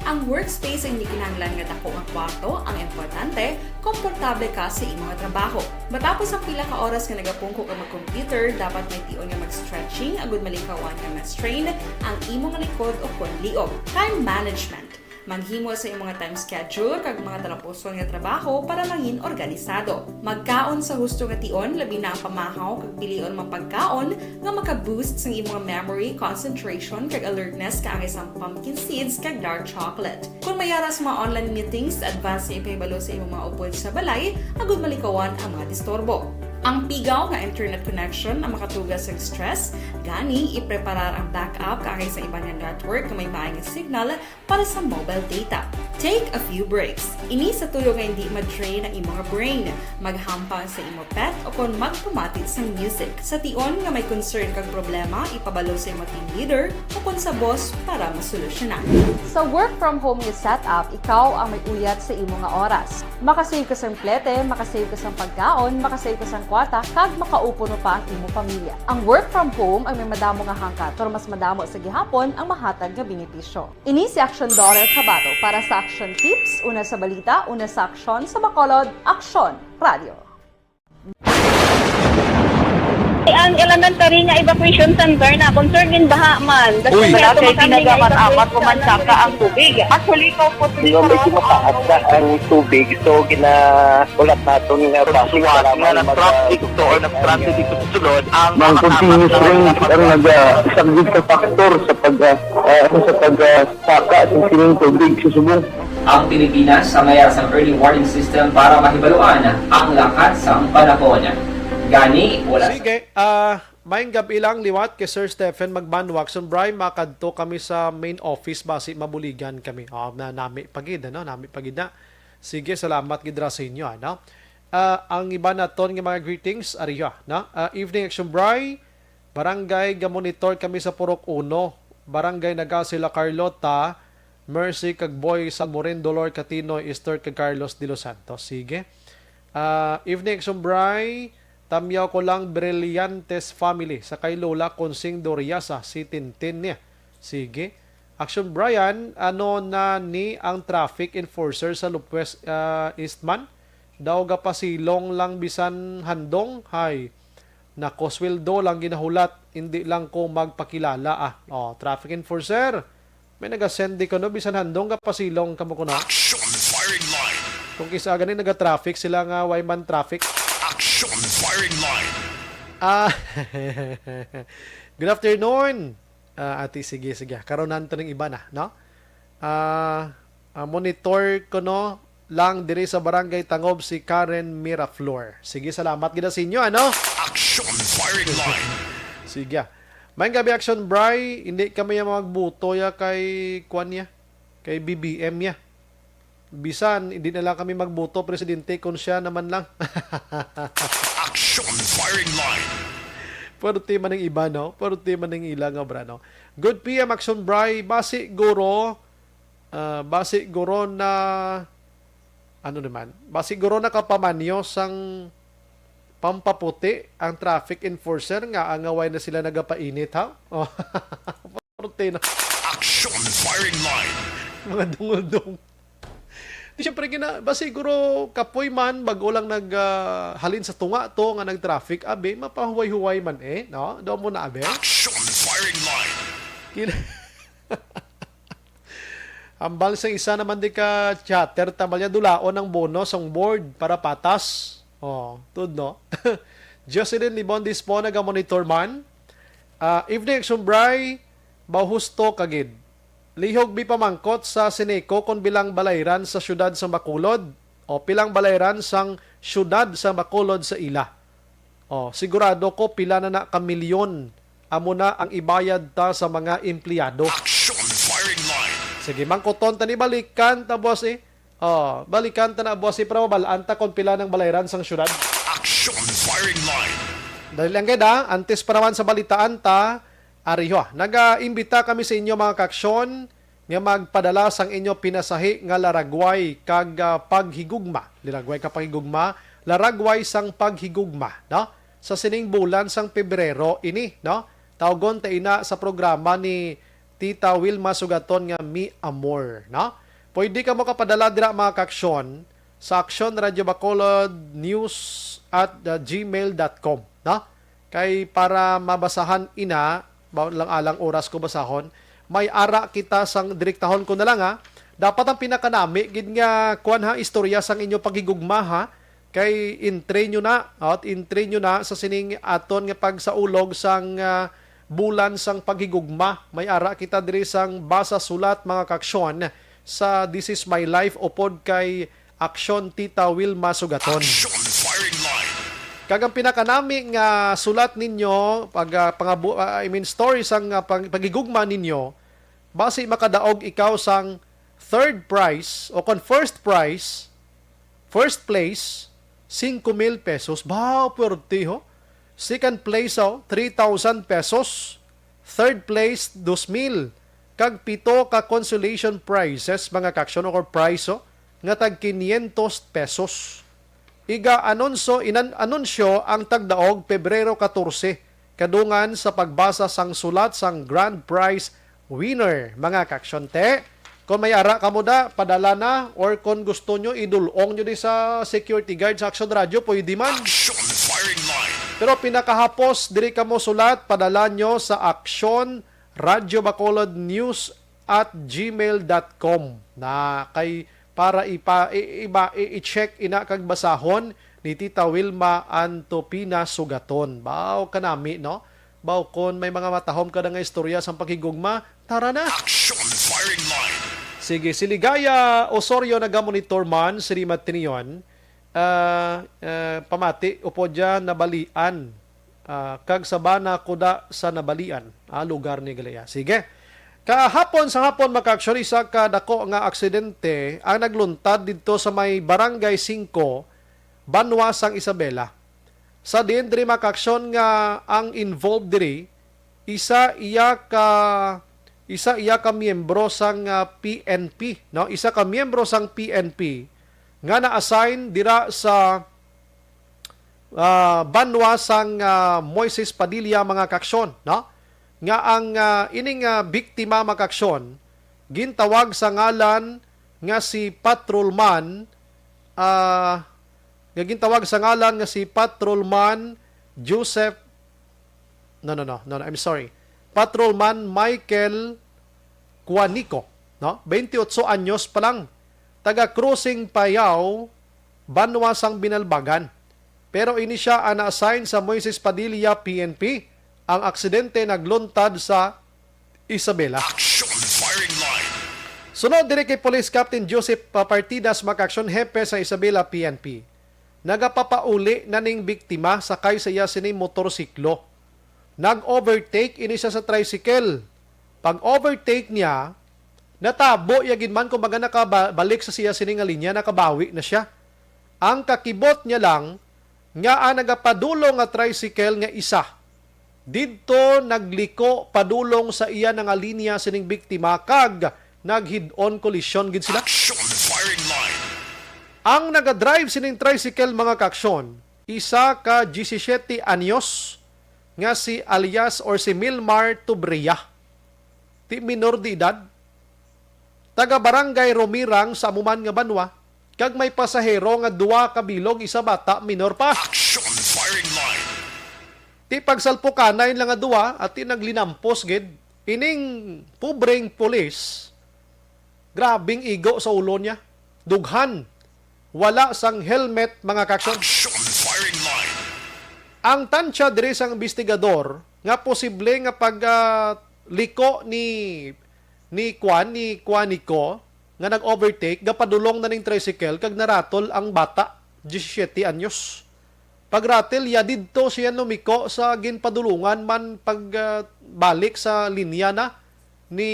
Ang workspace ay hindi kinahanglan nga dako nga kwarto, ang importante, komportable ka sa imong trabaho. Matapos ang pila ka oras nga nagapungko ka mag-computer, dapat may tion nga mag-stretching agud malikawan nga ma-strain ang imong likod o kon liog. Time management. Maghimo sa imong time schedule kag mga talapuson nga trabaho para mangin organisado. Magkaon sa husto nga tion, labi na ang pamahaw kag pilion mga pagkaon nga maka-boost sang imong memory, concentration kag alertness kaangay sang pumpkin seeds kag dark chocolate. Kung may ara sa mga online meetings, advance nga ipahibalo sa imong mga upod sa balay agud malikawan ang mga disturbo. Ang pigaw nga internet connection ang makatuga sa stress, gani ipreparar ang backup kaangay sa iban nga network nga may maay nga signal para sa mobile data. Take a few breaks. Ini sa tuyo nga hindi ma-drain ang imong brain. Maghampang sa imo pet o kon magpamati sang music. Sa tion nga may concern kag problema, ipabalo sa imo team leader o kon sa boss para masolusyonan. Sa work from home nga setup, ikaw ang may uyat sa imo nga oras. Makasave ka sang plete, makasave ka sang pagkaon, makasave ka sang kwarta, kag makaupo pa ang imo pamilya. Ang work from home ang may madamo nga hangkat, pero mas madamo sa gihapon ang mahatag nga benepisyo. Ini si Action Daughter Kabato para sa Action Tips, una sa balita, una sa aksyon, sa Bacolod, Aksyon Radio. Ang elementary nga evacuation center na concern in baha man. Uy. Wala kay ginagaman-amat ko man saka ang tubig. Actually, ikaw po, Hindi, medyo mataas na ang tubig. So, ginahulat naton nga traffic nga nag-traffic to or nag-traffic dito sa sulod ang mga continuous rain ang nag-, ah, isang big factor sa pag, ah, ah, sa pag, ah, saka sa sining tubig sa subong. Ang Pilipinas sa mayar sang early warning system para mahibaluan ang lakat sang panahon. Gani, wala. Sige, ah, maayong gab-i lang liwat kay Sir Stephen Magbanwak. Sunbray, makadto kami sa main office basi mabuligan kami. Oh, na, nami pa gid, ano? Nami pa gid na. Sige, salamat gid ra sa inyo, ano? Ah, ang iba naton nga mga greetings, ariha, no? Ah, evening, Action Bray. Barangay, gamonitor kami sa Purok Uno. Barangay Naga sila Carlota, Mercy kag Boy Salmorin, Dolor Catino, Esther kag Carlos de los Santos. Sige. Ah, evening, Action Bray. Tamyaw ko lang Brillantes family sa kay Lola Consing Doriasa, si Tintin niya. Sige. Action Brian, ano na ni ang traffic enforcer sa Lupwes, ah, Eastman? Daw gapasilong lang bisan handong? Hay. Nako, sweldo lang ginahulat, hindi lang ko magpakilala, ah. Oh, traffic enforcer. May nagasend di ko, no? Bisan handong gapasilong kamo ko, no? Action firing line. Kung kisa gani naga-traffic sila nga way man traffic. Action firing line. Ah, good afternoon. Ah, ati, sige, sige. Karon nato ning iba na, no? Ah, ah, monitor ko, no, lang diri sa Barangay Tangob si Karen Miraflor. Sige, salamat gid sa inyo, ano? Action firing line. Sige. Maayong gabi, Action Bray. Hindi kami ang magbuto ya kay kwan niya. Kay B B M ya. Bisan, hindi na lang kami magbuto, Presidente, kung siya naman lang. Action firing line. Pwerte man ang iba, no? Pwerte man ang ila nga obra, no? Good P M, Action Bray. Basi guro, ah, basi guro na, ano naman? Basi guro nakapamanyo sang pampaputi ang traffic enforcer nga angaway na sila nagapainit, ha? Oh. Pwerte na. Action firing line. Mga dungol-dungol. Di, syempre, gina-, ba siguro kapoy man, bago lang nag, ah, halin sa tunga to nga nag-traffic, abi, mapahuway-huway man eh, no? Daw mo na, abi. Action firing line. Kina-, Hambal sa isa naman di ka chatter, tamal niya dulaon ang bono sang board para patas. Oh, tuod, no? Jocelyn Libon Dispo, naga-monitor man. Ah, evening, Action Bray. Ba husto ka gid. Lihog bi pamangkot sa Sineco kon bilang balayran sa siyudad sang Bacolod o pilang balayran sang siyudad sang Bacolod sa ila. Oh, sigurado ko pila na na ka milyon amo na ang ibayad ta sa mga empleyado. Action firing line. Sige, mangkuton ta ni, balikan ta, boss, eh. Oh, balikan ta na, boss, eh, para mabalaan ta kung pila nang balayran sang siyudad. Action firing line. Dali lang gid, ah. Antes pa naman sa balitaan ta, ariho, ah. Nagaimbita kami sa inyo, mga kaaksyon, nga magpadala sang inyo pinasahi nga laragway kag, ah, paghigugma. Laragway ka paghigugma, laragway sang paghigugma, no? Sa sining bulan sang Pebrero ini, no? Tawgon ta ina sa programa ni Tita Wilma Sugaton nga Mi Amor, no? Pwede ka mo kapadala dira, mga kaaksyon, sa action radio bacolod news at gmail dot com, no? Kay para mabasahan ina, ba-, lang alang oras ko basahon, may ara kita sang direktahon ko na lang, ha. Dapat ang pinakanami gid nga kuan, ha, istorya sang inyo paghigugma, ha. Kay entry nyo na, at entry nyo na sa sining aton nga pagsaulog sang, ah, bulan sang paghigugma. May ara kita diri sang basa sulat, mga kaaksyon, sa This Is My Life upod kay Aksyon Tita Wilma Sugaton. Action Firing Line. Kag ang pinakanami nga sulat ninyo, pag, ah, pangabu-, ah, I mean, story sang, ah, pag-, paghigugma ninyo, basi makadaog ikaw sang third prize o kon first prize, first place, singko mil pesos. Baw, pwerte, ho. Second place, ho, three thousand pesos. Third place, dos mil. Kag pito ka consolation prizes, mga kaaksyon, or prize, ho, nga tag quinientos pesos. Iga anunso, inan-, anunsyo ang tagdaog Pebrero katorse, kadungan sa pagbasa sang sulat sang grand prize winner, mga kaaksyon, te. Kung may ara kamo da, padala na, or kung gusto nyo, idulong nyo di sa security guard sa Action Radio, pwede man. Action Firing Line. Pero pinakahapos, diri kamo sulat, padala nyo sa Action Radio Bacolod News at gmail dot com na kay para ipa-, i-, iba-, i-, i-check ina kag basahon ni Tita Wilma Antopina Sugaton. Baw kanami, no? Baw kon may mga matahom ka na nga istorya sang paghigugma, tara na! Action Firing Line. Sige, si Ligaya Osorio nagamonitor man, si Rima Tinion, ah, ah, pamati, upo dyan, nabalian. Ah, kag Sabana Kuda sa Nabalian, ah, lugar ni Galea. Sige. Kahapon sa hapon, mga kaaksyon, isa ka dako nga aksidente ang nagluntad didto sa may Barangay Singko, banwa sang Isabela. Sa diin diri, mga kaaksyon, nga ang involved diri, isa iya ka, isa iya ka miyembro sang, ah, P N P, no? Isa ka miyembro sang P N P nga na-assign dira sa ah, banwa sang, ah, Moises Padilla, mga kaaksyon, no? Nga ang, ah, ining, ah, biktima, mga kaaksyon, gintawag sa ngalan nga si Patrolman, ah, nga gintawag sa ngalan nga si Patrolman Joseph, no, no, no, no, no, I'm sorry. Patrolman Michael Cuanico, no? Twenty-ocho anyos pa lang. Taga Crossing Payao, banwa sang Binalbagan. Pero ini sia ang na-assign sa Moises Padilla P N P. Ang aksidente nagluntad sa Isabela. Action Firing Line. Sunod diri kay Police Captain Joseph Partidas, mga kaaksyon, hepe sa Isabela P N P. Nagapapauli na ning biktima sakay sa iya sining motorsiklo. Nag-overtake ini siya sa tricycle. Pag-overtake niya, natabo iya gid man, kumbaga, nakabalik sa siya sini nga linya, nakabawi na siya. Ang kakibot niya lang nga ang nagapadulong nga tricycle nga isa didto nagliko padulong sa iya na nga linya sining biktima kag naghid-on kolisyon gid sila. Action Firing Line. Ang nagadrive sining tricycle, mga kaaksyon, isa ka diyesisiyete anyos nga si alias or si Milmar Tubria. Ti minor de edad. Taga Barangay Romirang sa amo man nga banwa, kag may pasahero nga duha ka bilog, isa bata, minor pa. Action Firing Line. Ti pagsalpukanay lang nga duha, at ti naglinampos gid. Ining pobreng pulis, grabing igo sa ulo niya. Dughan. Wala sang helmet, mga kaaksyon. Action Firing Line. Ang tansya diri sang investigador nga posible nga pag, ah, liko ni, ni Kwan, ni Kwan, ni Ko, nga nag-overtake, gapadulong na ning tricycle kag naratol ang bata, diyesisiyete anyos. Pagratol iya didto, siya lumiko sa ginpadulungan man pag, ah, balik sa linya na ni,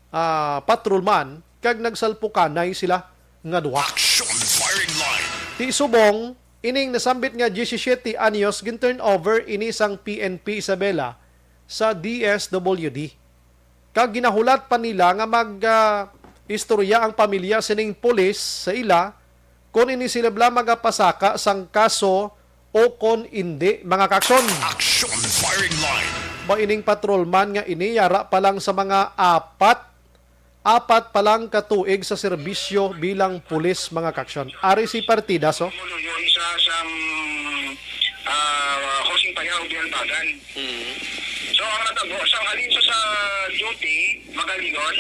ah, patrolman, kag nagsalpukanay sila nga duha. Action Firing Line. Ti subong, ining nasambit nga diyesisiyete anyos gin-turn over ini sang P N P Isabela sa D S W D. Kag ginahulat pa nila nga mag, ah, istorya ang pamilya sining pulis sa ila kon ini sila bala magapasaka sang kaso o kon indi, mga kaaksyon. Action Firing Line. Ba ining patrolman nga ini yara pa lang sa mga apat, apat pa lang ka tuig sa serbisyo bilang pulis, mga kaaksyon. Ari si Partidas, oh. Muluyo isa sang, ah, Hosing Payaw, Bialbagan. Mm. So, ang natabo, sang halin sa, sa duty, Magalion,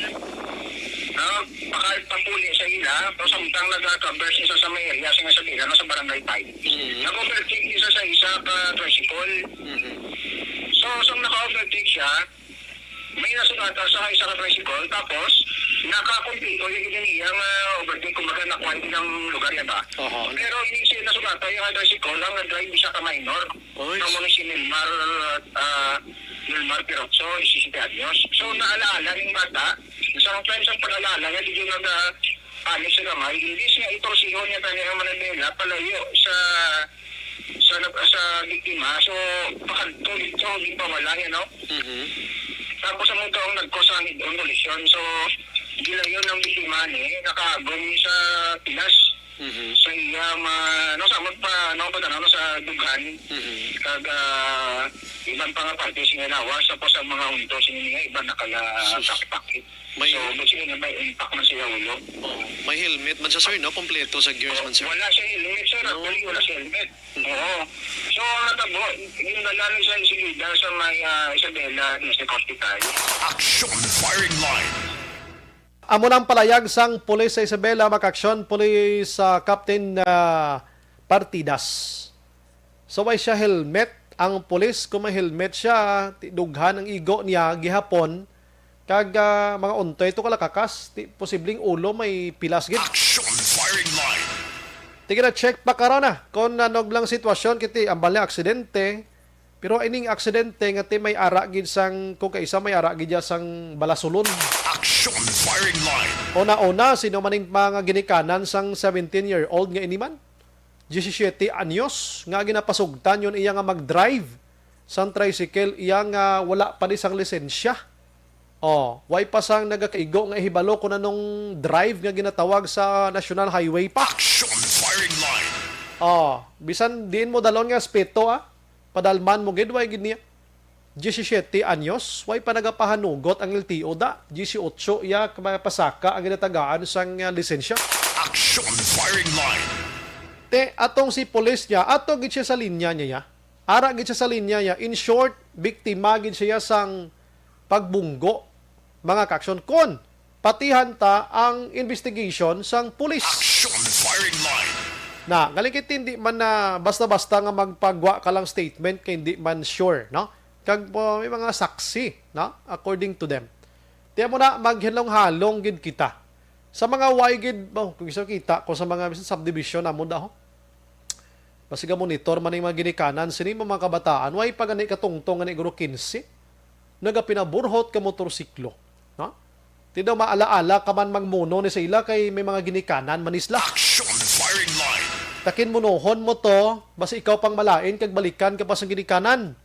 no? Pakal-, papuli sa ila, pero samtang naga-cover siya sa may area, sa may sabila, no, sa barangay five. Mm. Nag-overtake isa sa isa ka tricycle. Mm. So, sang naka-overtake siya, may nasugata sa isa ka tricycle, tapos nakakumpleto yung iyang, ah, overtake, kumbaga, nakuha yung lugar niya ba? Oho. Pero hindi siya nasugata yung tricycle, ang nag-drive isa ka minor. Oy. Amo ni si Nilmar, ah, Nilmar Pirozzo, disisiete anyos. So, naalaala ning bata, sa time sa pag-alaala niya, di yun nag-, ah, panic sa gamay. Imbis nga itursihon niya kanya ang manibela, palayo sa, sa, sa biktima. So, pakadto dito, gipawala niya, no? Mhm. Tapos ang ito ang nagkos sa head-on collision. So, gilayon ng biktima ni, nakaagom sa pilas. Mhm. Sa iya, ma-, ano, sa magpa-, ano, pag, ano, sa dughan, Mhm. kag, ah, iban pa nga parte sa iya lawas, tapos ang mga untos niya, iban nakala-, Sus. Sakpak. May So, basically, may impact na siya ulo. Oh, may helmet man siya, sir, no? Kompleto sa gears man, sir. Wala siya helmet, sir. No. Actually, wala siya helmet. Mhm. Oo. So, ang natabo, yung dala ni siya, sige, dala sa may, ah, Isabela District Hospital. Action Firing Line. Amo nang palayag sang pulis sa Isabela, mga kaaksyon, pulis, ah, Captain, ah, Partidas. So, way siya helmet. Ang pulis, kung may helmet siya, ti-, dughan ang igo niya gihapon, kag, ah, mga untoy to kalakakas, ti-, posibleng ulo may pilas gid. Action Firing Line. Tigina check pa karon na kung ano lang sitwasyon kiti ang bali aksidente. Pero ining aksidente nga ti may ara gid sang, kung kaisa may ara gid ya sang balasulon. Action Firing Line. Una-una, sino man ning mga ginikanan sang seventeen-year-old nga ini man? Diyesisiete anyos nga ginapasugtan yun iya nga mag-drive sang tricycle, iya nga wala pa ni sang lisensya. Oh, way pa sang nagakaigo nga ihibalo kung anong drive nga ginatawag sa National Highway pa. Action Firing Line. Oh, bisan diin mo dalon nga aspeto, ah. Padalman mo gid, way gid niya. Diyesisiete anyos, way pa nagapahanugot ang L T O da. Diyesiyotso iya ka mga pasaka ang ginatagaan sang, ah, lisensya. Action Firing Line. Te, atong si pulis niya, ato gid siya sa linya niya, ya. Ara gid siya sa linya niya. In short, biktima gid siya sang pagbunggo, mga kaaksyon. Kon, patihan ta ang investigation sang pulis. Action Firing Line. Na, galing kay hindi man na basta-basta nga magpagwa ka lang statement kay hindi man sure, no? Kag, uh, may mga saksi, no? According to them. Tiyan mo na, maghalong-halong gid kita. Sa mga way gid, oh, kung isa kita ko sa mga bisan subdivision namo daw. Basi ga monitor man ning mga ginikanan sini mga kabataan, way pa gani katungtong gani guro quince. Nagapinaburhot ka motorsiklo, no? Ti daw maala-ala ka man mangmuno ni sa ila kay may mga ginikanan man isla. Action Firing Line. Takin munohon mo to, basi ikaw pang malain kag balikan ka pa sang ginikanan.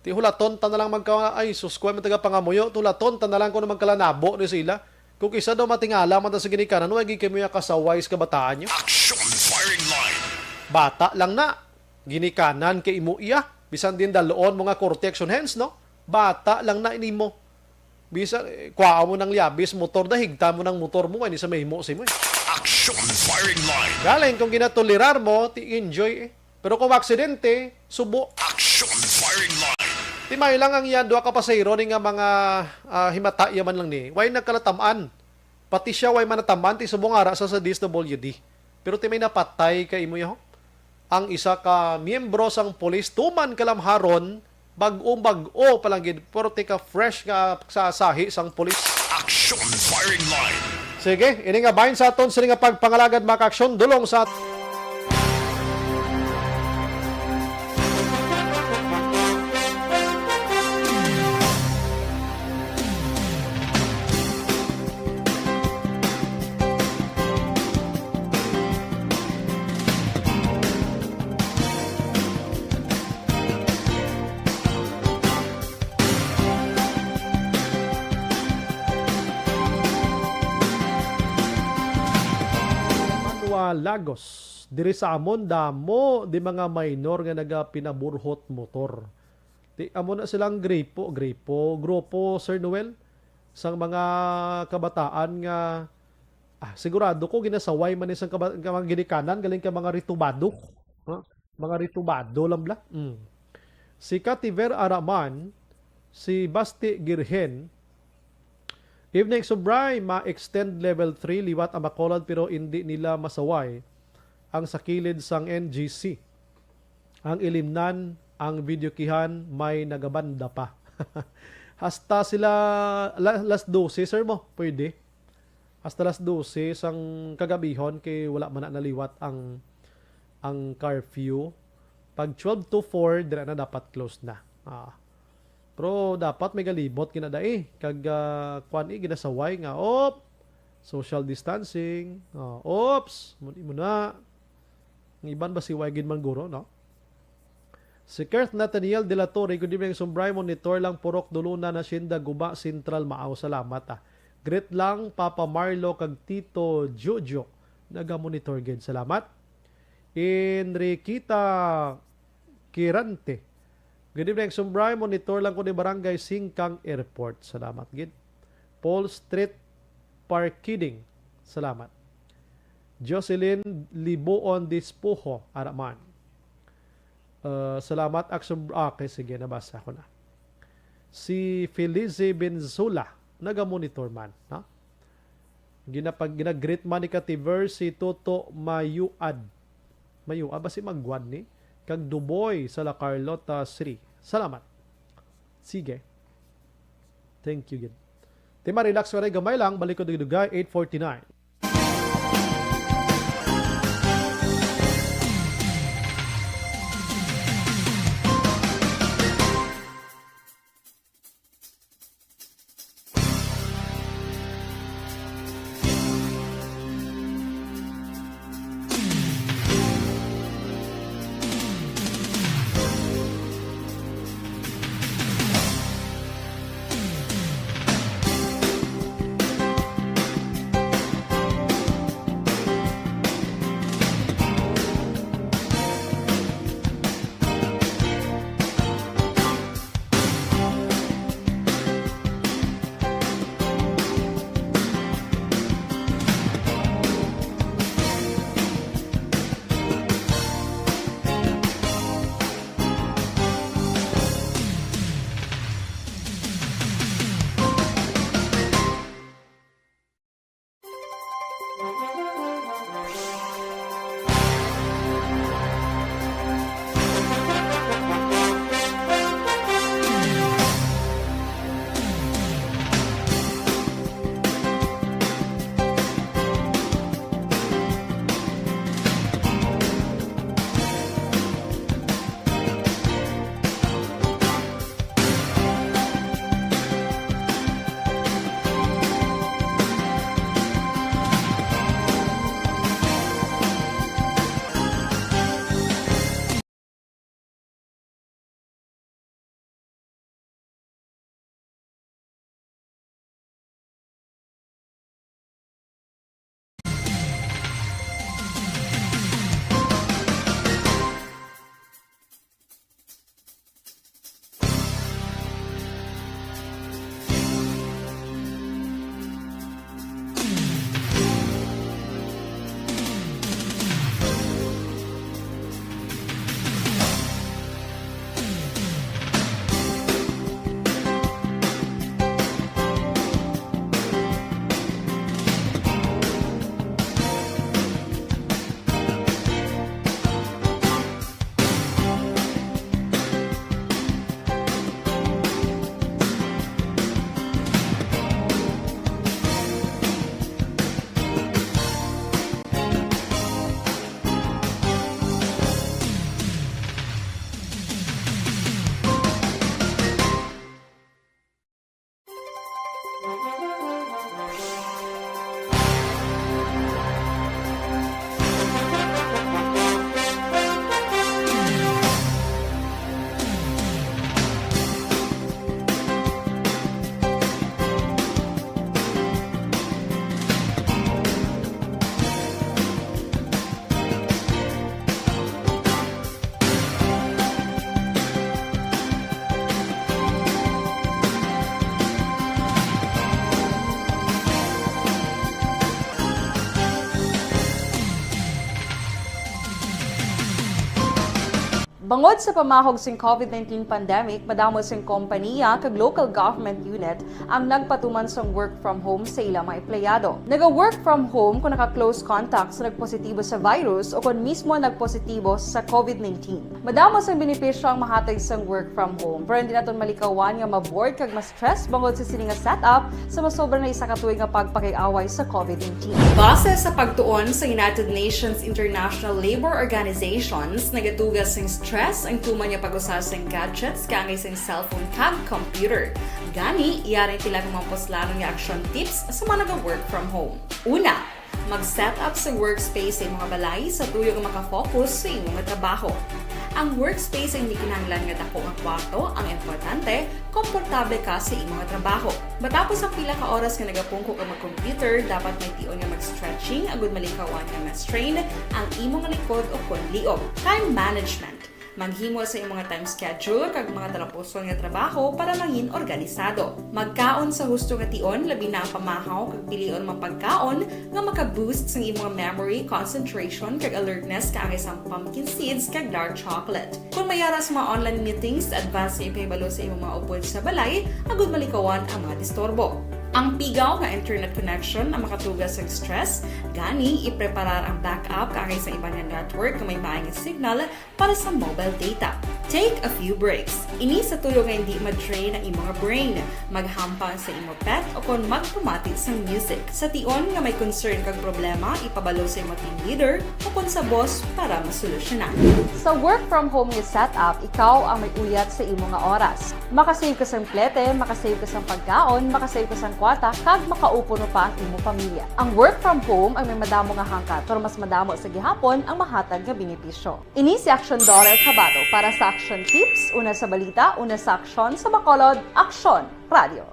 Ti hulaton ta na lang magka-, ay, sus, kuwan man taga pangamuyo, ti hulaton ta na lang kung magkalanabo ni sa ila. Kung kisa daw matingala man ta sa ginikanan, way gid kami kasaway sa kabataan niyo. Action Firing Line. Bata lang na. Ginikanan kay imo iya. Bisan din daloon mo nga korte action hands, no? Bata lang na inimo. Bisan, eh, kuha mo ng liabis, motor, dahigta mo ng motor mo, hindi sa mahimo sa imo, eh. Action Firing Line. Galing, kung ginatolerar mo, ti enjoy, eh. Pero kung aksidente, subo. Action Firing Line. Ti may lang ang iya, duha ka pasahero ni nga mga, ah, himata iya man lang ni. Way nagkalataman. Pati siya way manataman, ti subong ara sa, sa D S W D. Pero ti may napatay ka imo, yaho. Ang isa ka miyembro sang pulis tuman kalamharon, bag-ong bag-o pa lang gid, pero ti ka fresh nga sa sahi sang pulis. Action Firing Line. Sige, ini nga bahin sa aton sini nga pagpangalagad, mga kaaksyon, dulong sa Lagos. Diri sa amon, damo di mga minor nga nagapinaburhot motor. Ti, amo na silang gripo, gripo, grupo, Sir Noel, sang mga kabataan nga, ah, sigurado ko ginasaway man ni sang kaba-, ka mga ginikanan, galing ka mga ritubado. Ha? Mga ritubado lang bla. Mm. Si Kativer Araman, si Basti Girhen, "Evening, Subray, ma-extend level three liwat ang Bacolod, pero indi nila masaway ang sa kilid sang N G C. Ang ilimnan, ang videokihan, may nagabanda pa." Hasta sila la-, las dose, sir mo, pwede. Hasta las dose sang kagabihon kay wala man na naliwat ang, ang curfew. Pag twelve to four, dira na dapat close na. Ah. Pero dapat may galibot ginadai. Kag, ah, kwan, eh, ginasaway nga, op, social distancing. Oh, oops, muli mo na. Ang iban ba si Waigin man guro, no? Si Kurt Nathaniel de la Torre, "Good evening, Sumbray. Monitor lang, Purok Duluna, Hacienda, Guba, Central, Maaw. Salamat, ah. Greet lang, Papa Marlo, kag Tito Jojo. Naga-monitor gid. Salamat." Enriquita Kirante, "Good evening, Sumbray. Monitor lang ko ni Barangay Singkang Airport. Salamat gid." Paul Street Parkiding. Salamat. Jocelyn Libuon Dispuho, Araman. Uh, salamat, Action. Ah, okay, sige, nabasa ko na. Si Felice Benzula, naga-monitor man, ha? Ginapag-, ginag-greet man ni Kativer si Toto Mayuad. Mayuad ba si Magwan ni? Kag Duboy sa La Carlota City. Salamat. Sige. Thank you, gid. Ti, ma-relax ka rin gamay lang. Balik ko dugay-dugay, eight forty-nine. Bangod sa pamahog sing COVID nineteen pandemic, madamo sing kompaniya kag local government unit ang nagpatuman sang work from home sa ilang mga empleyado. Naga-work from home kung naka-close contact sa nagpositibo sa virus o kon mismo nagpositibo sa COVID nineteen. Madamo sang benepisyo ang mahatag sang work from home, pero hindi naton malikawan nga ma-bored kag ma-stress bangod sa sini nga setup sa masobra na isa ka tuig nga pagpakig-away sa COVID nineteen. Base sa pagtuon sa United Nations International Labour Organizations, nagatuga sing stress ang tuman nga pag-usa sing gadgets kaangay sing cellphone kag computer. Gani, yari ang pila ka mga puslanon nga action tips sa mga naga-work from home. Una, mag-set up sa workspace sa imong balay sa tuyo nga makafocus sa imong trabaho. Ang workspace ay hindi kinahanglan nga dako nga kwarto ang importante, komportable ka sa imong trabaho. Matapos ang pila ka oras nga nagapungko ka mag-computer, dapat may tion nga mag-stretching agud malikawan nga ma-strain ang imong likod o kon liog. Time management. Maghimo sa imong time schedule kag mga talapuson nga trabaho para mangin organisado. Magkaon sa husto nga tion, labi na ang pamahaw kag pilion mga pagkaon nga maka-boost sang imong memory, concentration, kag alertness kaangay sang pumpkin seeds kag dark chocolate. Kung may ara sa mga online meetings, advance nga ipahibalo sa imong mga upod sa balay agud malikawan ang mga disturbo. Ang pigaw nga internet connection ang makatuga sa stress, gani ipreparar ang backup kaangay sa iban nga network nga may maayong signal para sa mobile data. Take a few breaks. Ini sa tuyo nga hindi ma-drain ang imong brain. Maghampang sa imo pet o kon magpamati sang music. Sa tion nga may concern kag problema, ipabalo sa imo team leader o kon sa boss para masolusyonan. Sa work from home nga setup, ikaw ang may uyat sa imo nga oras. Makasave ka sang plete, makasave ka sang pagkaon, makasave ka sang kwarta, kag makaupo pa ang imo pamilya. Ang work from home ang may madamo nga hangkat, pero mas madamo sa gihapon ang mahatag nga benepisyo. Ini si Action Dollar Kabato para sa Action Tips, una sa balita, una sa aksyon, sa Bacolod, Aksyon Radio.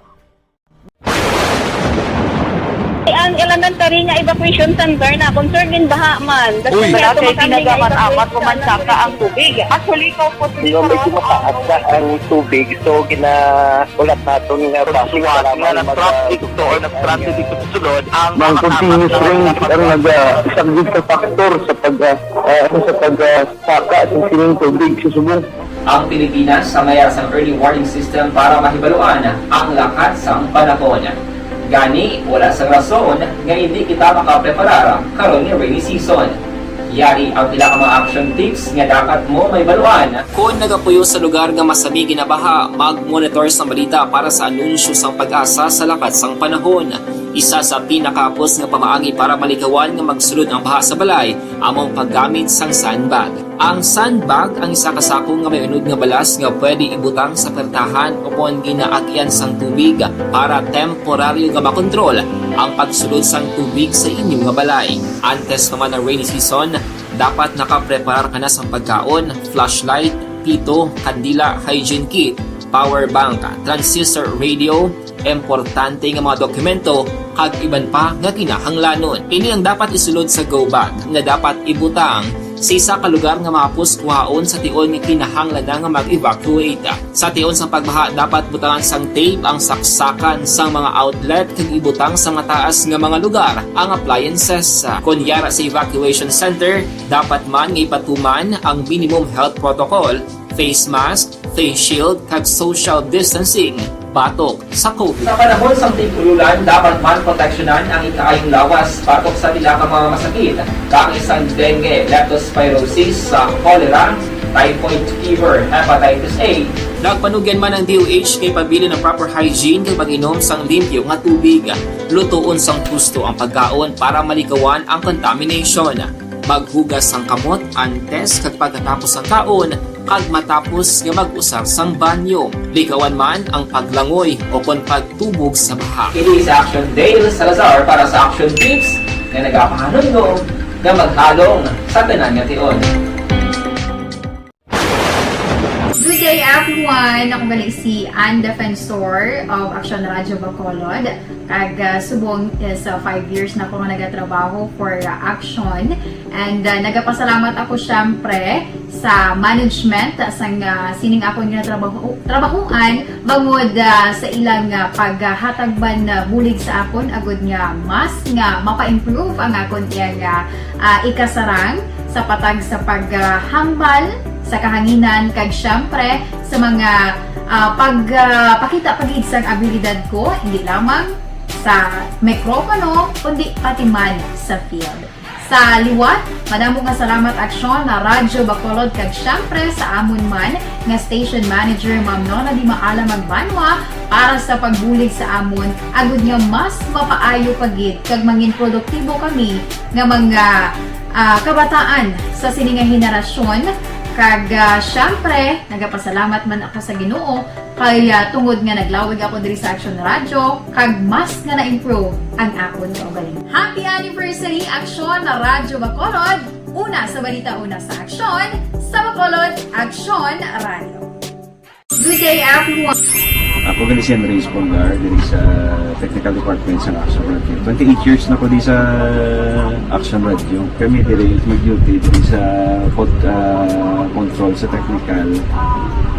Ang elementary nga evacuation center na concern din baha man. Uy! Wala kay ginagamat-amat, kumansaka ang tubig. Actually, ikaw po, medyo mataas na ang tubig, so gina-, ulat naton nga base nga mag-, na traffic to or nag-transit dito sa sulod ang mga continuous rain ang nag-, ah, isang big factor sa pag, ah, ah, sa pag, ah, saka sa sining tubig sa subong. Ang Pilipinas sa mayar sang early warning system para mahibaluan ang lakat sang panahon. Gani, wala sang rason nga hindi kita makapreparar karon nga rainy season. Yari ang pila ka mga action tips nga dapat mo mahibaluan. Kon nagapuyo sa lugar nga masami ginabaha, mag-monitor sang balita para sa anunsyo sang PAGASA sa lakat sang panahon. Isa sa pinakahapos nga pamaagi para malikawan nga magsulod ang baha sa balay amo ang paggamit sang sandbag. Ang sandbag ang isa ka sako nga may unod nga balas nga pwede ibutang sa pertahan o kon ginaagyan sang tubig para temporaryo nga makontrol ang pagsulod sang tubig sa inyo nga balay. Antes pa man ang rainy season, dapat nakapreparar ka na sang pagkaon, flashlight, pito, kandila, hygiene kit, power bank, transistor radio, importante nga mga dokumento, kag iban pa nga kinahanglanon. Ini ang dapat isulod sa go bag nga dapat ibutang sa isa ka lugar nga mahapos kuhaon sa tion nga kinahanglan na nga mag-evacuate. Sa tion sang pagbaha, dapat butangan sang tape ang saksakan sang mga outlet kag ibutang sa mataas nga mga lugar ang appliances. Kon yara sa evacuation center, dapat man nga ipatuman ang minimum health protocol, face mask, face shield, kag social distancing batok sa COVID. Sa panahon sang tig-ululan, dapat man proteksyonan ang ikaayong lawas batok sa pila ka mga masakit, kaangay sang dengue, leptospirosis, sa cholera, typhoid fever, hepatitis A. Nagpanugyan man ang D O H nga ipabilin ang proper hygiene kag pag-inom sang limpyo nga tubig. Lutoon sang husto ang pagkaon para malikawan ang contamination. Maghugas sang kamot antes kag pagkatapos sang kaon kag matapos nga mag-usar sang banyo. Likawan man ang paglangoy o kon pagtubog sa baha. Ini si Action Dale Salazar para sa Action Tips nga nagapahanumdom nga maghalong sa tanan nga tion. Good day, everyone! Ako gali si Ann Defensor of Action Radio Bacolod. Kag, ah, subong is, ah, five years na ko nga nagatrabaho for, ah, Action. And, ah, nagapasalamat ako, syempre, sa management, ah, sang, ah, sining akon nga trabaho, trabahoan, bangod, ah, sa ilang, ah, paghatag man, ah, bulig sa akon, agud nga mas nga mapa-improve ang akon iyang, ah, ah, ikasarang sa patag sa paghambal sa kahanginan, kag siyempre sa mga ah, pag ah, pakita pa gid sang abilidad ko, hindi lamang sa mikropono, kundi pati man sa field. Sa liwat, madamo nga salamat, Aksyon na Radyo Bacolod, kag siyempre sa amon man nga station manager, Ma'am Nona Di Maala Magbanwa, para sa pagbulig sa amon, agud nga mas mapaayo pa gid kag mangin produktibo kami nga mga ah, kabataan sa sini nga henerasyon. Kag ah, siyempre, nagapasalamat man ako sa Ginoo kay ah, tungod nga naglawig ako diri sa Action Radio, kag mas nga na-improve ang akon kaugalingon. Happy anniversary, Aksyon na Radyo Bacolod! Una sa balita, una sa aksyon, sa Bacolod, Aksyon Radio. Good day, everyone! Ako gani si Andres Polgar, diri sa Technical Department sa Action Radio. Twenty-eight years na ko di sa Action Radio. Kami diri mag-duty diri sa pod, ah, control sa technical.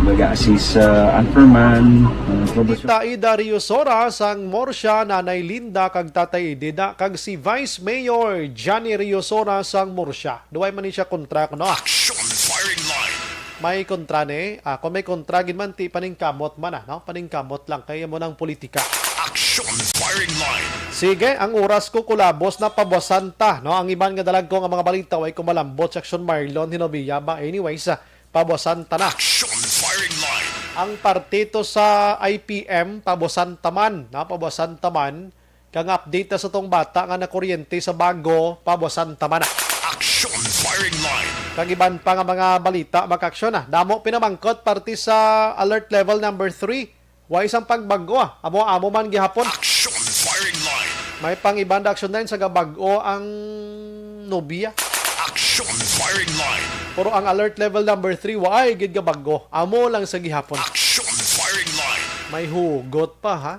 Baga assist sa anchorman, ah, troubleshoot. Tita Ida Riosora sang Murcia, Nanay Linda kag Tatay Idida, kag si Vice Mayor Johnny Riosora sang Murcia. Duway man ni siya kontra kuno. Action firing line. May kontra ni. Ah, kung may kontra gid man, ti paningkamot man, ah, no? Paningkamot lang kay amo nang politika. Action firing line. Sige, ang oras ko kulabos na, pabuasan ta, no? Ang iban nga dalag ko nga mga balita, way ko malambot sa Action Marlon Hinovia ba. Anyways, ah, pabuasan ta na. Action firing line. Ang partito sa I P M, pabuasan ta man, no? Pabuasan ta man. Kang update ta sa tong bata nga nakuryente sa Bago, pabuasan ta man na. Action firing line. Kag iban pa nga mga balita, mga aksyon, ah. Damo pinamangkot parte sa alert level number three. Wa isang pagbago, ah. Amo-amo man gihapon. Action firing line. May pang iban da aksyon din sa gabag-o ang Nubia. Action firing line. Pero ang alert level number three, wa ay gid gabag-o. Amo lang sa gihapon. Action firing line. May hugot pa, ha?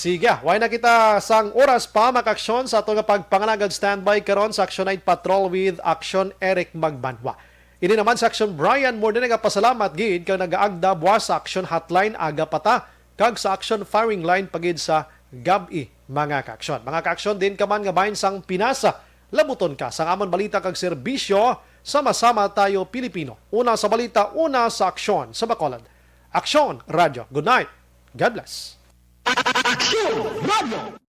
Sige, way na kita sang oras pa, mga aksyon, sa ato nga pagpangalagad. Standby karon sa Action Night Patrol with Action Eric Magbanwa. Ini naman sa Action Brian, more than nagapasalamat gid kang nagaagda buwas sa Action Hotline, aga pa ta, kag sa Action Firing Line pa gid sa gab-i, mga kaaksyon. Mga kaaksyon, din ka man nga bahin sang Pinas, labuton ka sang amon balita kag serbisyo. Sama-sama tayo, Pilipino. Una sa balita, una sa aksyon sa Bacolod. Aksyon Radyo. Good night. God bless. Aksyon Radio.